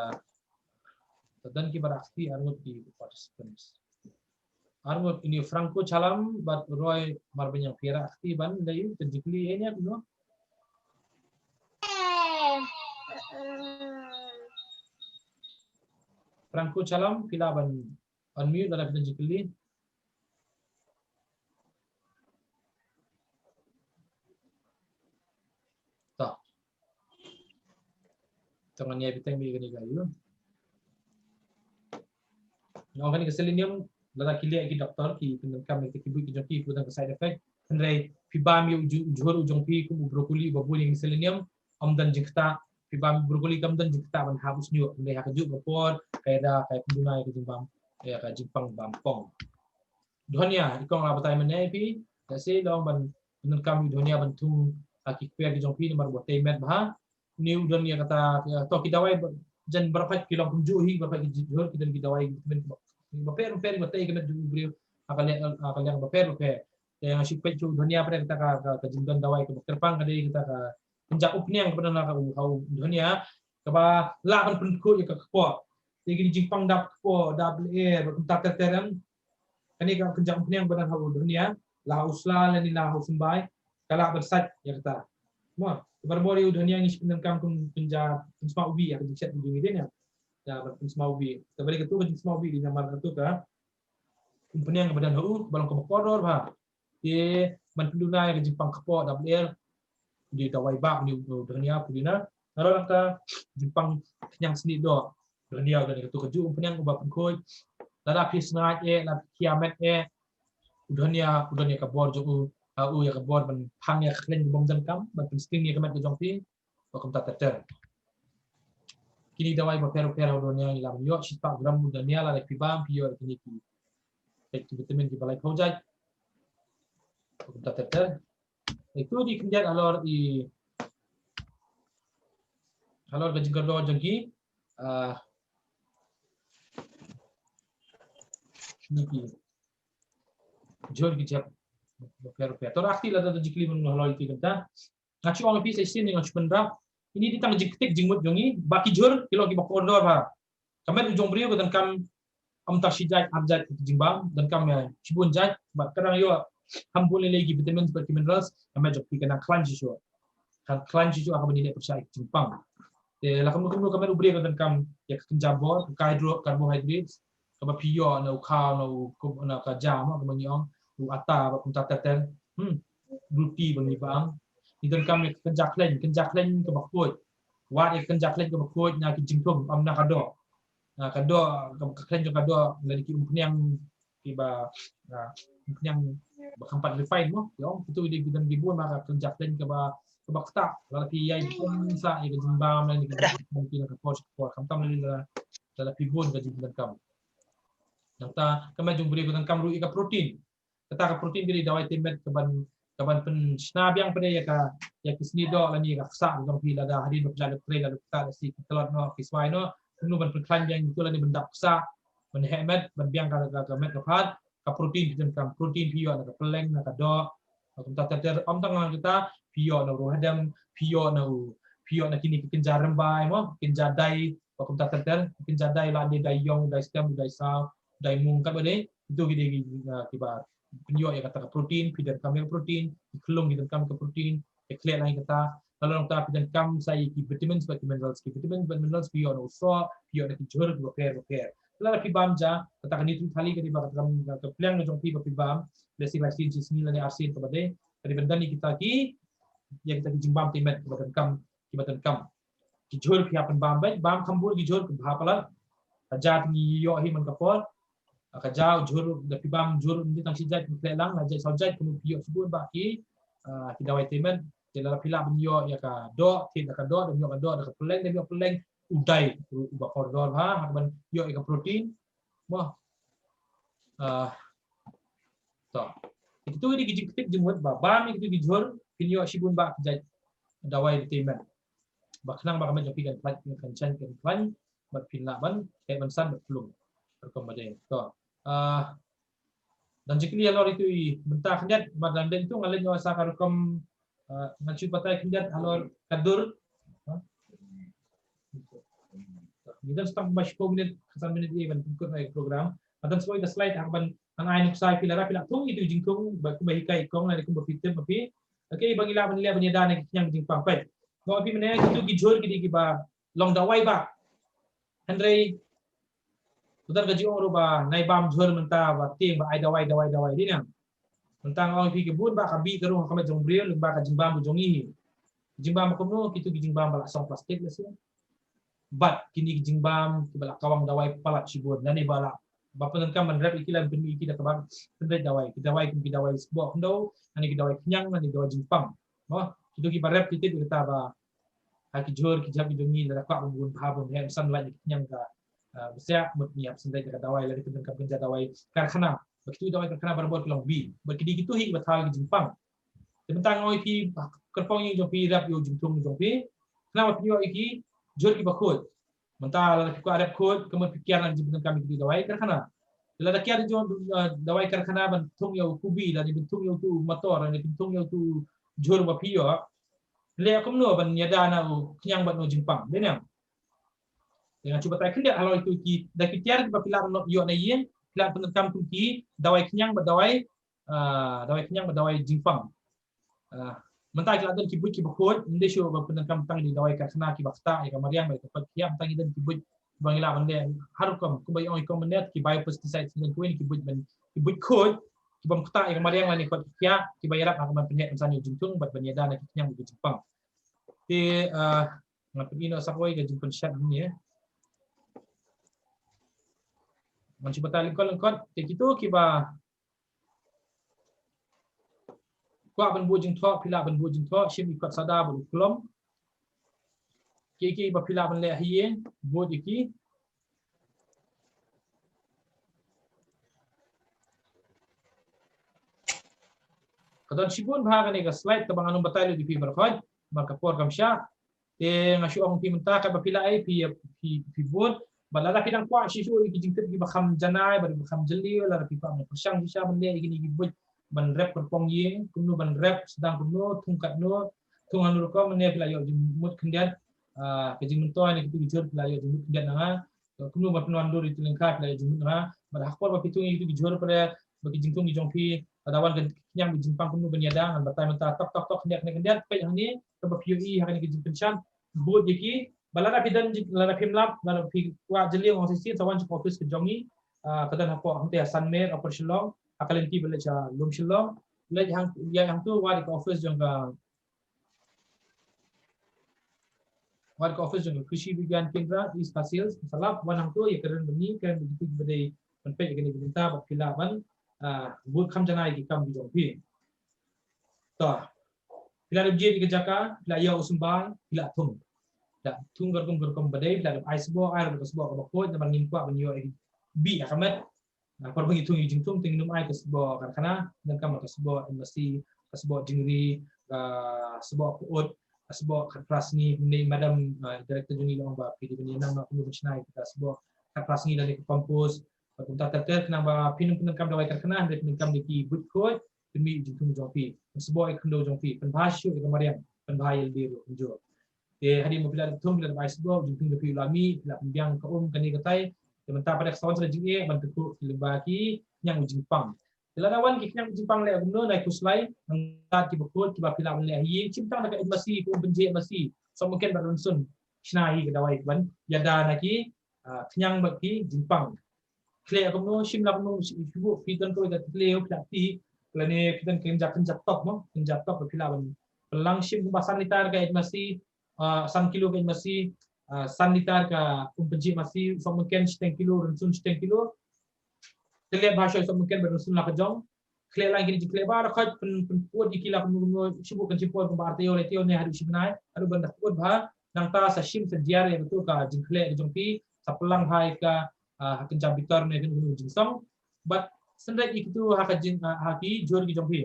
Te don kiba rah kti arngut ki participants. Arngut ini Franco Chalam bad Roy Marbaniang, phi rah kti ban lei, pynjukli ïa ine kumno. Franco Chalam, phi lah ban unmute lada phi pynjukli. Ta. Tang ngan ïa bteng beit kane ka ïa. Nga ong kane ka selenium, lada ki leh ki doktor, ki pyndonkam ïa ki buit ki jong ki, ki don ka side effect. Hynrei phi bam ïa u ju-, u jhur u jong phi kum u broccoli uba bun ïa ki selenium, ym don jingktah, phi bam broccoli kam don jingktah ban hap u shñiuh, hynrei ha kajuh ka por, ka ïada, ka pynduna ïa ka jingbam, ïa ka jingpang bampong. Dhania, i kong la batai mynne ïa phi, lehse long ban pyndonkam ïa u dhania ban thung ha ki kper ki jong phi namar ba tei met bha. Une u don ïa kata, ïa, to ki dawai ba, jan baroh pat ki long kumjuh hi, baroh pat ki jhur ki don ki dawai, ki vitamin ba, bapher bapher ba tei ka met jong u briew ha ka liang, ha ka liang bapher bapher. Te nga shu peit shuh u dhania pat kata ka, ka, ka jingdon dawai kaba kyrpang ka dei kata ka kynja umphniang kaba don ha u, ha u dhania kaba lah ban pynkhuid ïa ka kpoh. Te kine jingpang dap kpoh, dap lyer, ba kumta ter ter em. Kane ka kynja umphniang ba don ha u dhania, la ha u sla lane la ha u symbai, ka lah ban sait ïa kata. Mo, barabor ïa u dhania ngi shu pyndonkam kum kynja pynsma ubi ïa ka jingshet u jong ngi dei ne. Ïa, ban pynsma ubi. Te balei katu ka jingsma ubi dei namar katu ka umphniang kaba don ha u, ba long kaba kordor bha. Te ban pynduna ïa ka jingpang kpoh dap lyer, u dei dawai bah une u dhania pudina. Nalor nangta jingpang khñiang snieh doh, u dhania u don ïa katu, kajuh umphniang uba pynkhuid. Lada phi sngaid eh, lada phi khia met eh, u dhania u don ïa ka bor jong u, ha u ïa ka bor ban phang ïa ka khleiñ bym donkam, ban pynsting ïa ka met ka jong phi. Ba kumta ter ter. Kine ki dawai bapher bapher ha u dhania ngi lah ban ïoh, shispah gram u dhania lada phi bam phi ïoh kine ki, ki vitamin kiba laiphew jait. Ba kumta ter ter. Ito dei khyndiat halor i, halor ka jingkordor jong ki, ah, kine ki jhur ki jait bapher bapher. To rah kti lada don jingkylli mynno halor ito ki kynta. Nga shu ong ïa phi sa shisien, nga shu pynrap. Ini dei tang jingktik jingmut jong ngi, ba ki jhur ki long kiba kordor bha. Ka met u jong u briew ka donkam ym tang shi jait ar jait ki jingbam, donkam ïa shibun jait, bad ka dang ïoh kham bun lei lei ki vitamins bad ki minerals, ka met jong phi kan nang khlaiñ shisha. Kan khlaiñ shisha ha kaba ngi leh pyrshah ïa ki jingpang. Te la kumno kumno ka met u briew ka donkam ïa ka kynja bor, ka hydro-, carbohydrates, kaba phi ïoh na u khaw, na u, na ka jam, kaba ngi ong, u atta, bad kumta ter ter. Hmm. Ruti ba ngi bam. Ngi donkam ïa ka kynja khleiñ, kynja khleiñ kaba khuid. Wat ïa ka kynja khleiñ kaba khuid na ki jingthung, ym na ka doh. Na ka doh, ka, ka khleiñ jong ka doh, lane ki umphniang kiba, ah, umphniang ba kham pat refine mo. Ïa ong, kito ki dei ki don ki bun ma ka kynja khleiñ kaba, kaba ktah. Lada phi ïai bun sa ïa ka jingbam lane ka jingthung ki na ka por sha ka por. Khamtam lane lada, lada phi bun ka jingdonkam. Nangta ka met jong u briew ka donkam ruh ïa ka protein. Kata ka protein ka dei dawai tei met kaban, kaban pynshna biang pat ïa ka, ïa ki snieh doh lane ïa ka ksah jong phi lada hadien ba phi la dep trei, la dep ktah, la sih ki tlot noh, ki swai noh, kumno ban pynkhlaiñ biang ïa kito lane ban dap ksah, ban heh met, ban biang ka, ka, ka met ka phad, ka protein phi donkam, protein phi ïoh na ka pylleng, na ka doh, kumta ter ter. Ym tang na kata, phi ïoh na u riew hadem, phi ïoh na u, phi ïoh na kine ki kynja rymbai mo, kynja dai, kumta ter ter, kynja dai la dei dai ïong, dai stem, dai saw, dai mung, katba dei, kito ki dei ki, ah, kiba pynïoh ïa kata ka protein, phi donkam ïa ka protein, ki khlung ki donkam ïa ka protein, ïa khleh lang ïa kata, la long ta phi donkam sa ïa ki vitamins bad ki minerals, ki vitamins bad minerals phi ïoh na u soh, phi ïoh na ki jhur kiba pher bapher. La phi bam ja, kata ka nitri thali ka dei ba kata ka, ka pliang ka jong phi ba phi bam, lehse lai sien shi sngi lane ar sien kaba dei, ka dei ban don ïa kita ki, ïa kita ki jingbam tei met kiba donkam, kiba donkam. Ki jhur phi hap ban bam beit, bam kham bun ki jhur kiba hap palat. Ka ja te ngi ïoh hi man ka por. Ka ja u jhur, da phi bam jhur ym dei tang shi jait, phi khleh lang, la jait saw jait kumno phi ïoh shibun bah ki, ah, ki dawai tei met. Te lada phi lah ban ïoh ïa ka doh, thied da ka doh, da ïoh ka doh, da ka pylleng, da ïoh pylleng, u dai, u, uba kordor bha, ha kaban ïoh ïa ka protein. Mo. Ah, to. Kito ki dei ki jingktik jingmut ba, bam ïa kito ki jhur, phin ïoh shibun bah ki jait dawai tei met. Ba khnang ba ka met jong phi kan khlaiñ, kan shaiñ, kan khlaiñ, bad phin lah ban, eh, ban san bad phlung. Rukom ba dei. To. Ah, don jingkylli halor itu i, mynta khyndiat, bad dang dei itu nga leit noh sa ka rukom, ah, ngan shu batai khyndiat halor ka dur. Ha? Ngi don sa tang ba shiphew minit, khatsan minit ïa ban pynkut ïa ka program. Nga don sa kawei ka slide ha kaban ngan ai nuksa ïa phi lada phi la thung ïa itu i jingthung, bad kumba hikai i kong, lane kumba phi tip ma phi. Okay, ba ngi lah ban leh ban ïada na ki khñiang ki jingpang, peit. Ba phi mynne, kitu ki jhur ki dei kiba long dawai bah. Hynrei u don ka jingong ruh ba nai bam jhur mynta ba tieng ba ai dawai, dawai, dawai, dei ne em? Mynta nga ong ïa phi, ki bun bah ka bih ka rung ha ka met jong u briew lyngba ka jingbam jong ngi. Jingbam kumno? Kitu ki jingbam ba la song plastik lehse. Bad kine ki jingbam kiba la kawang dawai palat shibun, lane ba la, ba pyndonkam ban rep ïa ki, la pynmih ïa ki da kaba pynreit dawai, ki dawai kum ki dawai sboh khyndew, lane ki dawai khñiang, lane ki dawai jingpang. Mo, kitu kiba rep ki tip ïa kata ba ha ki jhur ki jhep ki jong ngi, lada kwah bun bha bun heh, san lait ïa ki khñiang ka, ah, bsiah, mut ngi hap pynreit da ka dawai, lane pyndonkam kynja dawai karkhana. Ba kitu dawai karkhana barabor ki long bih. Bad ki dei kitu hi kiba thaw ïa ki jingpang. Te mynta nga ong ïa phi, kyrpong ïing jong phi, rep ïa u jingthung jong phi. Khnang ba phin ïoh ïa ki jhur kiba khuid. Mynta lada phi kwah rep khuid, ka mut phi kiar na jingpyndonkam ïa ki dawai karkhana. Lada kiar jong, eh, dawai karkhana ban thung ïa u kubi, lada ban thung ïa utu u motor, lada ban thung ïa utu u jhur ba phi ïoh. Leh kumno ban ïada na u khñiang bad na u jingpang, dei ne em? Te ngan shu batai khyndiat halor itu ki, da ki tiar kiba phi lah ban ïoh na ïing, phi lah pyndonkam kum ki dawai khñiang bad dawai, ah, dawai khñiang bad dawai jingpang. Ah, mynta ki la don ki buit kiba khuid, ym dei shuh ba pyndonkam tang ïa ki dawai karkhana kiba ktah ïa ka mariang bad ka koit ka khiah, mynta ngi don ki buit ba ngi lah ban leh har rukom, kumba ong i kong mynne, ki biopesticides, ngi don kiwei ki buit ban, ki buit khuid kibym ktah ïa ka mariang lane koit ka khiah, kiba ïarap ha ka ban pynheh pynsan ïa u jingthung bad ban ïada na ki khñiang bad ki jingpang. Te, ah, nga pyni noh sa kawei ka jingpynshad hangne. Ngan shu batai lyngkot lyngkot. Te kitu kiba kwah ban buh jingthoh, phi lah ban buh jingthoh, shim i kot soda bad u klom. Kiei kiei ba phi lah ban leh ha ïing, buh ïa ki. Ka don shibun bha kane ka slide kaba ngan ym batai lut ïa phi baroh khoit, namar ka por kam shah. Te nga shu ong phi mynta, katba phi lah ei phi, phi, phi buh. Bad lada phi dang kwah shisha ïa ki jingtip kiba kham janai bad kiba kham jylliew, lada phi kwah ban pyrshang shisha ban leh ïa kine ki buit ban rep kyrpong ïing, kumno ban rep, sdang kumno, thung katno, thung hangno rukom ne phi la ïoh jingmut khyndiat, ah, ka jingmyntoi ne kitu ki jhur phi la ïoh jingmut khyndiat na nga. Kumno ba phi wan dur ïa kitu lyngkha phi la ïoh jingmut na nga. Bad ha ka por ba phi thung ïa kitu ki jhur pat ba ki jingthung ki jong phi, lada wan ka khñiang bad jingpang kumno ban ïada, ngan batai mynta, tok tok tok, khyndiat khyndiat khyndiat, peit hangne, kaba phi ïohi ha kane ka jingpynshad, bud ïa ki, ba lada phi don jing, lada phim lap, lada phi kwah jylliew ong shisien, sa wan sha ka office ka jong ngi, ah, ka don hapoh hangtei ha Sanmer, Upper Shillong, ha ka lynti ba leit sha Lower Shillong, leit hang, ïa hangto wad ïa ka office jong ka, wad ïa ka office jong ka Krishi Vigyan Kendra, East Khasi Hills, sa lap wan hangto ïakren bad ngi, kren bad kitu kiba dei ban peit ïa kane ka bynta, bad phi lah ban, ah, bud kham janai ïa ki kam ki jong phi. To, phi la dep jied ïa ka jaka, phi la ïoh u symbai, phi la thung. Phi la thung ka rukom ka rukom ba dei, phi la dep ai sboh, ai ruh ka sboh kaba khuid, namar ngim kwah ban ïoh ïa ki bih ha ka met. Ah, por ba ngi thung ïa ki jingthung, te ngin ym ai ka sboh karkhana, donkam ka sboh M S C, ka sboh jingri, ka sboh pyut, ka sboh khatphra sngi, ne madam, ah, director jong ngi la ong ba phi dei ban ïa nang noh kumno ban shna ïa ka sboh khatphra sngi lane ka compost, bad kumta ter ter, khnang ba phin ym pyndonkam dawai karkhana, hynrei pyndonkam da ki buit khuid, pynmih ïa ka jingthung jong phi, pynsboh ïa ka khyndew jong phi, pynbha shuh ïa ka mariang, pynbha ïa lade ruh kumjuh. Te hadien ba phi la thung, phi la bai sboh, jingthung jong phi u la mih, phi la pynbiang ka um kane katai. Te mynta pat ka sa wan sha ka jingeh ban kyntu lyngba ki khñiang jingpang. Te lada wan ki khñiang jingpang leh kumno, nai khuslai, nangta kiba khuid kiba phi lah ban leh ha ïing, shim tang da ka eit masi, ka um pynjhieh masi, sohmynken bad rynsun, shna hi ka dawai ban ïada na ki, ah, khñiang bad ki jingpang. Khleh kumno, shim la kumno, shi, shi buh, phi don kawei ka thliew, phi lah tih, lane phi don ka kynja, kynja tok mo, kynja tok, phi lah ban pynlang, shim kumba san litar ka eit masi, ah, san kilo ka eit masi, ah, san litar ka um pynjhieh masi, sohmynken shiteng kilo, rynsun shiteng kilo. Te leh bha shuh sohmynken bad rynsun la ka jong. Khleh lang kine jingkhleh baroh khoit, pyn, pynpyut ïa ki la kumno kumno, shi buh kan shi por kumba ar taïew, lai taïew ne haduh shi bnai, haduh ban da pyut bha, nangta sa shim sa diar ïa kato ka jingkhleh ka jong phi, sa pynlang bha ïa ka, ah, ha kynja bitar ne kano kano jingsong. Bad synreit ïa kito ha ka jing, ah, ha ki jhur ki jong phi,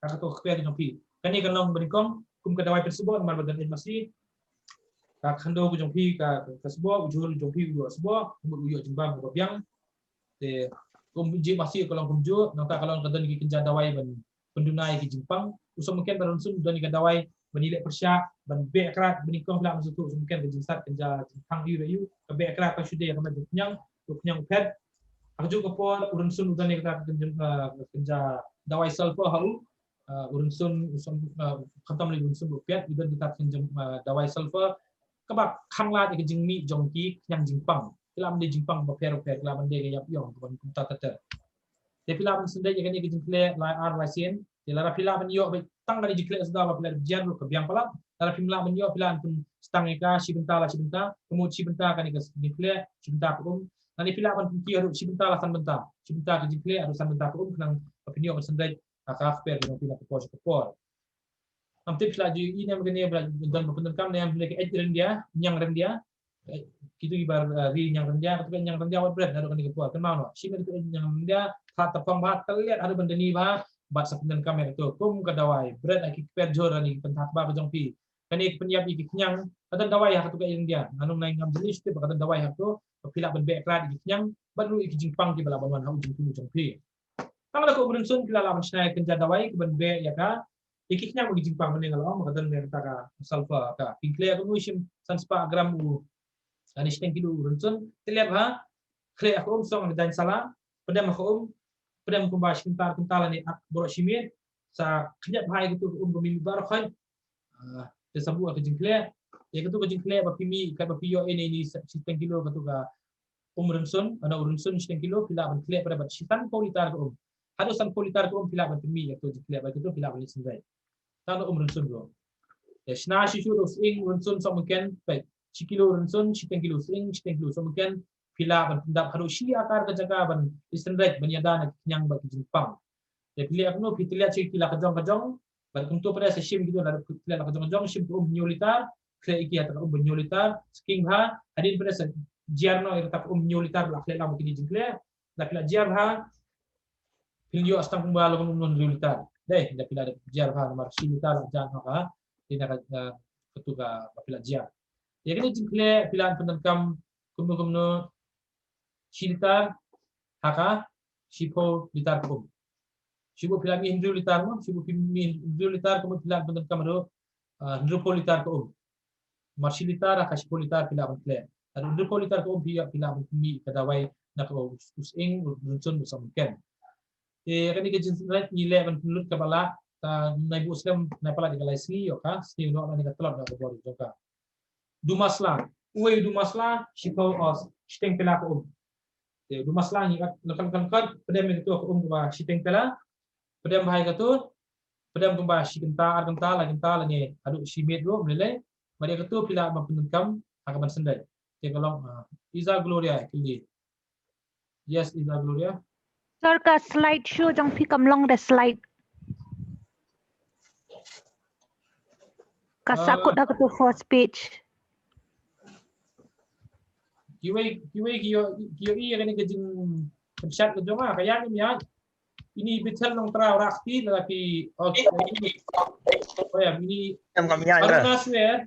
ha kato ka kper ki jong phi. Kane kan long ba nyngkong kum ka dawai pynsboh namar ba don eit masi. Ka khyndew ka jong phi ka, ka sboh, u jhur jong phi u ïoh sboh, u ïoh jingbam kaba biang. Te ka um pynjhieh masi ka long kumjuh, nangta ka long ka don ki kynja dawai ban pynduna ïa ki jingpang. U sohmynken bad rynsun u don ïa ka dawai ban ïaleh pyrshah, ban beh krad, ba nyngkong phi lah ban sngewthuh, u sohmynken ka jingsat kynja jingpang ïu ïa ïu, ka beh krad ka shu dei ha ka met ka khñiang, ka khñiang u phet. Ha kajuh ka por u rynsun u don ïa kata ka kynja, ah, kynja dawai sulphur ha u, ah, u rynsun, u som, ah, khamtam lei u rynsun u phet, u don kata ka kynja, ah, dawai sulphur, kaba khang lad ïa ka jingmih jong ki khñiang jingpang. Ki lah ban dei jingpang bapher bapher, ki lah ban dei ka ïap ïong, kaba kumta ter ter. Te phi lah ban synreit ïa kane ka jingkhleh lai ar lai sien. Te lada phi lah ban ïoh beit tang kane jingkhleh sdang ba phi lah jiar ruh ka biang palat. Lada phim lah ban ïoh phi lah ban pynstang ïa ka shi bynta la shi bynta. Ka mut shi bynta kane ka jingkhleh, shi bynta ka um. Lane phi lah ban pynkhih haduh shi bynta la san bynta. Shi bynta ka jingkhleh haduh san bynta ka um, khnang ba phin ïoh ban synreit ha ka kper ka jong phi na ka por sha ka por. Ngam tip phi la ju ïohi ne em kane ba la don ba pyndonkam ne em, phi la ka eit ryndia, ñiang ryndia. Eh, kitu kiba, eh, ri ñiang ryndia, katu ka ñiang ryndia wat bret haduh kane ka por, kynmaw noh. Shim katu ka ñiang ryndia, pha tapong bha, tylliat haduh ban dani bha, bad sa pyndonkam ïa katu kum ka dawai. Bret ha ki kper jhur lane ki pynthak ba ka jong phi. Kane ka pynïap ïa ki khñiang, ka don dawai ha katu ka ryndia. Nga nang nai ngam jylliew shuh tip ba ka don dawai ha katu, ba phi lah ban beh krad ïa ki khñiang, bad ruh ïa ki jingpang kiba lah ban wan ha u jingthung jong phi. Tang da ka um rynsun phi lah lah ban shna ïa ka kynja dawai kaban beh ïa ka, ïa ki khñiang bad ki jingpang, mynne nga la ong ba ka don ïa kata ka sulphur ka. Phin khleh kumno, shim san spah gram u, lane shiteng kilo u rynsun, tylliat bha, khleh ha ka um, song ha ka jaiñ sala, pdem ha ka um, pdem kumba shi kynta ar kynta lane ar baroh shi miet, sa khñiat bha ïa katu ka um ka mih baroh khoit. Ah, te sa buh ïa ka jingkhleh, ïa katu ka jingkhleh ba phi mih, katba phi ïoh ïa ine i shiteng kilo katu ka um rynsun, lane u rynsun shiteng kilo, phi lah ban khleh pat bad shi sanphew litar ka um. Haduh sanphew litar ka um phi lah ban pynmih ïa katu jingkhleh, bad katu phi lah ban leit synreit. Tang da um rynsun ruh. Te shna shuh shuh da u sying rynsun sohmynken, peit. Shi kilo rynsun, shiteng kilo sying, shiteng kilo sohmynken, phi lah ban pyndap haduh shi akar ka jaka ban leit synreit, ban ïada na ki khñiang bad ki jingpang. Te phi leh kumno, phi tylliat shuh ki la ka jong ka jong, bad kumto pat sa shim kito, lada phi tylliat la ka jong ka jong, shim ka um hynñiew litar, khleh ïa ki ha kata ka um ba hynñiew litar, sa khing bha, hadien pat sa jiar noh ïa kata ka um hynñiew litar, la khleh lang bad kine jingkhleh, la phi la jiar bha, phin ïoh sa tang kumba la kumno hynriew litar. Dei, la phi la jiar bha namar shi litar la jah noh ha, dei na ka, eh, katu kaba phi la jiar. Ïa kine jingkhleh phi lah ban pyndonkam kumno kumno, shi litar ha ka shiphew litar ka um. Shibun phi lah mih hynriew litar mo, shibun phi mih hynriew litar ka mut phi lah ban pyndonkam haduh ah, hynriewphew litar ka um. Mar shi litar ha ka shiphew litar phi lah ban khleh. Haduh hynriewphew litar ka um phi ïoh, phi lah ban pynmih ka dawai na ka u, u sying, u rynsun, u sah mynken. Te kane ka jingsngewsih ngi leh ban pynlut kaba lah, ta nai buh slem nai palat ïa ka lai sngi ïoh ka, sngi u noh lane ka tlot na ka bor jong ka. Du masla, uwei u du masla, shiphew, oh, shiteng pela ka um. Te u du masla ngi kat, kan, kan, kan, pdem ïa katu ka um kaba shiteng pela, pdem bha ïa katu, pdem kumba shi kynta, ar kynta, lai kynta, lane haduh shi miet ruh, ym lei lei, bad ïa katu phi lah ban pyndonkam ha kaban sendai. Te ka long, ah, Isa Gloria, kylli. Yes, Isa Gloria. Sir, ka slide show jong phi kam long da slide. Ka Ah. sakut ha katu first page. Kiwei, kiwei, kiwei, kiwei, ïa kane ka jingpynshitom ka jong nga, ka ïa ngim ïa. Ini Bethel Nongtrai Rakti, lada ki, oh, oh ya, ini. Em, kam ïa, Aruna Swer.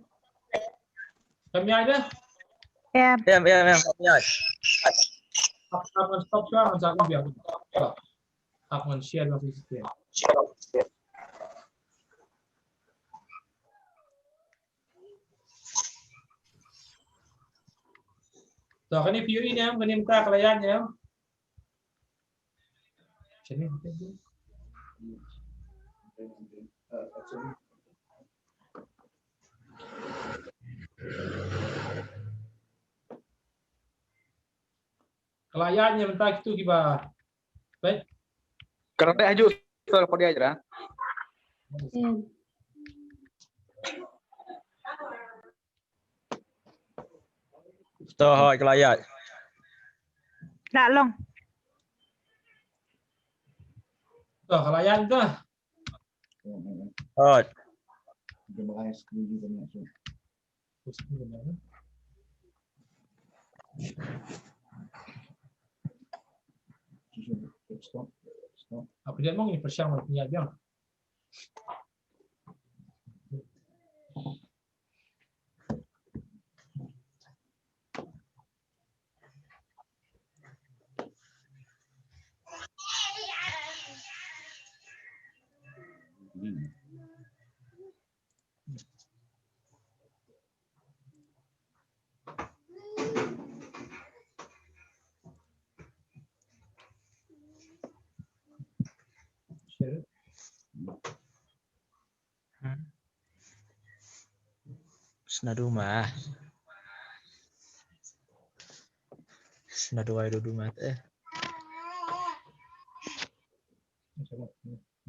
Kam ïa dah? Em. Em, em, em, kam ïa. Hap, hap ngan stop shuwa, ngan sa u biang. Hap ngan share ngan share. To, kane phi ïohi ne em, kane mynta ka la ïaid ne em? Sini. Ka la ïaid ne em mynta kitu kiba. Baik. Ka la dei haju, sir, ka la ïaid ra. Hmm. To, hooid, ka la ïaid. La long. To, ka la ïaid to. Hooid. Stop, stop. Apa dia mau ni, persiapan punya dia. Share. Hmm. Sna duma. Sna duma, duma te.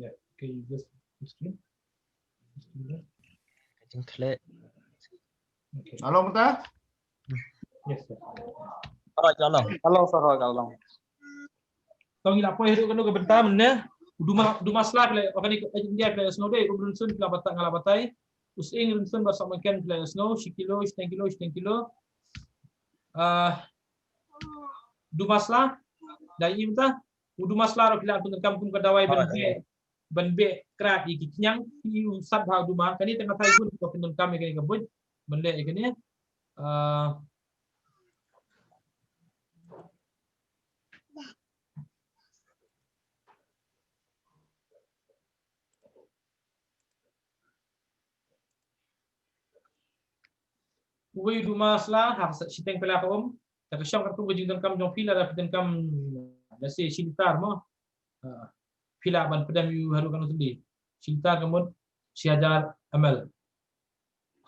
Yeah, okay, you just screen. Ka jingkhleh. Okay. Hello, mynta? Yes, sir. Hello, hello. Hello, sir, hello. To ngi la poi haduh kano ka bynta mynne. U duma, u duma sla phi la, okay, ni ka India phi la ïohsngew de, u rynsun phi la batai, nga la batai. U sying rynsun ba sah mynken phi la ïohsngew, shi kilo, shiteng kilo, shiteng kilo. Ah, u duma sla, da i mynta. U duma sla ruh phi la pyndonkam kum ka dawai ban beh, ban beh krad ïa ki khñiang, ki u sat bha u duma, kane te nga tharai kum ka pyndonkam ïa kane ka buit, ban leh ïa kane. Ah, Uwei u duma sla ha ka shiteng pela ka um. Te ka shong katkum ka jingdonkam jong phi, lada phi donkam, let's say, shi litar mo. Ah, phi lah ban pdem ïa u haduh kano tylli. Shi litar ka mut shi hajar M L.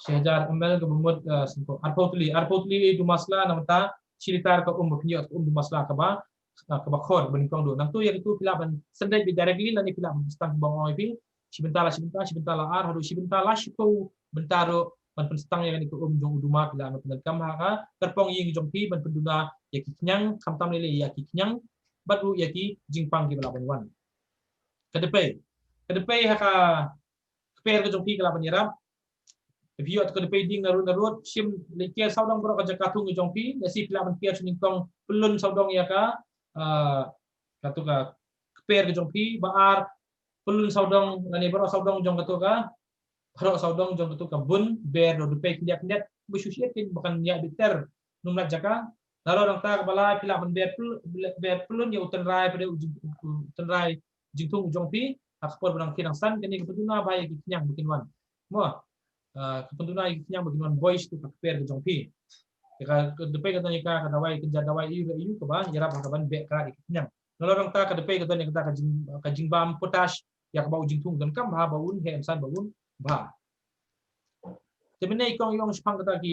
Shi hajar M L kaba mut, ah, sngewthuh, arphew tylli, arphew tylli u duma sla, namar ta shi litar ka um ba pynïoh, ka um duma sla kaba, ah, kaba khor ba nyngkong duh. Nangta ïa katu phi lah ban send beit directly lane phi lah ban pynstang kumba nga ong ïa phi. Shi bynta la shi bynta, shi bynta la ar, haduh shi bynta la shiphew bynta ruh ban pynstang ïa kane ka um jong u duma, phi lah ban pyndonkam ha ka kyrpong ïing jong phi ban pynduna ïa ki khñiang, khamtam lei lei ïa ki khñiang bad ruh ïa ki jingpang kiba lah ban wan. Ka dpei, ka dpei ha ka kper ka jong phi ka lah ban ïarap. Te phi ïoh te ka dpei ding na rud na rud, shim leit ker sawdong baroh ka jaka thung ka jong phi, lehse phi lah ban ker sha nyngkong, pyllun sawdong ïa ka, ah, katu ka kper ka jong phi, ba ar, pyllun sawdong lane baroh sawdong jong katu ka, baroh sawdong jong katu ka bun ber, dpei khyndiat khyndiat, ba shu shet kin ba kan ïa biter, num lat jaka. Nalor nangta kaba lai phi lah ban ber pyl-, ber pyllun ïa u tynrai, pat u jing-, u tynrai jingthung u jong phi, ha ka por ba dang khie dang san, kane ka pynduna bha ïa ki khñiang ba kin wan. Mo. Ah, ka pynduna ïa ki khñiang ba kin wan boi sha ka kper ka jong phi. Ka, ka, ka dei ka don ïa ka, ka dawai, ka jait dawai aiu aiu kaba ïarap ha kaban beh krad ïa ki khñiang. Nalor nangta ka dei ka don ïa kata ka jing, ka jingbam potash ïa kaba u jingthung u donkam bha ba un heh, em san ba un bha. Te mynne i kong i ong shaphang kata ki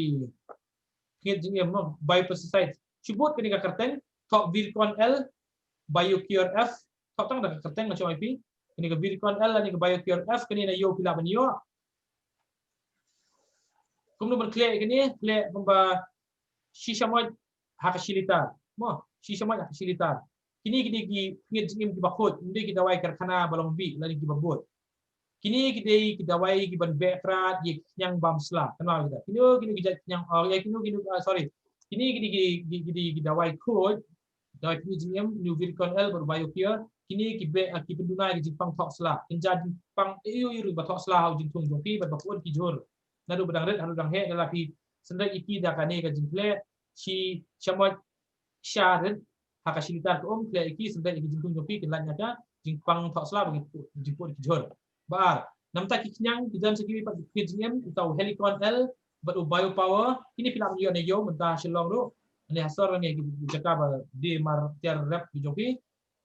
khñiang jingim, mo, biopesticide. Shu bud kane ka kyrteng, thoh Virkon L, Biocure F, thoh tang da ka kyrteng nga shu ong ïa phi. Kane ka Virkon L lane ka Biocure F, kane na ïoh phi lah ban ïoh. Kumno ban khleh kane, khleh kumba shi shamoit ha ka shi litar. Mo, shi shamoit ha ka shi litar. Kine ki dei ki khñiang jingim kiba khuid, ym dei ki dawai karkhana ba long bih lane kiba bud. Kine ki dei ki dawai kiban beh krad ïa ki khñiang bam sla. Kynmaw kita. Kino kino ki jait khñiang, oh, ïa kino kino, ah, sorry. Kine ki dei ki, ki, ki dei ki dawai khuid, dawai khñiang jingim, une u Virkon L bad u Biocure. Kine ki beh, ah, ki pynduna ïa ka jingpang thoh sla. Kynja jingpang aiu aiu ruh ba thoh sla ha u jingthung jong phi bad ba khuid ki jhur. Naduh ba dang rit haduh dang heh, lada phi synreit ïa ki da kane ka jingkhleh, shi shamoit sha rit ha ka shi litar ka um, khleh ïa ki, synreit ïa ki jingthung jong phi, kin lait na ka jingpang thoh sla bad jingpud ki jhur. Ba ar, namta ki khñiang ki don sa kiwei pat ki khñiang jingim, uta u Helicon L bad u Biopower. Kine phi lah ban ïoh na ïew mynta ha Shillong ruh, ne ha sor ne ki jaka ba die mar tiar rep ki jong phi.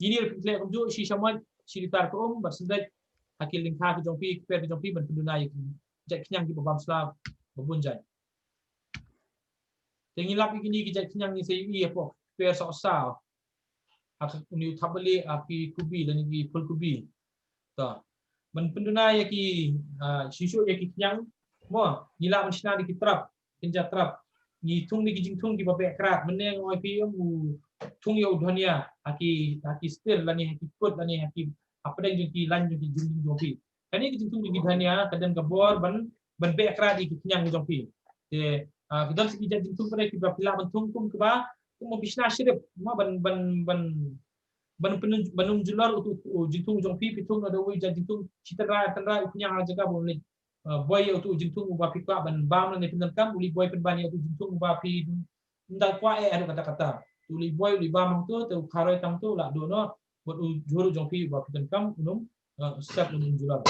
Kine ruh phi khleh kumjuh, shi shamoit shi litar ka um, bad synreit ha ki lyngkha ki jong phi, ki kper ki jong phi, ban pynduna ïa ki jait khñiang kiba bam sla ba bun jait. Te ngi lap ïa kine ki jait khñiang ngi sa ïohi hapoh ki kper sohsaw. Ha ka, une u thapbalieh, ha ki kubi lane ki phulkubi. To. Ban pynduna ïa ki, ah, shisha ïa ki khñiang. Mo, ngi lah ban shna da ki trap, kynja trap. Ngi thung da ki jingthung kiba beh krad. Mynne nga ong ïa phi, ym, u thung ïa u dhania ha ki, ha ki stir lane ha ki kut lane ha ki, hapdeng jong ki lain jong ki jingding jong phi. Kane ka jingthung jong ki dhania ka don ka bor ban, ban beh krad ïa ki khñiang jong phi. Te, ah, ki don sa ki jait jingthung pat kiba phi lah ban thung kum kaba, kum ba phi shna shrip, mo, ban, ban, ban, ban pynjulor utu u jingthung jong phi, phi thung da uwei u jait jingthung shi tynrai ar tynrai, u khñiang ha jaka ba u leit, ah, boi ïa utu u jingthung uba phi kwah ban bam lane pyndonkam, u leit boi pynban ïa utu u jingthung uba phi ym da kwah eh haduh katta katta. Te u leit boi, u leit bam hangto, te u kharoi tang to, u la duh noh bad u jhur jong phi uba phi donkam, un ym, eh, sep, un ym julor.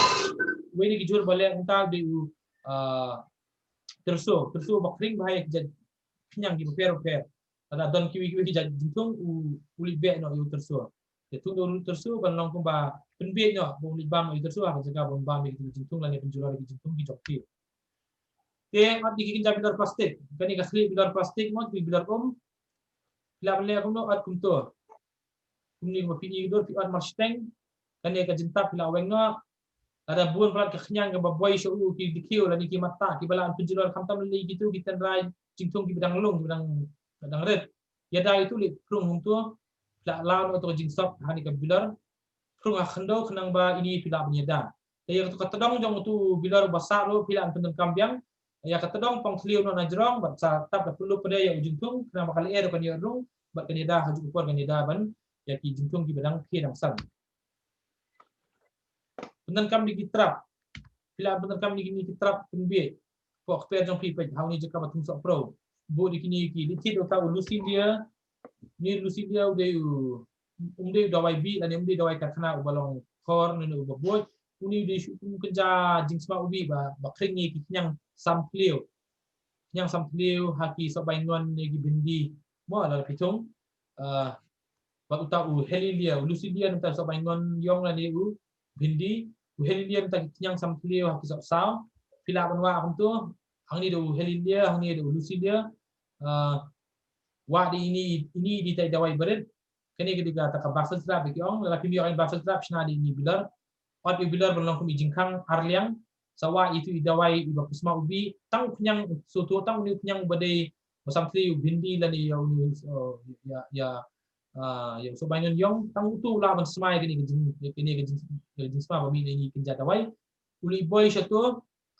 Uwei na ki jhur ba leh kumta u dei u, ah, tyrso, tyrso ba khring bha ïa ki jait khñiang kiba pher bapher. Lada don kiwei kiwei ki jait jingthung, u, u leit beh noh ïa u tyrso. Te thung da u tyrso ban long kumba pynbiej noh, ba u leit bam noh ïa u tyrso ha ka jaka ban bam ïa ki jingthung lane pynjulor ïa ki jingthung ki jong phi. Te ngat ïa ki kynja bilor plastik. Kane ka khlieh bilor plastik, mo, ki bilor um. Phi lah ban leh kumno, ot kumto. Kumne kumba phi ïohi dur, phi ot marshiteng. Kane ka jingtap phi lah weng noh. Lada bun palat ka khñiang kaba boi sha u, ki dkhiew lane ki matta kiba lah pynjulor, khamtam lei kitu ki tynrai jingthung kiba dang lung, kiba dang, dang rit. Ïada ïa utu, leit phrung hangto, phi lah law noh uto ka jingsop ha kane ka bilor. Phrung ha khyndew khnang ba ine phi lah ban ïada. Te ïa katu ka tdong jong utu u bilor ba sah ruh phi lah ban pyndonkam biang. Ïa ka tdong pang thliew noh na jrong bad sa tap da pynlup pat ïa u jingthung khnang ba ka lyer ruh kan ïoh rung bad kan ïada ha kajuh ka por, kan ïada ban ïa ki jingthung kiba dang khie dang san. Pyndonkam da ki trap. Phi lah pyndonkam da kine ki trap pynbiej. Pok kper jong phi peit ha une jaka ba thung sohpro. Bud da kine ki, leit thied da uta u Lucilia. Une Lucilia u dei u, um dei u dawai bih lane um dei dawai karkhana uba long khor ne uba buit. Une u dei shu kum kynja jingsma u bih ba, ba khring ïa ki khñiang samthliew. Khñiang samthliew ha ki sohbaingon ne ki bhindi. Mo, lada phi thung. Ah, bad uta u Helilia, u Lucilia, nangta sohbaingon ïong lane u bhindi, u Helilia, nangta ki khñiang samthliew ha ki sohsaw. Phi lah ban wah kumto, hangne da u Helilia, hangne da u Lucilia. Ah, wah da ine, ine dei tai dawai barit. Kane ka dei kata ka baffle trap ba ki ong, lada phim ïoh ïa baffle trap, shna da ine bilor. Ot ïa u bilor ban long kum i jingkhang ar liang. Sa wah ïa itu i dawai iba phi sma u bih, tang u khñiang, soto tang une u khñiang ba dei ba samthliew, u bhindi lane ïa une, uh, ïa, ïa, uh, ïa u sohbaingon ïong, tang uto u lah ban sma ïa kane ka jing, ïa kane ka jing, ïa ka jingsma ba mih na ine i kynja dawai. U leit boi shato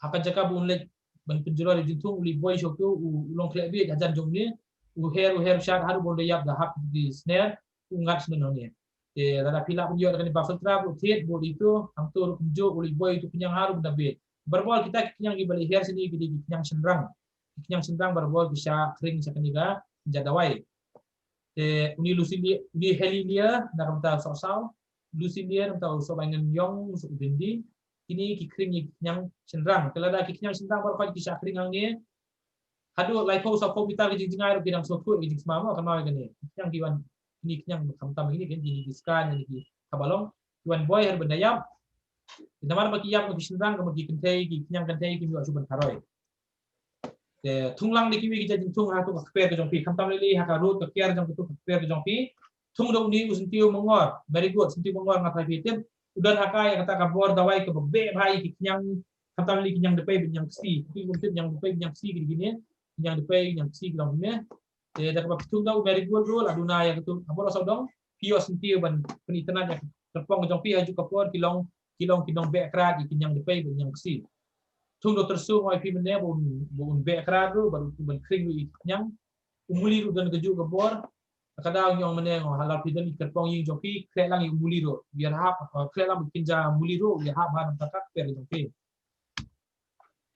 ha ka jaka ba un leit ban pynjulor ïa u jingthung, u leit boi shato, u, u long khleh biej hajan jong une, u her, u her shad haduh ba un da ïap da hap ki sner, u ngat shnong hangne. Te lada phi lah ban ïoh da kane baffle trap, u thied bud ito, hangto ruh kumjuh, u leit boi ito khñiang haduh ban da biej. Barabor kita ki khñiang kiba leit her shane ki dei ki khñiang shynrang. Ki khñiang shynrang barabor ki shah khring sha kane ka kynja dawai. Te une Lucilia, une Helilia na ka bynta sohsaw, Lucilia na ka bynta u sohbaingon ïong, u soh bhindi. kine ki khring ïa ki khñiang shynrang. Te lada ki khñiang shynrang baroh khoit ki shah khring hangne, haduh laiphew sawphew mitar ki jingjngai ruh ki dang sngewthuh ki jingsma mo, kynmaw ïa kane. Ki khñiang ki wan, kine ki khñiang khamtam kine ki, kine ki skaiñ, kine ki khabalong, ki wan boi haduh ban da ïap. Namar ba ki ïap ki shynrang, ka mut ki kynthei, ki khñiang kynthei kim ïoh shuh ban tharoi. Te thung lang da kiwei ki jait jingthung ha katu ka kper ka jong phi, khamtam lei lei ha ka rud ka kiar jong katu ka kper ka jong phi. Thung da une u syntiew mangor, very good, syntiew mangor, nga tharai phi tip. U don ha ka, ïa kata ka bor dawai kaba beh bha ïa ki khñiang, khamtam lei lei ki khñiang dpei bad khñiang ksi. Phi kum tip khñiang dpei bad khñiang ksi ki dei kine. Khñiang dpei, khñiang ksi ki long kine. Te da kaba phi thung da u marigold ruh la duna ïa katu. Haba la sawdong phi ïoh syntiew ban pynitynnad ïa ka kyrpong ka jong phi ha kajuh ka por ki long, ki long ki nongbeh krad ïa ki khñiang dpei bad khñiang ksi. Thung da u tyrso, nga ong ïa phi mynne ba un, ba un beh krad ruh, ba un, ban khring ruh ïa ki khñiang. U muli ruh don kajuh ka bor. Ka daw ngi ong mynne, nga ong ha la phi don ki kyrpong ïing jong phi, khleh lang ïa u muli ruh. Ïarhap, eh, khleh lang ba kynja muli ruh ïarhap ha na ka kper jong phi.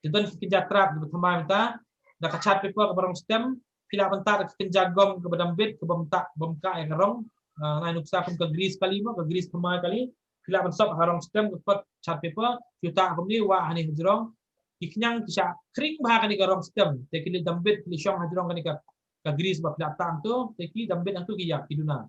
Te don ki kynja trap kiba thymmai mynta, da ka chart paper kaba rong stem, phi lah ban tah da ka kynja gom kaba dambit, kaba ym tah, bym kah ïa ka rong. Ah, nga ai nuksa kum ka grease kali mo, ka grease thymmai kali. Phi lah ban sop ha rong stem ka kot chart paper, phi tah kumne, wah hangne hajrong. Ki khñiang ki shah khring bha ha kane ka rong stem, te ki leit dambit, ki leit shong hajrong kane ka, ka grease ba phi lah tah hangto, te ki dambit hangto ki ïap, ki duna.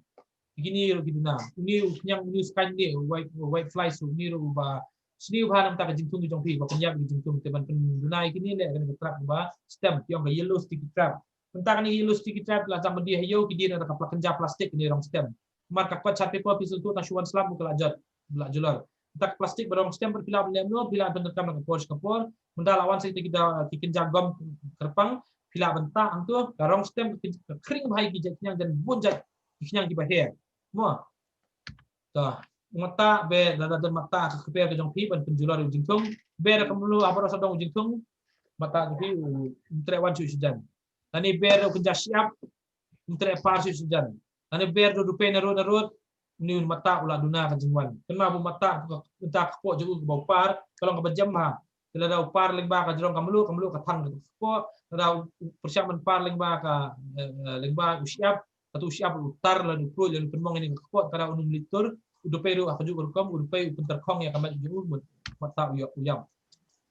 Kine ruh ki duna. Une u khñiang, une u skaiñ ne, white, white flies ruh, une ruh uba sniew bha na ka bynta ka jingthung ka jong phi, ba pynïap ïa ka jingthung, te ban pynduna ïa kine leh kane ka trap kaba stem, ki ong ka yellow sticky trap. Mynta kane ka yellow sticky trap la jam ban die ha ïew, ki die na ka pla-, kynja plastik kane rong stem. Namar ka kot chart paper phi sngewthuh tang shu wan slap ka la jot, la julor. Mynta ka plastik ba rong stem phi lah ban leh kumno, phi lah ban pyndonkam na ka por sha ka por. Mynta la wan sa kita ki da, ki kynja gom kyrpang, phi lah ban tah hangto, ka rong stem ka khring bha ïa ki jait khñiang, don bun jait ki khñiang kiba her. Mo. To, mata be, lada don mata ka kper ka jong phi ban pynjulor ïa u jingthung. Be da ka mluh ha baroh sawdong u jingthung. Mata ka phi u, um treh wan shuh shuh jan. Lane ber u kynja shyiap, um treh par shuh shuh jan. Lane ber u dupei na rud na rud, une u mata u la duna ka jingwan. Kynmaw ba u mata ka, ka kpoh jong u kaba u par, ka long kaba jem bha. Te lada u par lyngba ka jrong ka mluh, ka mluh ka thang ka kpoh, lada u, u pyrshang ban par lyngba ka, eh, eh, lyngba u shyiap, katu u shyiap u tar lane u pruid lane u pynmong ïa kane ka kpoh, te lada un ym leit tur, u dupei ruh ha kajuh ka rukom, u dupei u pyntyrkhong ïa ka met jong u, mata u ïap, u ïap.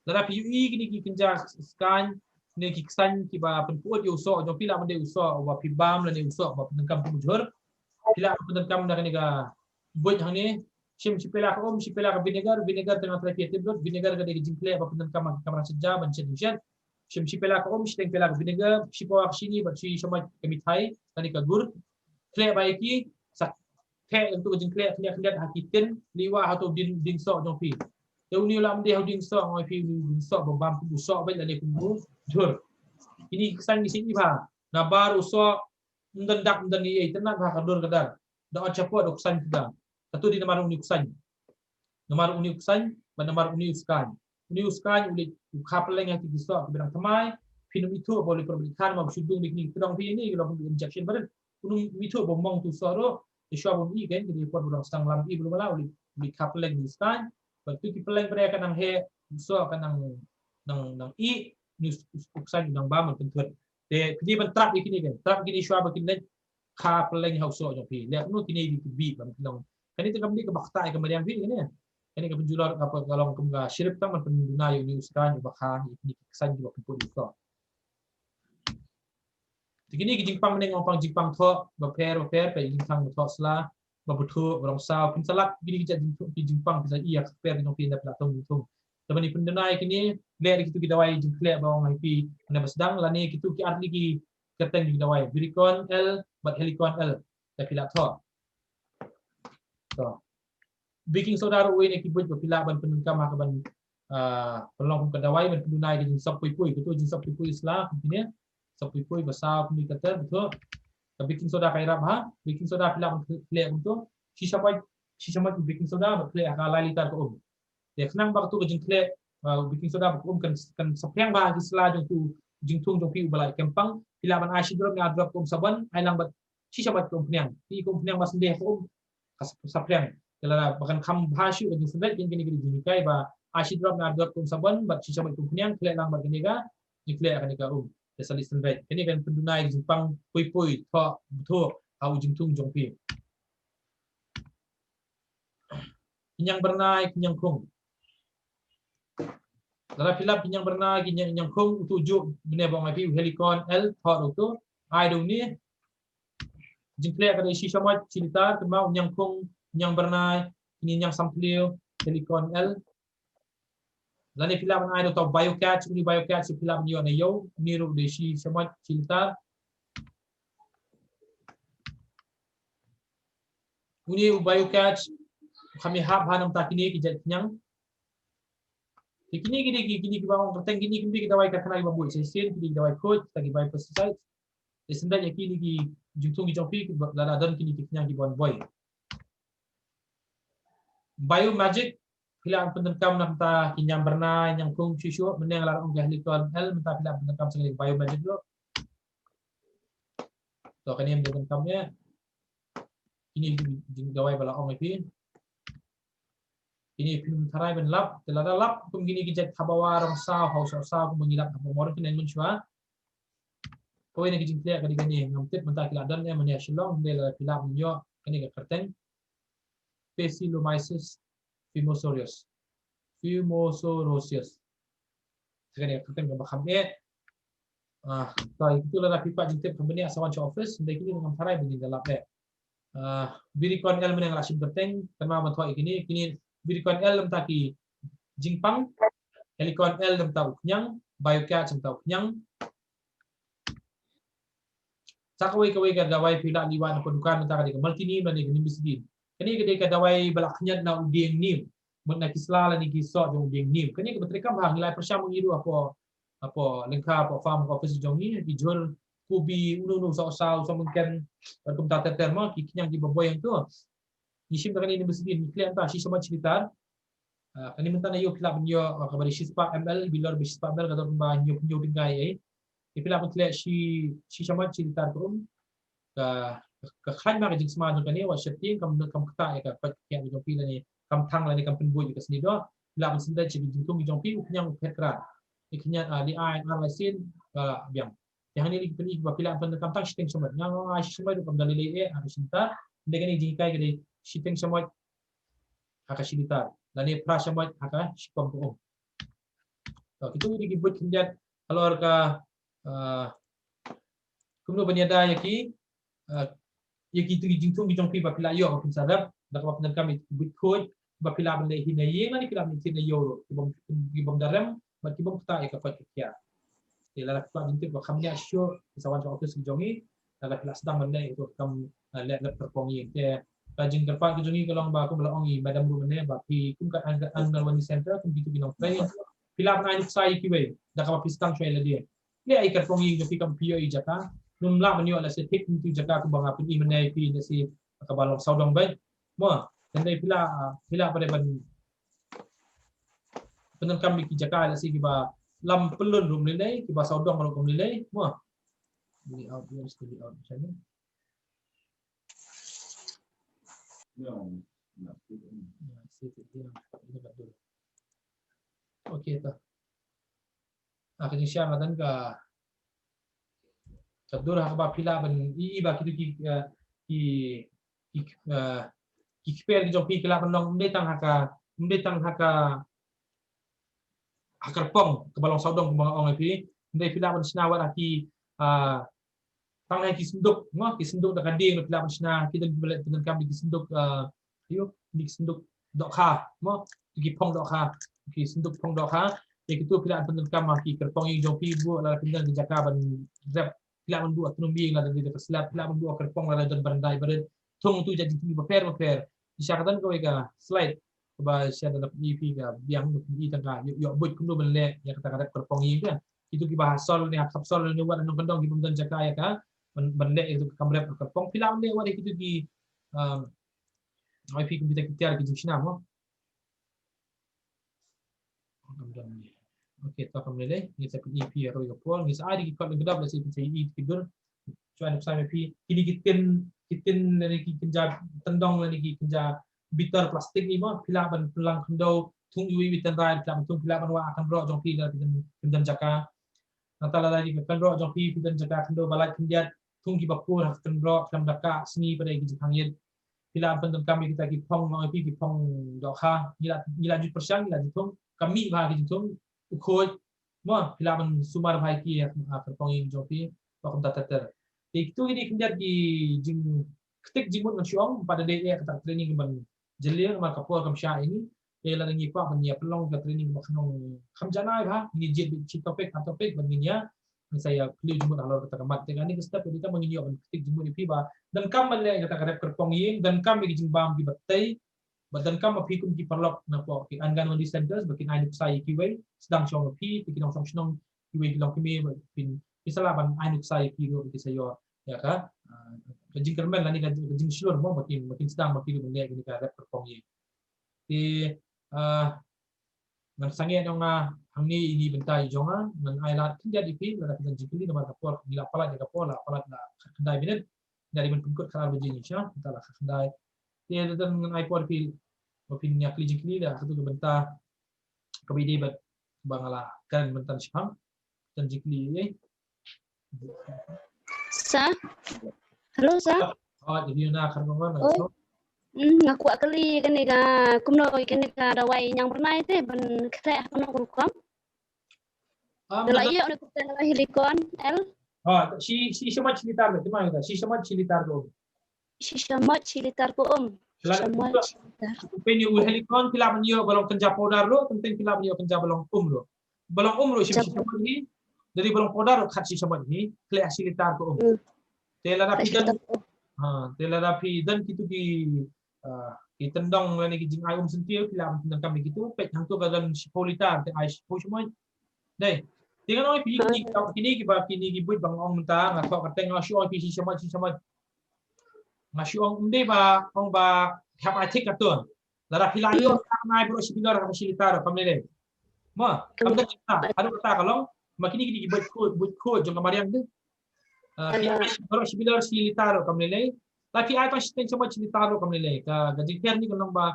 Lada phi ïohi kine ki kynja skaiñ ne ki ksaiñ kiba pynpyut ïa u soh jong phi, lah ban dei u soh uba phi bam lane u soh uba pyndonkam kum u jhur. Phi lah ban pyndonkam da kane ka buit hangne. Shim shi pela ka um, shi pela ka vinegar, vinegar te nga tharai phi tip lut, vinegar ka dei ka jingkhleh ba pyndonkam ha ka kamra shet ja ban shet jingshet. Shim shi pela ka um, shiteng pela ka vinegar, shi pawa ka shini bad shi shamoit ka mithai lane ka gur. Khleh bha ïa ki, sa theh ïa katu ka jingkhleh khyndiat khyndiat ha ki tin, leit wah ha utu u dieng, dieng soh jong phi. Te une u lah ban dei ha u dieng soh, nga ong ïa phi, u dieng soh ba bam kum u soh beit lane kum u jhur. Kine ki ksaiñ ki shait bha. Nabar u soh ym don dak ym don ei ei, tynnat bha ka dur ka dar. Da ot shapoh da u ksaiñ ka dar. Katu dei namar une u ksaiñ. Namar une u ksaiñ bad namar une u skaiñ. Une u skaiñ u leit u kha pylleng ha ki soh kiba dang thymmai. Phin ym ithuh ba u leit pyrshah ban khan, ma ba shu dung da kine ki tnong phi ne, ki long injection ba rit. Phin ym ithuh ba mong utu u soh ruh. Te shuwa ba un ïeh kein, ki dei por ba dang sdang lam ïeh ba la, u leit, u leit kha pylleng une u skaiñ. Bad tu ki pylleng ba dang heh, u soh ka nang, nang, nang ïeh, une u, u, u ksaiñ u nang bam ban pynthut. Te phi dei ban trap ïa kine kein, trap ïa kine shuwa ba kin leit kha pylleng ha u soh jong phi. Leh kumno, kine dei ki bih ba kin long. Kane te kam dei kaba ktah ïa ka mariang phi kane. Kane ka pynjulor kaba ka long kum ka syrip tang ban pynduna ïa une u skaiñ uba kha ïa kine ki ksaiñ kiba pynpyut ïa u soh. Te kine ki jingpang ne nga ong pang jingpang thoh bapher bapher, peit jingpang thoh sla, ba bthuh, ba rong saw, phin sa lap kine ki jait jingpang, ki jingpang phin sa ïohi ïa ka kper ka jong phi ynda phi la thung jingthung. Te ban pynduna ïa kine, leh da kitu ki dawai jingkhleh ba ong ïa phi hynda ba sdang, lane kitu ki ar tylli ki kyrteng ki dawai, Viricon L bad Helicon L, te phi la thoh. To. Baking soda ruh uwei na ki buit ba phi lah ban pyndonkam ha ka ban, ah, pynlong kum ka dawai ban pynduna ïa ka jingsop pui pui, katu jingsop pui pui sla kum kine, sop pui pui ba saw kum kine ka ter, betul. Ka baking soda ka ïarap ha, baking soda phi lah ban khleh kumtu, shi shamoit, shi shamoit baking soda ba khleh ha ka lai litar ka um. Te khnang ba katu ka jingkhleh, ah, baking soda ba ka um kan, kan saphriang bha ha ki sla jong utu u jingthung jong phi uba la kem pang, phi lah ban ai shi drop ne ar drop ka um sabon, ai lang bad shi shamoit ka umphniang. Phi ka umphniang ba sendeh ka um, ka sap-, saphriang. Te lada ba kan kham bha shuh ka jingsynreit, kine ki dei ki jinghikai ba ai shi drop ne ar drop ka um sabon bad shi shamoit ka umphniang, khleh lang bad kane ka, jingkhleh kane ka um. Te sa leit synreit. Kane kan pynduna ïa ka jingpang pui pui, thoh, bthuh ha u jingthung jong phi. Khñiang byrnai, khñiang khung. Lada phi lap ki ñiang byrnai, ki ñiang, ñiang khung, utu ju mynne ba ong ïa phi u Helicon L, thot utu, ai da une. Jingkhleh ka dei shi shamoit shi litar, kynmaw ñiang khung, ñiang byrnai, kine ñiang samthliew, Helicon L. Lane phi lah ban ai da uta u Bio-Catch, une u Bio-Catch phi lah ban ïoh na ïew, une ruh dei shi shamoit shi litar. Une u Bio-Catch, kham ïahap ha namar kine ki jait khñiang. Te kine ki dei ki, kine kiba ong kyrteng, kine kim dei ki dawai karkhana kiba buh shisien, kine ki dawai khuid, kita ki biopesticides. Te syndet ïa kine ki jingthung ki jong phi, kiba, lada don kine ki khñiang kiban boi. Bio-Magic, phi lah pyndonkam na ka bynta ki ñiang byrnai, ñiang khung shuh shuh, mynne nga la ong ka Helicon L, mynta phi lah pyndonkam sha kane ka Bio-Magic ruh. To kane ym dei pyndonkam ïa. Kine ki jing dawai ba la ong ïa phi. Kine phin tharai ban lap, te lada lap kum kine ki jait thabawa rong saw, haw saw saw, kum ngi lap thabawa mor kine mynshuwa. Kawei na ki jingkhleh ka dei kane, ngam tip mynta ki la don em mynne ha Shillong, hynrei lada phi lah ban ïoh kane ka kyrteng Paecilomyces fumitorius. Fumitorius. Te kane ka kyrteng kaba kham eh. Ah, to ïa kitu lada phi pat jingtip kham bniah sa wan sha office, hynrei kine ngam tharai ba ngin da lap eh. Ah, Viricon L mynne nga la shim kyrteng, kynmaw ban thoh ïa kine, kine Viricon L namar ki jingpang, Helicon L namar u khñiang, Bio-Catch namar u khñiang. Sa kawei kawei ka dawai phi lah liwan ha ka dukan mynta ka dei ka Multineem lane ka Nimbecidine. Kane ka dei ka dawai ba la khñiot na u dieng neem. Mut na ki sla lane ki soh jong u dieng neem. Kane kaba treikam ha ngi la pyrshang ma ngi ruh hapoh, hapoh lyngkha, hapoh farm, hapoh office jong ngi, ki jhur, kubi, uno uno, soh saw, soh mynkien, bad kumta ter ter mo, ki khñiang kiba boi hangto. Ngi shim da kane Nimbecidine, ngi khleh mynta shi shamoit shi litar. Ah, kane mynta na ïew phi lah ban ïoh, ah, kaba dei shispah M L, bilor ba shispah M L, ka dor kumba hynñiew, hynñiew tyngkai eh. Te phi lah ban khleh shi, shi shamoit shi litar ka um. Ka, ka khlaiñ ma ka jingsma jong kane, wat sheptieng, kam, kam ktah ïa ka koit ka khiah ka jong phi lane, kam thang lane, kam pynbuid ïa ka snieh doh. Phi lah ban syndet sha ki jingthung ki jong phi, u khñiang u phet krad. Ïa khñiang, ah, li ai, ar lai sien, ka biang. Te hangne ki pyni ba phi lah ban pyndonkam tang shiteng shamoit. Nga nga ai shi shamoit ruh kam da lei lei eh ha ka shi litar. Hynrei kane jinghikai ka dei shiteng shamoit ha ka shi litar. Lane phra shamoit ha ka shi pom ka um. To kitu ki dei ki buit khyndiat halor ka, ah, kumno ban ïada ïa ki, ah, ïa ki tu ki jingthung ki jong phi ba phi la ïoh ba phin sa rep, da kaba pyndonkam ïa ki buit khuid ba phi lah ban leh hi na ïing lane phi lah ban leh hi na ïew ruh, ki bym, ki bym da rem bad ki bym ktah ïa ka koit ka khiah. Te lada phi kwah jingtip ba kham bniah shuh, phi sa wan sha office ki jong ngi, lada phi la sdang ban leh ïa ka kam, eh, leh rep kyrpong ïing. Te ka jingkyrpad ka jong ngi ka long ba kum ba la ong i madam ruh mynne ba phi kum ka Ang-, Anganwadi Center kum kitu ki nongtrei, phi lah ban ai nuksa ïa kiwei da kaba phi sdang shuwa ïa lade. Leh ïa ka kyrpong ïing jong phi kam phi ïoh ïa jaka. Nym lah ban ïoh lehse thik kumtu jaka kumba nga pyni mynne ïa phi, lehse kaba long sawdong beit. Mo, hynrei phi lah, phi lah pat ban pyndonkam ïa ki jaka lehse kiba lam pyllun ruh ym lei lei, kiba sawdong ruh ym lei lei. Mo. Layout, layout, layout macam ni. Okay, to. Ah, ka jingshisha nga don ka, ka dur ha kaba phi lah ban i, i ba kitu ki, eh, ki, ki, eh, ki kper ki jong phi ki lah ban long ym dei tang ha ka, ym dei tang ha ka, ha ka kyrpong kaba long sawdong kumba nga ong ïa phi. Ym dei, phi lah ban shna wat ha ki, ah, tang ha ki synduk, mo, ki synduk da ka dieng phi lah ban shna, ki don kiba leh pyndonkam da ki synduk, ah, aïu, ki synduk dohkha, mo, ki phong dohkha, ki synduk phong dohkha. Ïa kitu phi lah ban pyndonkam ha ki kyrpong ïing jong phi, buh lada phi don ki jaka ban rep, phi lah ban buh ha tnum ïing lada dei da ka slab, phi lah ban buh ha kyrpong lada don baranda barit. Thung tu jait jingthung bapher bapher. Shisha ka don kawei ka slide kaba shisha da la pyni ïa phi, ka biang, pyni tang ka ïoh, ïoh buit kumno ban leh ïa kata ka rep kyrpong ïing ka. Kitu kiba ha sor ne ha khap sor ne wat nongkyndong ki bym don jaka ïa ka ban, ban leh ïa kitu ka kam rep kyrpong, phi lah ban leh wat ïa kitu ki, um, ïa phi kum kita ki tiar ki jingshna, mo. Okay, to kam lei lei, ngi sa pyni ïa phi ruh ïa ka por, ngi sa ai da ki kot lyngkdap lehse phi sa ïohi ki dur. Shuwa nuksa ïa phi, kine ki tin, ki tin lane ki kynja tyndong lane ki kynja bitar plastik ni, mo, phi lah ban pynlang khyndew, thung iwei iwei tynrai, phi lah ban thung, phi lah ban wah ha kynroh jong phi lada phi don, phi don jaka. Nangta lada ïa ka kynroh jong phi, phi don jaka khyndew ba lait khyndiat, thung kiba kur ha ka kynroh, khlem da kah sngi pat ïa ki jingkhang ïit. Phi lah ban pyndonkam ïa kita ki phong, ïa phi ki phong dohkha, ngi la, ngi la ju pyrshang, ngi la ju thung, ka mih bha ki jingthung, u khoi. Mo, phi lah ban sumar bha ïa ki ha kyrpong ïing jong phi, ba kumta ter ter. Te kitu ki dei khyndiat ki jing ktik jingmut ngan shu ong, pat da dei eh kata ka training ban jylliew namar ka por kam shah ïa ngi. Te lada ngi kwah ban ïa pynlong ka training ba kham nong kham janai bha, ngi jied beit shi topic ha topic ban ngin ïa, ngin sa ïa phylliew jingmut halor kata ka mat. Te kane ka step ïa kata ba ngin ïoh ban ktik jingmut ïa phi ba donkam ban leh kata ka rep kyrpong ïing, donkam ïa ki jingbam kiba tei, ba donkam ba phi kum ki paralok na pdeng ki Anganwadi centers ba kin ai nuksa ïa kiwei, sdang shong ba phi, phi ki nongshong shnong, kiwei ki long kmie ba phin, phin sa lah ban ai nuksa ïa ki ruh ba ki sa ïoh ïa ka, ah, ka jingkyrmen lane ka, ka jingshlur mo ba kin, ba kin sdang ba ki ruh ban leh kane ka rep kyrpong ïing. Te, ah, ngan sangeh ïa nga hangne ïa ini bynta ïa jong nga, ngan ai lad khyndiat ïa phi, lada phi don jingkylli namar ka por, ngi la palat ïa ka por, la palat la khatkhyndai minit. Ngi dei ban pynkut khatar baje ngi sha, mynta la khatkhyndai. Te lada ngan ai por ïa phi, ba phin ïa kylli jingkylli da katu ka bynta kaba ïadei bad ba nga la kren mynta shaphang. Don jingkylli ïa. Sa? Hello, sa? Oh, ïa na khan ba. Oi. Hmm, nga kwah kylli kane ka kumno kane ka dawai ñiang byrnai te ban khleh ha kumno ka rukom. Ah, da la ïoh na ka Helicon L. Ah, shi, shi shamoit shi litar, kumno ïa shi shamoit shi litar ko. Shi shamoit shi litar ko um. Shi shamoit shi litar. Pynïoh u Helicon phi lah ban ïoh ba long kynja powder ruh, teng teng phi lah ban ïoh kynja ba long um ruh. Ba long um ruh shi shamoit hi. Lada ba long powder ruh khat shi shamoit hi. Khleh shi litar ko um. Hmm. Te lada phi don, ha, te lada phi don kitu ki, ah, ki tyndong lane ki jingai um syntiew, phi lah ban pyndonkam ïa kitu, peit hangtu ka don shiphew litar, te ai shiphew shamoit. Dei. Te ngan ong ïa phi kine, kine kiba, kine ki buit ba nga ong mynta, nga thoh kyrteng, nga shu ong ïa phi shi shamoit, shi shamoit. Nga shu ong ym dei ba ong ba hap ai thik katto. Lada phi la ïoh, hmm, nai baroh shi bilor ha shi litar ruh kam lei lei. Mo, kam da kita. Haduh kata ka long, ma kine kine ki buit khuid, buit khuid jong ka mariang te. Ah, phi ai baroh shi bilor shi litar ruh kam lei lei. Lada phi ai tang shiteng shamoit shi litar ruh kam lei lei. Ka, ka jingpher ni ka long ba,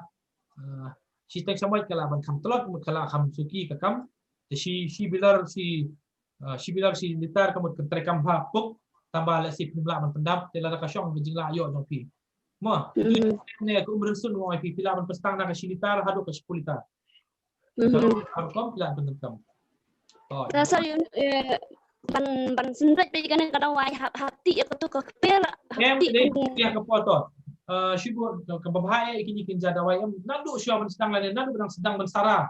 ah, shiteng shamoit ka lah ban kham tlot, mut ka lah kham suki ka kam. Te shi, shi bilor shi, ah, shi bilor shi litar ka mut kan treikam bha puk, tang ba lehse phim lah ban pyndap, te lada ka shong ka jinglah ïoh jong phi. Mo, hmm, ne ka um rynsun mo phi, phi lah ban pynsdang na ka shi litar haduh ka shiphew litar. Mhm. Ka rukom phi lah ban pyndap. Oh. Sa, sa, eh, ban, ban synreit beit kane ka dawai ha, ha kti ïa katu ka kper, ha kti ïa ka por to. Eh, shu bud kaba bha ïa kine ki jingjia dawai em, naduh shuwa ban sdang lane naduh ban sdang ban sara.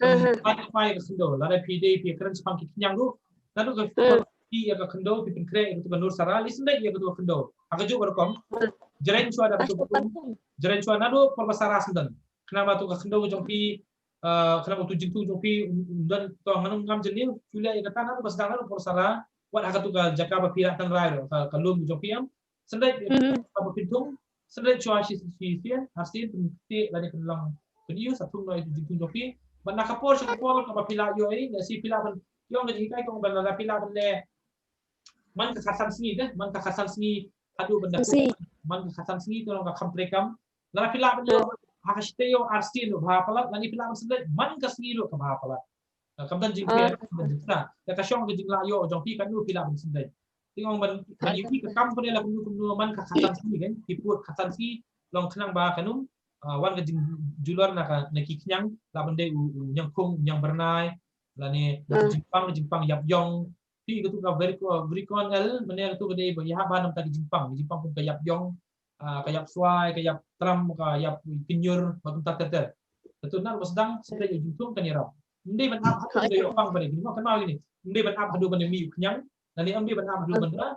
Aha. Ban pynpaw ïa ka khyndew, lada phi dei phi kren shaphang ki khñiang ruh. Naduh ka, hmm, pynpaw ïa ka khyndew, phi pynkhreh ïa katu ka nur sara, leit synreit ïa katu ka khyndew. Ha kajuh ka rukom. Hmm. Jreng shuwa da katu ka khyndew. Jreng shuwa naduh por ba sara syndon. Khnang ba tu ka khyndew jong phi, eh, khnang ba tu jingthung jong phi, um, um, don to ngam, ngam jylliew, shu leh ïa kata naduh ba sdang naduh por sara, wat ha katu ka jaka ba phi lah tynrai ruh, ka, ka lum jong phi em. Synreit, mhm, ba phin thung, synreit shuwa shi, shi, shi, ar sien, pynthik lane pynlong, pynïoh sa thung noh ïa ka jingthung jong phi. Bad na ka por sha ka por kaba phi lah ïoh ïa, lehse phi lah ban, ïoh ka jinghikai kong ban lada phi lah ban leh. Man ka khatsan sngi te, man ka khatsan sngi haduh ban da. Sngi. Man ka khatsan sngi te long ka kham treikam. Lada phi lah ban ïoh, hmm, ha ka shi taïew ar sien ruh bha palat, lane phi lah ban synreit man ka sngi ruh ka bha palat. Ah, kam don jingpher, ah, kam don jingpher. Te ka shong ka jinglah ïoh jong phi katno phi lah ban synreit. Te nga ong ban, ban ïohi ka kam pynlong la kumno kumno man ka khatsan sngi kan, ki pud khatsan sngi long khnang ba kan ym, ah, wan ka jingjulor na ka, na ki khñiang, lah ban dei u, u ñiangkhung, u ñiangbyrnai, lane na ka, hmm, jingpang, jingpang ïap ïong. Phi katu ka Helicon, Helicon L, mynne katu ka dei ba ïahap bha na ka bynta ka jingpang, jingpang kum ka ïap ïong, ah, ka ïap swai, ka ïap tram, ka ïap kynjur, bad kumta ter ter. Te tu naduh ba sdang, sdang ïa jingthung kan ïarap. Ym dei ban ap haduh ban da ïoh pang ba dei, kynmaw kynmaw kine. Ym dei ban ap haduh ban da mih u khñiang, lane ym dei ban ap haduh ban da,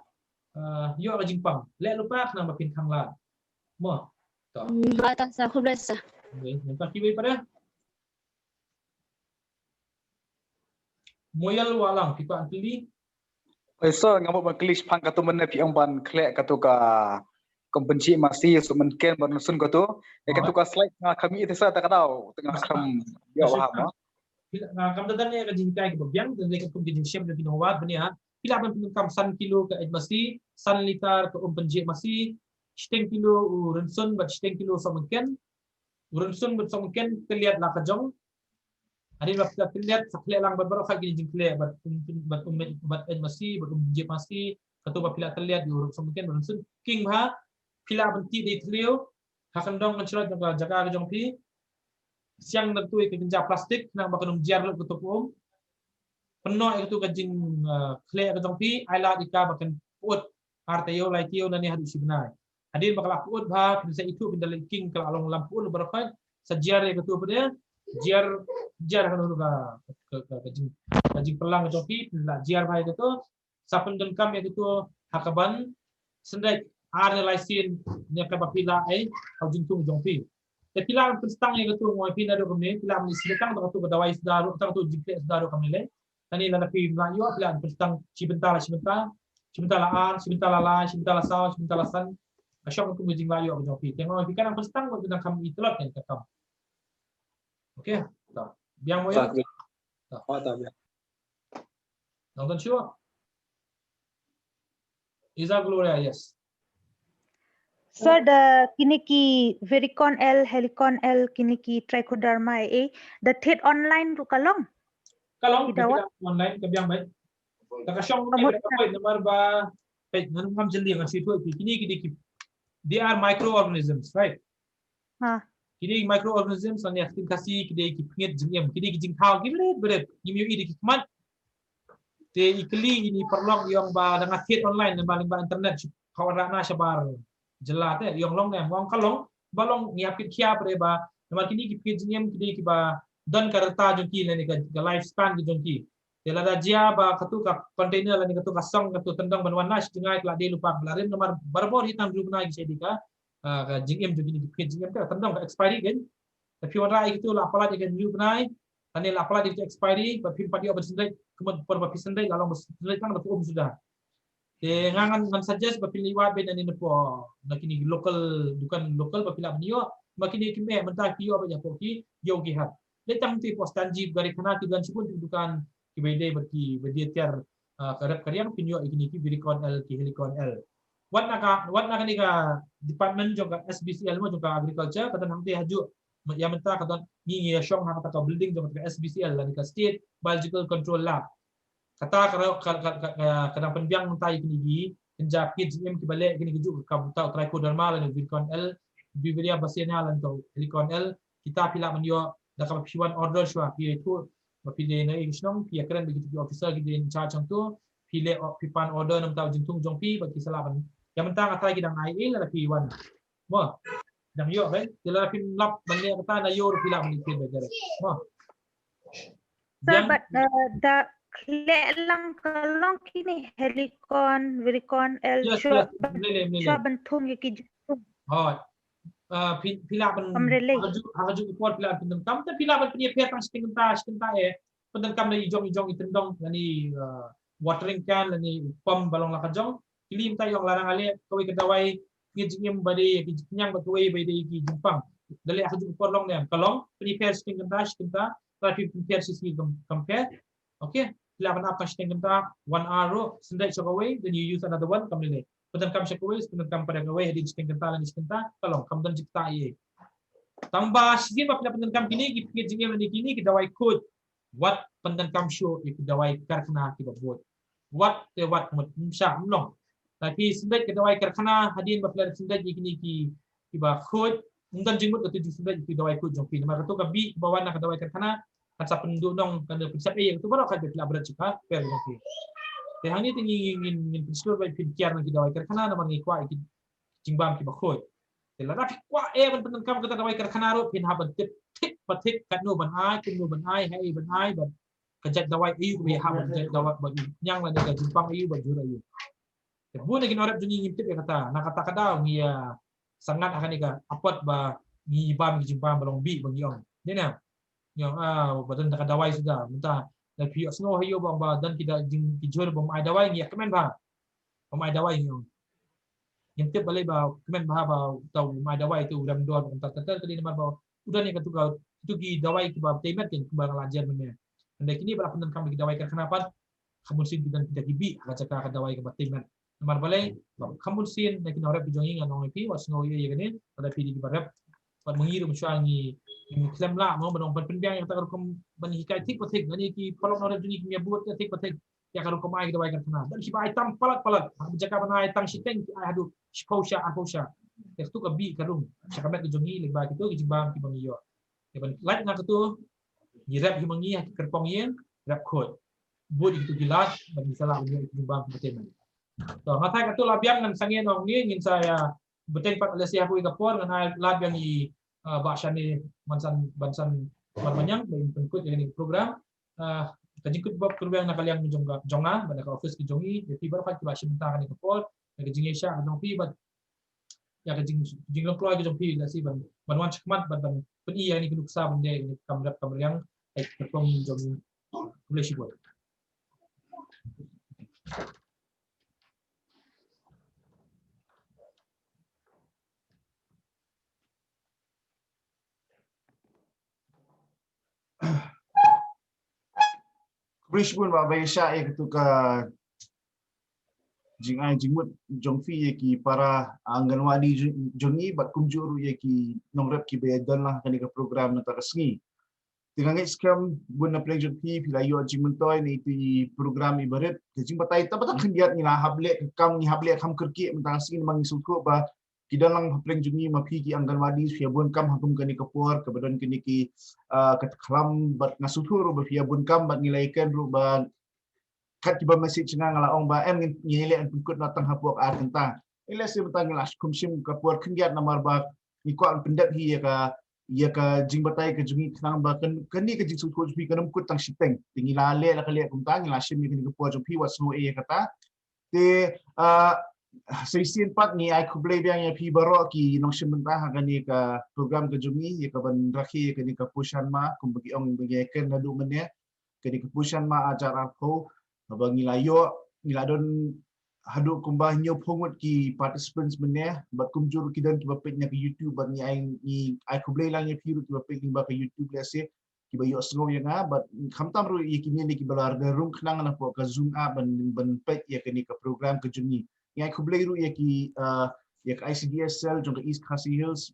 ah, ïoh ka jingpang. Leh lypa khnang ba phin khang lad. Mo. To. Hmm, ba ta sa, khublei sa. Okey, namar kiwei pat de. Moyal Wahlang, phi kwah kylli? Oi, sir, nga mut ban kylli shaphang katu mynne phi ong ban khleh katu ka, ka um pynjhieh masi, suk mynken, bad rynsun katu. Ïa katu ka slide nga kham ïohi te sir, ta ka daw te nga kham ïoh ha mo. Phi la, nga kam da don ïa ka jinghikai kaba biang, da don ïa ka kum ka jingshem da ki nongwad bniah. Phi lah ban pyndonkam san kilo ka eit masi, san litar ka um pynjhieh masi, shiteng kilo u rynsun bad shiteng kilo suk mynken. U rynsun bad suk mynken tylliat la ka jong. Hadien ba phi la tylliat sa khleh lang bad baroh khat ki jingkhleh bad um, bad um, bad eit masi, bad um jhieh masi, kato ba phi la tylliat ïa u rynsun mynken, u rynsun king bha, phi lah ban tih da i thliew ha kyndong kynshlur jong ka jaka ka jong phi. siang da katu ïa ka kynja plastik, khnang ba kan ym jiar lut katu ka um. Pynnoh ïa katu ka jing, uh, khleh ka jong phi, ai lad ïa ka ba kan pyut ar taïew, lai taïew, nangne haduh shi bnai. Hadien ba ka la pyut bha, phin sa ithuh, phin da leit king, ka la long lam pyut baroh khoit. Sa jiar ïa katu pat de, jiar, jiar hangno ka, ka, ka, ka jing, ka jingpynlang ka jong phi, phin la jiar bha ïa katu. Sa pyndonkam ïa katu ha kaban synreit ar ne lai sien ne kaba phi la ai ha u jingthung jong phi. Te phi lah ban pynsdang ïa katu, nga ong ïa phi, naduh kumne phi lah ban ïasyrdoh tang katu ka dawai suda ruh, tang katu jingkhleh suda ruh kam lei lei. Lane lada phim lah ïoh, phi lah ban pynsdang shi bynta la shi bynta, shi bynta la ar, shi bynta la lai, shi bynta la saw, shi bynta la san. Ka shong kum ka jinglah ïoh ka jong phi. Te nga ong ïa phi, ka nang pynsdang, ka nang kham i tlot ka kam. Okay. Ta biang mo ïa. Ta. Ta. Oh, ta biang. Nang don shuwa. Isa Gloria, yes. Sir, da kine ki Viricon L, Helicon L, kine ki Trichoderma, eh, da thied online ruh ka long? Ka long, ki dawa online, ka biang bha. Da ka shong ne ka, namar ba, peit, ngan ngam jylliew, ngan shu ïathuh ïa phi, kine ki dei ki, they are microorganisms, right? Ha. Kine ki microorganisms, lane ha ktien Khasi ki dei ki pyngngit jingim, ki dei ki jingthaw ki bret bret, ngim ïohi da ki khmat. Te i kylli ine i paralok, i ong ba da nga thied online, lyngba, lyngba internet, shu khaw rah na shabar jylla te, i ong long ne em, nga ong ka long, ba long ngi ap kit khia pre ba, namar kine ki pyngngit jingim ki dei kiba don ka rta jong ki lane ka, ka lifespan ki jong ki. Te lada jia ba katu ka container lane katu ka song katu tyndong ban wan na shi jngai, ka la dei lypa ba la rim, namar barabor hi tang hynriew bnai ki shait ïa ka, ah, ka jingim jong kine ki pyngngit jingim, ka tyndong, ka expiry kan. Te phi wanrah ïa kitu, la palat ïa ka hynriew bnai, lane la palat ïa ka expiry, ba phim pat ïoh ban synreit, kumno por ba phi synreit, la long ba synreit tang da ka um suda. Te nga ngan, ngan suggest ba phin leit wad beit nangne na pdeng, na kine ki local, dukan local ba phi lah ban ïoh. Ma kine kim eh, mynta phi ïoh beit hapoh ki ïew ki hat. Leit tang te hapoh Stanji, Gari Khana, ki don shibun ki dukan kiba ïadei bad ki, ba ïadei tiar, ah, ka rep ka riang, phin ïoh ïa kine ki Viricon L, ki Helicon L. Wat na ka, wat na kane ka department jong ka S B C L mo, jong ka agriculture, ka don hangtei hajuh. Ïa mynta ka don, ngi, ngi ïa shong ha kata ka building jong kata ka S B C L, lane ka State Biological Control Lab. Kata ka, ka, ka, ka, ka, ka dang pynbiang mynta ïa kine ki kynja pyngngit jingim kiba leh ïa kine ki, kajuh ka, ka Trichoderma lane Viricon L, Beauveria bassiana lane ka Helicon L. Kita phi lah ban ïoh da kaba phi wan order shuwa, phi ïathuh ba phi dei na ei ka shnong, phi ïakren bad kita ki officer ki dei in charge hangto, phi leh o-, phi pan order na bynta u jingthung jong phi, ba ki sa lah ban. Ïa mynta nga tharai ki dang ai ei, lada phi wan. Mo. Dang ïoh kan? Te lada phim lap ban leh kata na ïoh, phi lah ban leh phi ba direct. Mo. Sir, bad, uh, da khleh lang ka long kine Helicon, Viricon L, yes, shuwa, yes, ban, leh, leh, leh, shuwa leh ban thung ïa ki jingthung. Oh. Uh, phi, phi lah ban, kam leh leh, ha kajuh, ha kajuh ka por phi lah ban pyndonkam, te phi lah ban pynïapher tang shiteng kynta, shiteng kynta eh. Pyndonkam da i jong, i jong i tyndong, lane, uh, watering can, lane pump ba long la ka jong. Kylli mynta, i ong lada nga leh kawei ka dawai pyngngit jingim ba dei ki jingpynïang bad kawei ba dei ki jingpang, da leh ha kajuh ka por, long ne em? Ka long. Pynïapher shiteng kynta, shiteng kynta, lada phi pynpher shisha kam, kam pher. Okay, phi lah ban ap tang shiteng kynta, one hour ruh, synreit sha kawei, then you use another one, kam leh leh. Pyndonkam sha kawei, pyndonkam pat da kawei, hadien shiteng kynta lane shiteng kynta, ka long, kam don jingktah ei ei. Tang ba shisien ba phi la pyndonkam kine ki pyngngit jingim lane kine ki dawai khuid, wat pyndonkam shuh ïa ki dawai karkhana kiba bud. Wat te wat, mut, ym shah, ym long. Lada phi synreit ka dawai karkhana, hadien ba phi la synreit ïa kine ki, kiba khuid, ym don jingmut katu jingsynreit ïa ki dawai khuid jong phi. Namar katu ka bih ba wan na ka dawai karkhana kan sa pynduhnong, kan pynshah ei ei, katu baroh ka dei, phi lah ban ret sha ka per jong phi. Te hangne te ngi, ngi, ngin, ngin pynshlur ba phin kiar na ki dawai karkhana, namar ngi kwah ïa ki jingbam kiba khuid. Te lada phi kwah eh ban pyndonkam kata ka dawai karkhana ruh, phin hap ban tip thik pa thik katno ban ai, kumno ban ai, haei ban ai, bad ka jait dawai aïu ba ïahap, ka jait dawai ba pynïang lane ka jingpang aïu ba jur aïu. Te bun na ki nongrep jong ngi ngim tip ïa kata, na kata ka daw ngi ïa sangat ha kane ka apot ba ngi bam ki jingbam ba long bih ba ngi ong. Dei ne? Ngi ong, ah, ba don ka dawai suda, mynta lada phi ïohsngew ha ïew ba ong ba don ki da jing, ki jhur bym ai dawai, ngi ïa kmen bha. Bym ai dawai, ngi ong. Ngim tip balei ba kmen bha ba uta u ym ai dawai te u rem dor, uta, uta, uta, ka dei namar ba u don ïa katu ka, katu ki dawai kiba tei met, kumba nga la jan mynne. Hynrei kine ba la pyndonkam da ki dawai karkhana pat, kham bun sien ki don kita ki bih ha ka jaka ka dawai kaba tei met. Namar balei? Ba kham bun sien na ki nongrep ki jong ngi, ngan ong ïa phi, wat sngew ïa, ïa kane, lada phi dei kiba rep. Bad ma ngi ruh mynshuwa ngi, ngi khlem lah mo ban ong, ban pynbiang ïa kata ka rukom, ban hikai thik pa thik, lane ki paralok nongrep jong ngi kim ïabud thik pa thik ïa ka rukom ai ki dawai karkhana. Don kiba ai tam palat palat, ha ka jaka ban ai tang shiteng ki ai haduh shiphew shah, arphew shah. Te katu ka bih ka rung sha ka met ka jong ngi lyngba kito ki jingbam kiba ngi ïoh. Te ban lait na katu, ngi rep hi ma ngi ha ki kyrpong ïing, rep khuid. Bud ïa kitu ki lad, ban ngi sa lah ban ïoh ïa ki jingbam ki bteng. To, nga thait katu la biang ngan sangeh noh ngi, ngin sa ïa bteng pat lehse hapoh ïa ka por, ngan ai lad biang ïa, ah, Bah Shane Mansan, Bansan Marbaniang, ba in pynkut ïa kane ka program. Ah, ka jingkut bok kyrpang na ka liang jong ka, jong nga, bad na ka office ka jong i, ïa phi baroh pat kiba shim bynta kane ka por, na ka jingïaishah ka jong phi, bad ïa ka jing, jinglong kloi ka jong phi, lehse ban, ban wan shakhmat, bad ban, ban pyni ïa kane ka nuksa ban ïa kane ka kam rep kam riang, eh, ka kyrpong jong i. Khublei shibun. Khublei shibun Bah, ba ïa shah ïa katu ka jingai jingmut jong phi ïa ki para Anganwadi jong, jong ngi, bad kumjuh ruh ïa ki nongrep kiba ïa don lang ha kane ka program mynta ka sngi. Te nga ngeit skhem bun na pdeng jong phi, phi la ïoh jingmyntoi na iti i program iba rit. Ka jingbatai tang ba tang khyndiat ngi la hap leh ka kam, ngi hap leh kam kyrkieh mynta ka sngi, namar ngi sngewthuh ba ki don lang ha pdeng jong ngi, ma phi ki Anganwadi, phi ïa bun kam ha kum kane ka por, kaba don kine ki, ah, ka khlam, bad nga sngewthuh ruh ba phi ïa bun kam, bad ngi la ïa kren ruh ba kat kiba message nga, nga la ong ba em ngi, ngi leh ban pynkut noh tang hapoh ar kynta. Ngi leh shi mynta ngi la kum shim ka por khyndiat namar ba ngi kwah ban pyndep hi ïa ka, ïa ka jingbatai ka jong ngi khnang ba kan, kane ka jingsngewthuh jong phi kan ym kut tang shiteng. Te ngi la leh la ka leh kumta, ngi la shim ïa kane ka por jong phi, wat sngew ei ïa kata. Te, ah, sa shisien pat ngi ai khublei biang ïa phi baroh ki nongshim bynta ha kane ka program ka jong ngi, ïa kaban rakhe ïa kane ka Poshan Maah, kumba ki ong ba ngi ïa kren naduh mynne, kane ka Poshan Maah ar hajar arphew, haba ngi la ïoh, ngi la don haduh kumba hynñiewphew ngut ki participants mynne, bad kumjuh ruh ki don kiba peit na ka YouTube, bad ngi ai, ngi ai khublei lang ïa phi ruh kiba peit lyngba ka YouTube lehse, kiba ïohsngew ïa nga, bad khamtam ruh ïa kine ne kiba la rung khnang na hapoh ka Zoom app ban, ban peit ïa kane ka program ka jong ngi. Ngi ai khublei ruh ïa ki, ah, ïa ka I C D S cell jong ka East Khasi Hills,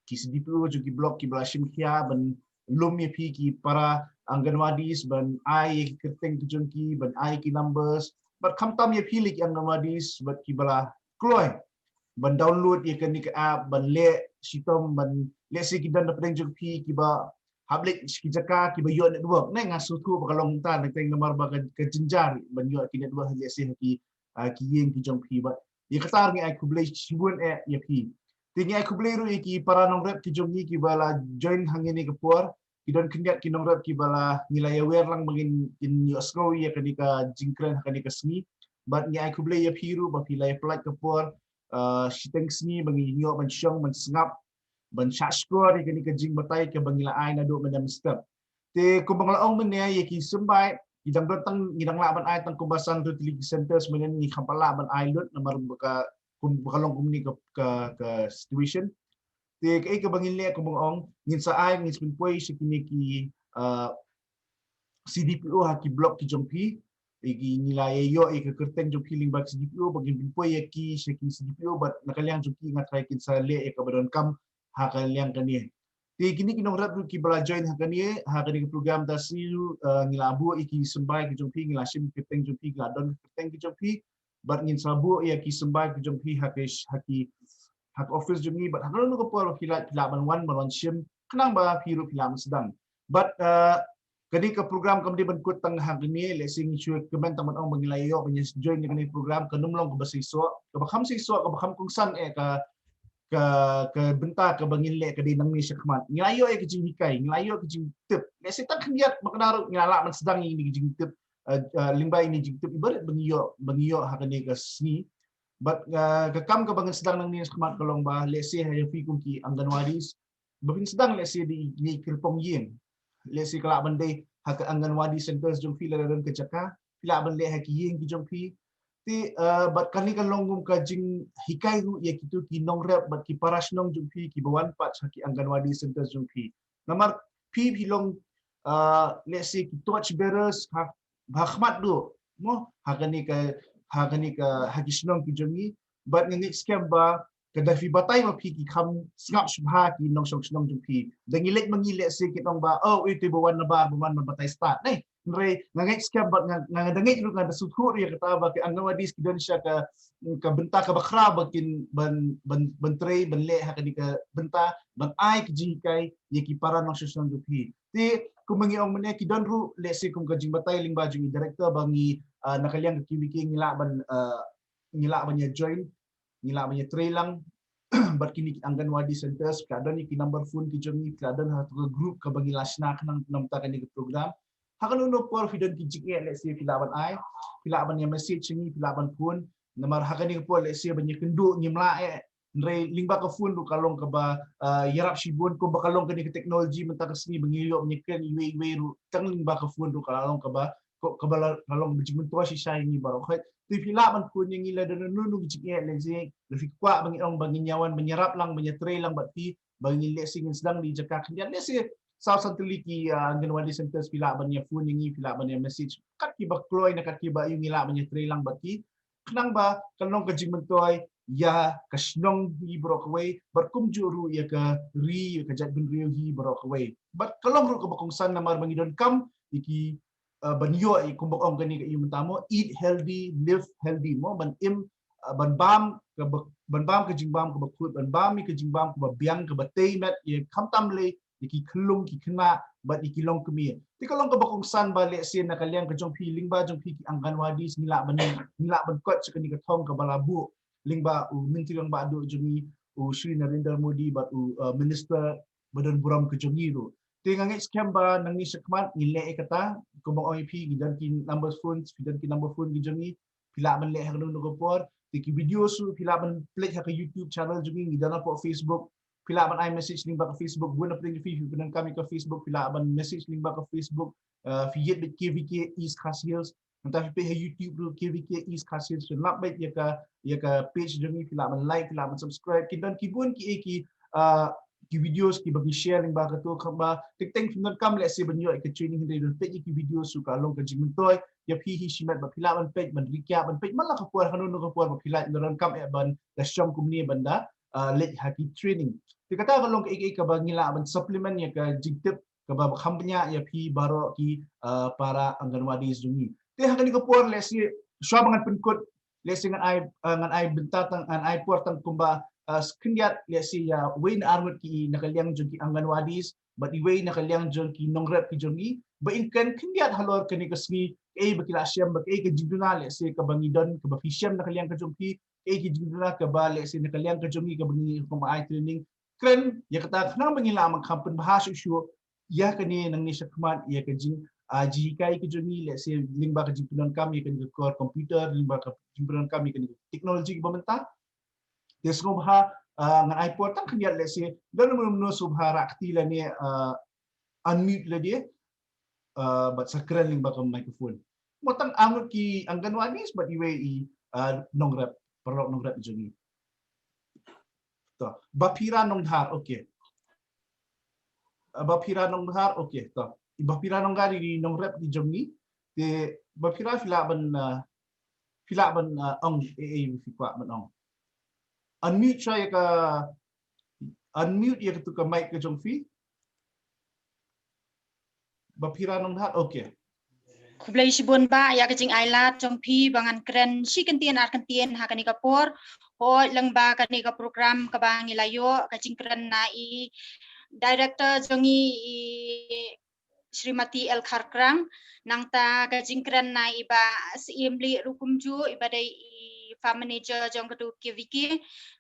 ki C D P O jong ki block kiba la shim khia ban lum ïa phi ki para Anganwadis, ban ai ïa ki kyrteng ka jong ki, ban ai ki numbers, bad khamtam ïa phi lei ki Anganwadis bad kiba la kloi ban download ïa kane ka app, ban leh shitom, ban lehse ki don na pdeng jong phi kiba hap leit sha ki jaka kiba ïoh network. Ne nga sngewthuh ba ka long kumta, ne teng namar ba ka, ka jynjar ban ïoh ki network lehse ha ki, ah, ki ïing ki jong phi, bad ïa kata ngi ai khublei shibun eh ïa phi. Te ngi ai khublei ruh ïa ki para nongrep ki jong ngi kiba la join hangne ne ka por. Ki don khyndiat ki nongrep kiba la, ngi la ïawer lang ba ngin, ngin ïohsngew ïa kane ka jingkren ha kane ka sngi. Bad ngi ai khublei ïa phi ruh ba phi la ïa pynlait ka por, ah, shiteng sngi ba ngin ïoh ban shong ban sngap, ban shahshkor ïa kane ka jingbatai kaba ngi la ai naduh mynne mynstep. Te kumba nga la ong mynne ïa ki symbai, ngi dang don tang, ngi dang lah ban ai tang kumba san tylli ki centers, mynne ngi kham pat lah ban ai lut namar ba ka, kum, ba ka long kumne ka, ka, ka situation. Te kaei kaba ngin leh kumba nga ong, ngin sa ai, ngin sa pynpoi sha kine ki, ah, C D P O ha ki block ki jong phi. Ïa ki ngi la ïa ïoh ïa ka kyrteng jong phi lyngba C D P O, ba ngin pynpoi ïa ki sha ki C D P O, bad na ka liang jong ki nga tharai kin sa leh ïa kaba donkam ha ka liang kane. Te kine ki nongrep ruh kiba la join ha kane, ha kane ka program da shu, eh, ngi la buh ïa ki symbai ki jong phi, ngi la shim kyrteng jong phi, ngi la don kyrteng ki jong phi, bad ngin sa buh ïa ki symbai ki jong phi ha ki, ha ki, ha ka office jong ngi, bad ha kano kano ka por phi lah, phi lah ban wan, ban wan shim, khnang ba phi ruh phi lah ban sdang. Bad, eh, kane ka program kam dei ban kut tang hangne, lehse ngi shu kmen tang ban ong ba ngi la ïoh ban ïa join ïa kane ka program, kan ym long kaba seisoh, kaba kham seisoh, kaba kham kongsan eh ka, ka, ka bynta kaba ngin leh ka dei nangne shakhmat. Ngi la ïoh ïa ka jinghikai, ngi la ïoh ka jingtip. Lehse tang khyndiat ba kane ruh ngi la lah ban sdang ïa kine ki jingtip, eh, eh, lyngba ïa kine ki jingtip iba rit ba ngi ïoh, ba ngi ïoh ha kane ka sngi. Bad, eh, ka kam kaba ngin sdang nangne shakhmat ka long ba, lehse ha ïa phi kum ki Anganwadis, ba phin sdang lehse da ine i kyrpong ïing. Lehse ka lah ban dei ha ka Anganwadi centers jong phi lada don ka jaka, phi lah ban leh ha ki ïing ki jong phi. Te, eh, bad kane ka long kum ka jinghikai ruh ïa kito ki nongrep bad ki para shnong jong phi kiba wan pat ha ki Anganwadi centers jong phi. Namar phi phi long, eh, lehse ki torch bearers ha, ha khmat duh, mo, ha kane ka, ha kane ka, ha ki shnong ki jong ngi. Bad nga ngeit skhem ba ka da phi batai ma phi ki kham sngap shibha ki nongshong shnong jong phi. Da ngi leit ma ngi lehse kin ong ba, oh, ïa te ba wan nabar, ba wan ban batai stad, ne. Hynrei nga ngeit skhem bad nga, nga da ngeit ruh, nga da sngewthuh ruh ïa kata ba ki Anganwadis ki don sha ka, ka bynta kaba khraw ba kin ban, ban, ban trei, ban leh ha kane ka bynta, ban ai ka jinghikai ïa ki para nongshong shnong jong phi. Te kumba ngi ong mynne, ki don ruh, let's say, kum ka jingbatai lyngba jong i director ba ngi, ah, na ka liang ka K V K ngi lah ban, ah, ngi lah ban ïa join, ngi lah ban ïa trei lang bad kine ki Anganwadi centers. Phi lah don ïa ki number phone ki jong ngi, phi lah don ha kato ka group kaba ngi la shna khnang namar kane ka program. Ha kano kano por phi don ki jingeh, let's say, phi lah ban ai, phi lah ban ïa message ïa ngi, phi lah ban phone. Namar ha kane ka por, let's say, ban ïakynduh ngim lah eh. Hynrei lyngba ka phone ruh ka long kaba, ah, ïarap shibun, kumba ka long kane ka technology mynta ka sngi ba ngi ïoh ban ïakren iwei iwei ruh tang lyngba ka phone ruh ka long kaba, ko-, kaba la, ka long kaba jingmyntoi shisha ïa ngi baroh khoit. Te phi lah ban phone ïa ngi lada don kano kano ka jingeh, let's say, lada phi kwah ba ngi ong ba ngin ïa wan ban ïarap lang, ban ïa trei lang bad phi, ba ngin, let's say, ngin sdang da i jaka khyndiat, let's say, saw san tylli ki, ah, Anganwadi centers, phi lah ban ïa phone ïa ngi, phi lah ban ïa message. Kat kiba kloi ne kat kiba ïoh ngi lah ban ïa trei lang bad ki. Khnang ba kan long ka jingmyntoi ïa ka shnong hi baroh kawei, bad kumjuh ruh ïa ka ri, ïa ka jaitbynriew hi baroh kawei. Bad ka long ruh kaba kongsan namar ba ngi donkam ïa ki, uh, ban ïoh ïa kumba ong kane ka ïing mynta mo, eat healthy, live healthy mo, ban im, uh, ban bam kaba, ban bam ka jingbam kaba khuid, ban bam ïa ka jingbam kaba biang, kaba tei met ïa, khamtam lei ïa ki khyllung ki khynnah bad ïa ki longkmie. Te ka long kaba kongsan ba, let's say, na ka liang ka jong phi, lyngba jong phi ki Anganwadis, ngi lah ban, ngi lah ban koit sha kane ka thong kaba la buh lyngba u Myntri Rangbah Duh jong ngi, u Shri Narendra Modi, bad u, uh, Minister ba don burom ka jong ngi ruh. Te nga ngeit skhem ba nangne shakhmat ngin leh ïa kata, kumba ong ïa phi, ngi don ki number phone, phi don ki number phone ki jong ngi, phi lah ban leh ha kano kano ka por. Te ki video ruh phi lah ban peit ha ka YouTube channel jong ngi, ngi don hapoh Facebook. Phi lah ban ai message lyngba ka Facebook, bun na pdeng jong phi, phi pyndonkam ïa ka Facebook, phi lah ban message lyngba ka Facebook. Uh, phi ïeit beit K V K East Khasi Hills. Nangta phi peit ha YouTube ruh K V K East Khasi Hills. Phin lap beit ïa ka, ïa ka page jong ngi, phi lah ban like, phi lah ban subscribe. Ki don ki bun ki, eh, ki, uh, ki videos kiba ngi share lyngba kato, kaba teng teng phim donkam, let's say, ban ïoh ïa ka training, hynrei don peit ïa ki videos ruh ka long ka jingmyntoi ïa phi hi shimet, ba phi lah ban peit, ban recap, ban peit man la ka por, ha kano kano ka por ba phi lah, donkam eh ban da shong kumne ban da, uh, leit ha ki training. Te kata ka long kaei kaei kaba ngi lah ban supplement ïa ka jingtip kaba kham bniah ïa phi baroh ki, uh, para Anganwadis jong ngi. Te ha kane ka por, let's say, shuwa ba ngan pynkut, let's say, ngan ai, uh, ngan ai bynta tang, ngan ai por tang kumba, uh, khyndiat, let's say, ïa wei ne ar ngut ki na ka liang jong ki Anganwadis bad iwei na ka liang jong ki nongrep ki jong ngi, ba in kren khyndiat halor kane ka sngi, kaei ba ki la shem, ba kaei ka jingduna, let's say, kaba ngi don, kaba phi shem na ka liang ka jong phi, kaei ka jingduna kaba, let's say, na ka liang ka jong ngi kaba ngi kum ai training. Kren ïa kata khnang ba ngin lah ban kham pynbha shuh shuh ïa kane nangne shakhmat, ïa ka jing, ah, jinghikai ka jong ngi, let's say, lyngba ka jingpyndonkam ïa kane ka core computer, lyngba ka jingpyndonkam ïa kane ka technology kaba mynta. Te sngewbha, ah, ngan ai por tang khyndiat, let's say, lada mano mano sngewbha rah kti lane, ah, unmute lade, ah, bad sa kren lyngba ka microphone. Mo tang ar ngut ki Anganwadis bad iwei i, ah, nongrep, paralok nongrep jong ngi. To, Baphira Nongdhar, okay. Ah, Baphira Nongdhar, okay, to. I Baphira Nongdhar i nongrep i jong ngi. Te Baphira, phi lah ban, ah, phi lah ban, ah, ong, eh, eh, phi kwah ban ong. Unmute shuwa ïa ka, unmute ïa katu ka mic ka jong phi. Baphira Nongdhar, okay. Khublei shibun bah ïa ka jingailad jong phi ba ngan kren shi kyntien ar kyntien ha kane ka por. Hooid, lyngba kane ka program kaba ngi la ïoh ka jingkren na i director jong ngi, i Shrimati L Kharkrang, nangta ka jingkren na i Bah Syiem Lieh ruh kumjuh, i ba dei i farm manager jong katu K V K,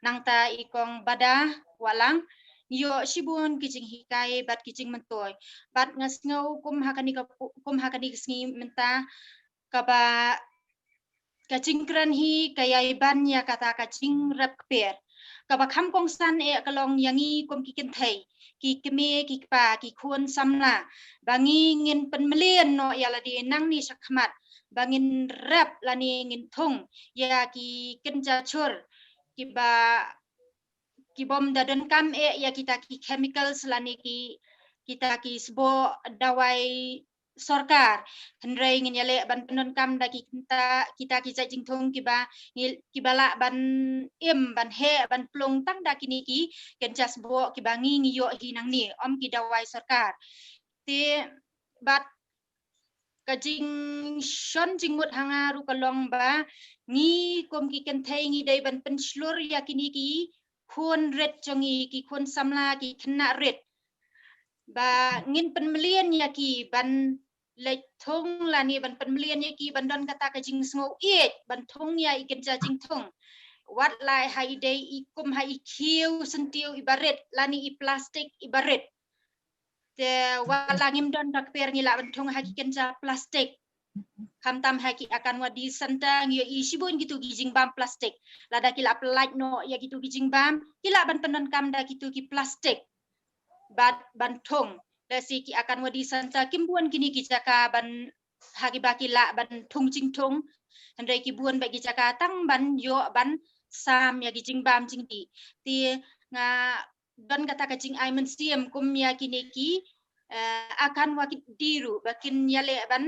nangta i Kong Bada Wahlang. Ngi ïoh shibun ki jinghikai bad ki jingmyntoi. Bad nga sngew kum ha kane ka pu-, kum ha kane ka sngi mynta, kaba ka jingkren hi ka ïai ban ïa kata ka jingrep kper. Kaba kham kongsan eh ka long ïa ngi kum ki kynthei, ki kmie, ki kpa, ki khun samla, ba ngi ngin pynmlien noh ïa lade nangne shakhmat, ba ngin rep lane ngin thung ïa ki kynja jhur kiba, ki bym da donkam eh ïa kita ki chemicals lane ki, kita ki sboh dawai sorkar. Hynrei ngin ïaleh ban pyndonkam da ki kynta, kita ki jait jingthung kiba ngi, kiba lah ban im, ban heh, ban plung tang da kine ki kynja sboh kiba ngi ngi ïoh hi nangne, ym ki dawai sorkar. Te bad ka jingshon jingmut ha nga ruh ka long ba ngi kum ki kynthei ngi dei ban pynshlur ïa kine ki khun rit jong ngi, ki khun samla, ki khynnah rit, ba ngin pynmlien ïa ki ban leit thung lane ban pynmlien ïa ki ban don kata ka jingsngew ïeit ban thung ïa i kynja jingthung. Wat la ha i dei i kum ha i khiew syntiew iba rit lane i plastik iba rit. Te wat la ngim don ka kper ngi lah ban thung ha ki kynja plastik. Khamtam ha ki Anganwadi Centre ngi ïohi shibun kitu ki jingbam plastik. Lada ki lah pyllait noh ïa kitu ki jingbam, ki lah ban pyndonkam da kitu ki plastik. Bad ban thung. Lehse ki Anganwadi Centre kim bun kine ki jaka ban ha kiba ki lah ban thung jingthung. Hynrei ki bun bad ki jaka tang ban ïoh ban sam ïa ki jingbam jingdih. Te nga don kata ka jingai mynsiem kum ïa kine ki, eh, Anganwadi ruh ba kin ïaleh ban,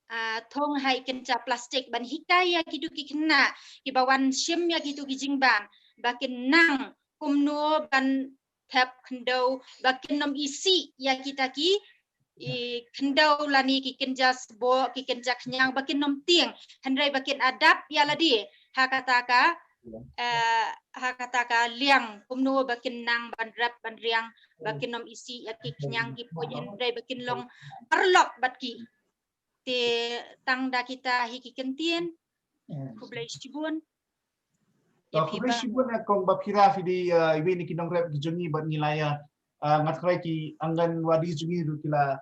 ah, thung ha i kynja plastik ban hikai ïa kitu ki khynnah kiba wan shim ïa kitu ki jingbam ba kin nang kumno ban thep khyndew, ba kin nym isih ïa kita ki i khyndew lane ki kynja sboh, ki kynja khñiang, ba kin nym tieng, hynrei ba kin adapt ïa lade ha kata ka, eh, ha kata ka liang kumno ba kin nang ban rep ban riang, ba kin nym isih ïa ki khñiang ki puid, hynrei ba kin long paralok bad ki. Te tang da kita hi ki kyntien. Khublei shibun. To, khublei shibun, eh, Kong Bapira, phi dei, eh, iwei na ki nongrep ki jong ngi bad ngi la ïa, eh, nga tharai ki Anganwadi jong ngi ruh ki la,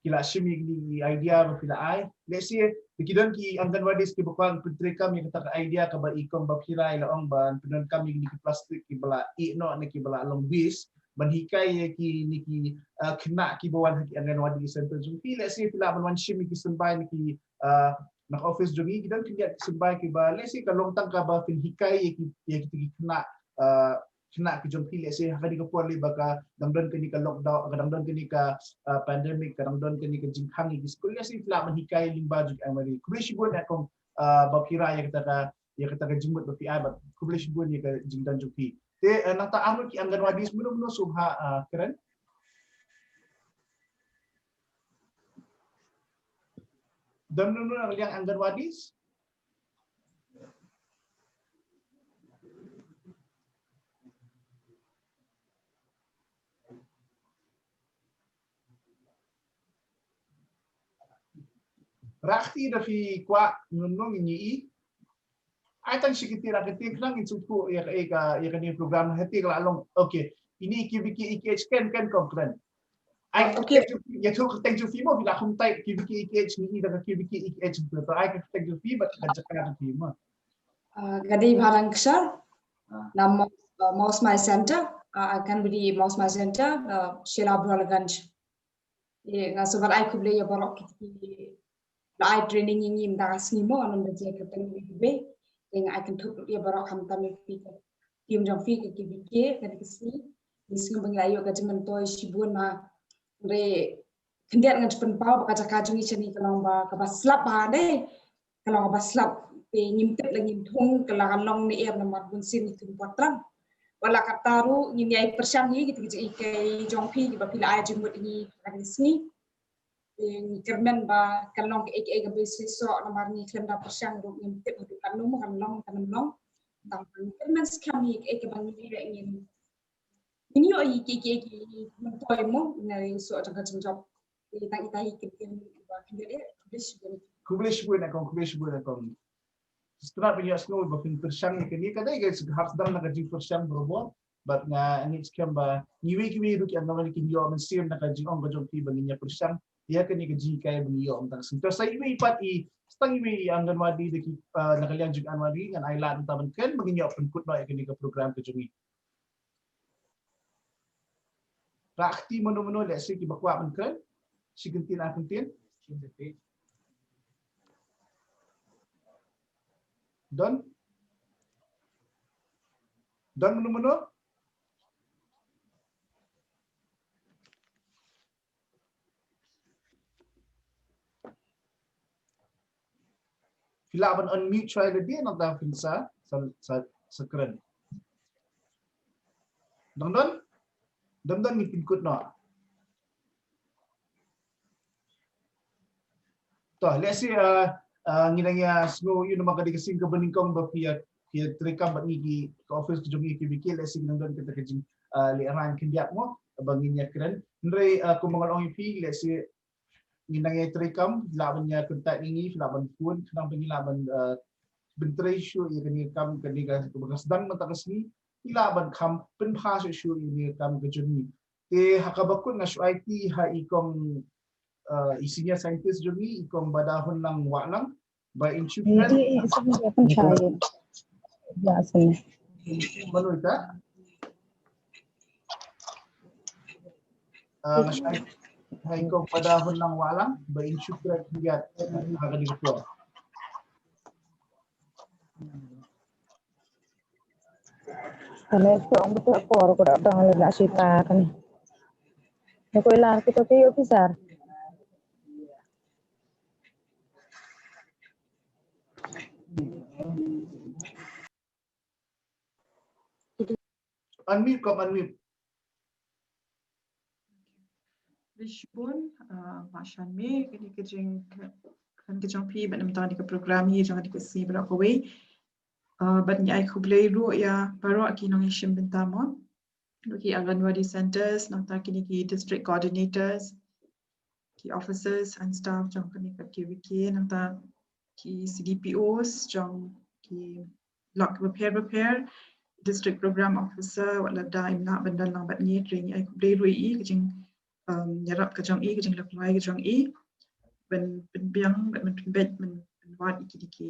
ki la shim ïa kine ki idea ba phi la ai. Lehse ki don ki Anganwadi kiba kwah pyntreikam ïa kata ka idea kaba i Kong Bapira i la ong ban pyndonkam ïa kine ki plastik kiba la ïeh noh ne kiba la long waste ban hikai ïa kine ki, eh, khynnah kiba wan ha ki Anganwadi Centre jong phi. Lehse phi lah ban wan shim ïa ki symbai na ki, eh, na ka office jong ngi, ki don khyndiat ki symbai kiba lehse ka long tang kaba pynhikai ïa ki, ïa ki, ki khynnah, eh, khynnah ki jong phi, lehse ha kane ka por lei ba ka dang don kane ka lockdown, ka dang don kane ka, eh, pandemic, ka dang don kane ka jingkhang ïa ki skul, lehse phi lah ban hikai lyngba jong ki Anganwadi. Khublei shibun ïa Kong, eh, Bapira ïa kata ka, ïa kata ka jingmut ba phi ai bad khublei shibun ïa ka jingdon jong phi. Te, eh, nangta arngut ki Anganwadi mano mano sngewbha, eh, Karen? Don mano mano na ka liang Anganwadi? Rakti da phi kwah ngam nong ngi i. Ai tang shi kiti ra kiti khnang in suk ïa ka, ïa ka, ïa ka ni program hati ka la long. Okay. Ini K V K E K H ken ken kong kren. Ai, okay. Ïa tu kyrteng jong phi mo, phi la khum tai K V K E K H ngi i da ka K V K E K H tu. Ai kyrteng jong phi bad ka jaka jong phi mo. Ah, ka dei Bharang Kshar. Ah. Na Mo-, ah, Mawsmai Center. Ah, Anganwadi Mawsmai Center, ah, Shela Brawlganj. Ïa, nga sngewbha ai khublei ïa baroh kito ki la ai training ïa ngi mynta ka sngi mo, ngan ym da jia kyrteng ïa khublei. Ïa, nga ai kynthup ïa baroh khamtam ïa phi ka team jong phi ka K V K ka dei ka sngi. Ngi sngew ba ngi la ïoh ka jingmyntoi shibun ma. Hynrei khyndiat ngan sa pynpaw ba ka jaka jong ngi shane ka long ba kaba slap ba dei. Ka long kaba slap, te ngim tip la ngin thung ka la ka long ne em namar bun sien ngi thung Pyrshang. Wat la katta ruh ngin ïai pyrshang ïa kito ki jinghikai jong phi kiba phi la ai jingmut ïa ngi ha kane ka sngi. Te ngi kyrmen ba kan long kaei kaei kaba shisha namar ngi khlem da pyrshang ruh ngim tip haduh katno mo kan long kan ym long. Tang ngi kyrmen skhem ïa kaei kaba ngi leh ngin Ngi ïoh ïa ki, ki, ki, ki myntoi mo, nga ïoh soh jong ka jingjop. Ïa tang ita hi ki, ki, ba, ki, ki, khublei shibun. Khublei shibun na kong, khublei shibun na kong. Sngewbha pynïohsngew ba phin pyrshang ïa kane ka dei ka hap sdang na ka jingpyrshang barabor. Bad nga ngeit skhem ba ngi wei ki wei ruh ki Anganwadi kin ïoh mynsiem na ka jingong ka jong phi ba ngin ïa pyrshang ïa kane ka jinghikai ba ngi ïoh mynta ka sngi. Te sa iwei pat i, sa tang iwei i Anganwadi da ki, ah, na ka liang jong Anganwadi ngan ai lad mynta ban kren ba ngin ïoh pynkut noh ïa kane ka program ka jong ngi. Rah kti mano mano lehse kiba kwah ban kren. Shi kyntien ar kyntien. Don? Don mano mano? Phi lah ban unmute shwa ïa lade nangta phin sa, sa, sa, sa kren. Dang don? Dang don ngin pynkut noh. Lehse, uh, uh, ngi nang ïa sngew ïa namar ka dei ka sien kaba nyngkong ba phi ïa, phi ïa treikam bad ngi ki, ka office ka jong ngi ki KVK, lehse ngi nang don kata ka jing, uh, lehrain khyndiat mo ba ngin ïa kren. Hynrei, uh, kumba nga la ong ïa phi, lehse ngi nang ïa treikam, lah ban ïa contact ïa ngi, lah ban phone, khnang ba ngi lah ban, uh, ban trei shuh ïa kane ka kam, kane ka, kaba ka sdang mynta ka sngi, ngi lah ban kham pynbha shuh shuh ïa kane ka kam ka jong ngi. Te ha kaba kut nga shu aiti ha i kong, uh, i senior scientist jong ngi, i kong Badahunlang Wahlang, ba in shu kren. Manu ita? Uh, nga shu aiti ha i kong Badahunlang Wahlang, ba in shu kren khyndiat ha kane ka por. Kane ka ong betul por ko da dang le na sita kane. Ko ilar kita ki officer. Unmute, kong unmute. Khublei shibun, uh, Bah Shanme, kane ka jing, ka, ka jong phi bad namar kane ka program hi jong kane ka sngi baroh kawei. Uh, bad ngi ai khublei ruh ïa baroh ki nongïashim bynta mo. Ruh ki Anganwadi centers, nangta kine ki district coordinators, ki officers and staff jong kane ka KVK, nangta ki CDPOs jong ki block bapher bapher, district program officer, wat lada im lah ban don lang bad ngi, hynrei ngi ai khublei ruh ïa i ka jing, um, ïarap ka jong i, ka jinglaklai ka jong i ban pynbiang, ban pynbeit, ban pynwad ïa ki, ki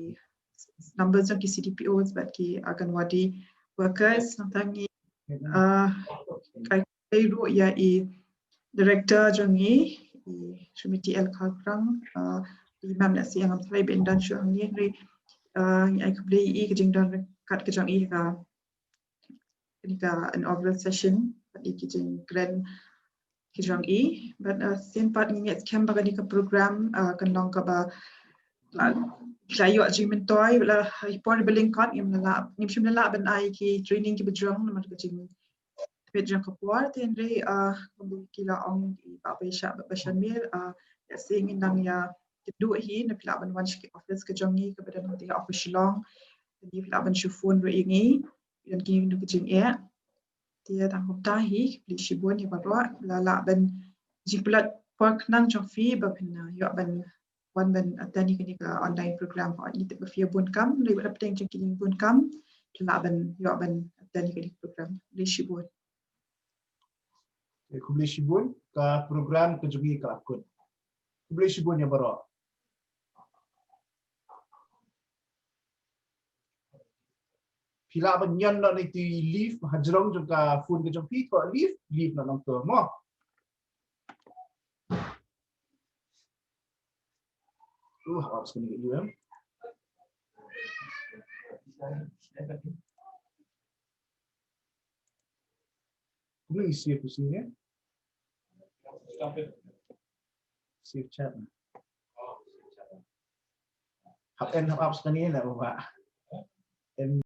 numbers jong ki CDPOs bad ki Anganwadi workers. Nangta ngi, uh, ai khublei ruh ïa i director jong ngi, i Srimati L Kharkrang, uh, i mam na siang am trai ben don shuh hangne, hynrei, uh, ngi ai khublei ïa i ka jingdon ryngkat ka jong i ha kane ka inaugural session, bad ïa ki jingkren ki jong i. Bad, uh, sien pat ngi ngeit skhem ba kane ka program, uh, kan long kaba la, la ïoh jingmyntoi, la, ha i por ba lyngkot ngim la, ngim shym la lah ban ai ki training kiba jrong namar ka jing bit jong ka por. Te hynrei, uh, kumba ki la ong i Bah Baishah, Bah Shanme, uh, ïa sien ngin nang ïa kynduh hi, na phi lah ban wan sha ki office ka jong ngi kaba don hangtei ha office Shillong. Te phi lah ban shu phone ruh ïa ngi. Ïa ki ngi ka jingeh. Te tang kumta hi, khublei shibun ïa baroh, la lah ban jingpynlut por khnang jong phi ba phin, uh, ïoh ban wan ban attend ïa kane ka online program, hooid ngi tip ba phi ïa bun kam, hynrei wat la pdeng jong ki jingbun kam, phi lah ban ïoh ban attend ïa kane ka program. Khublei shibun. Khublei shibun, ka program ka jong ngi ka la kut. Khublei shibun ïa baroh. Phi lah ban ñion noh na itu i leave hajrong jong ka phone ka jong phi, to leave, leave noh nangto mo. Uh, hap apps kane ka U M. Kumno i save u sini? Save chat. Hap en hap apps kane na ba. En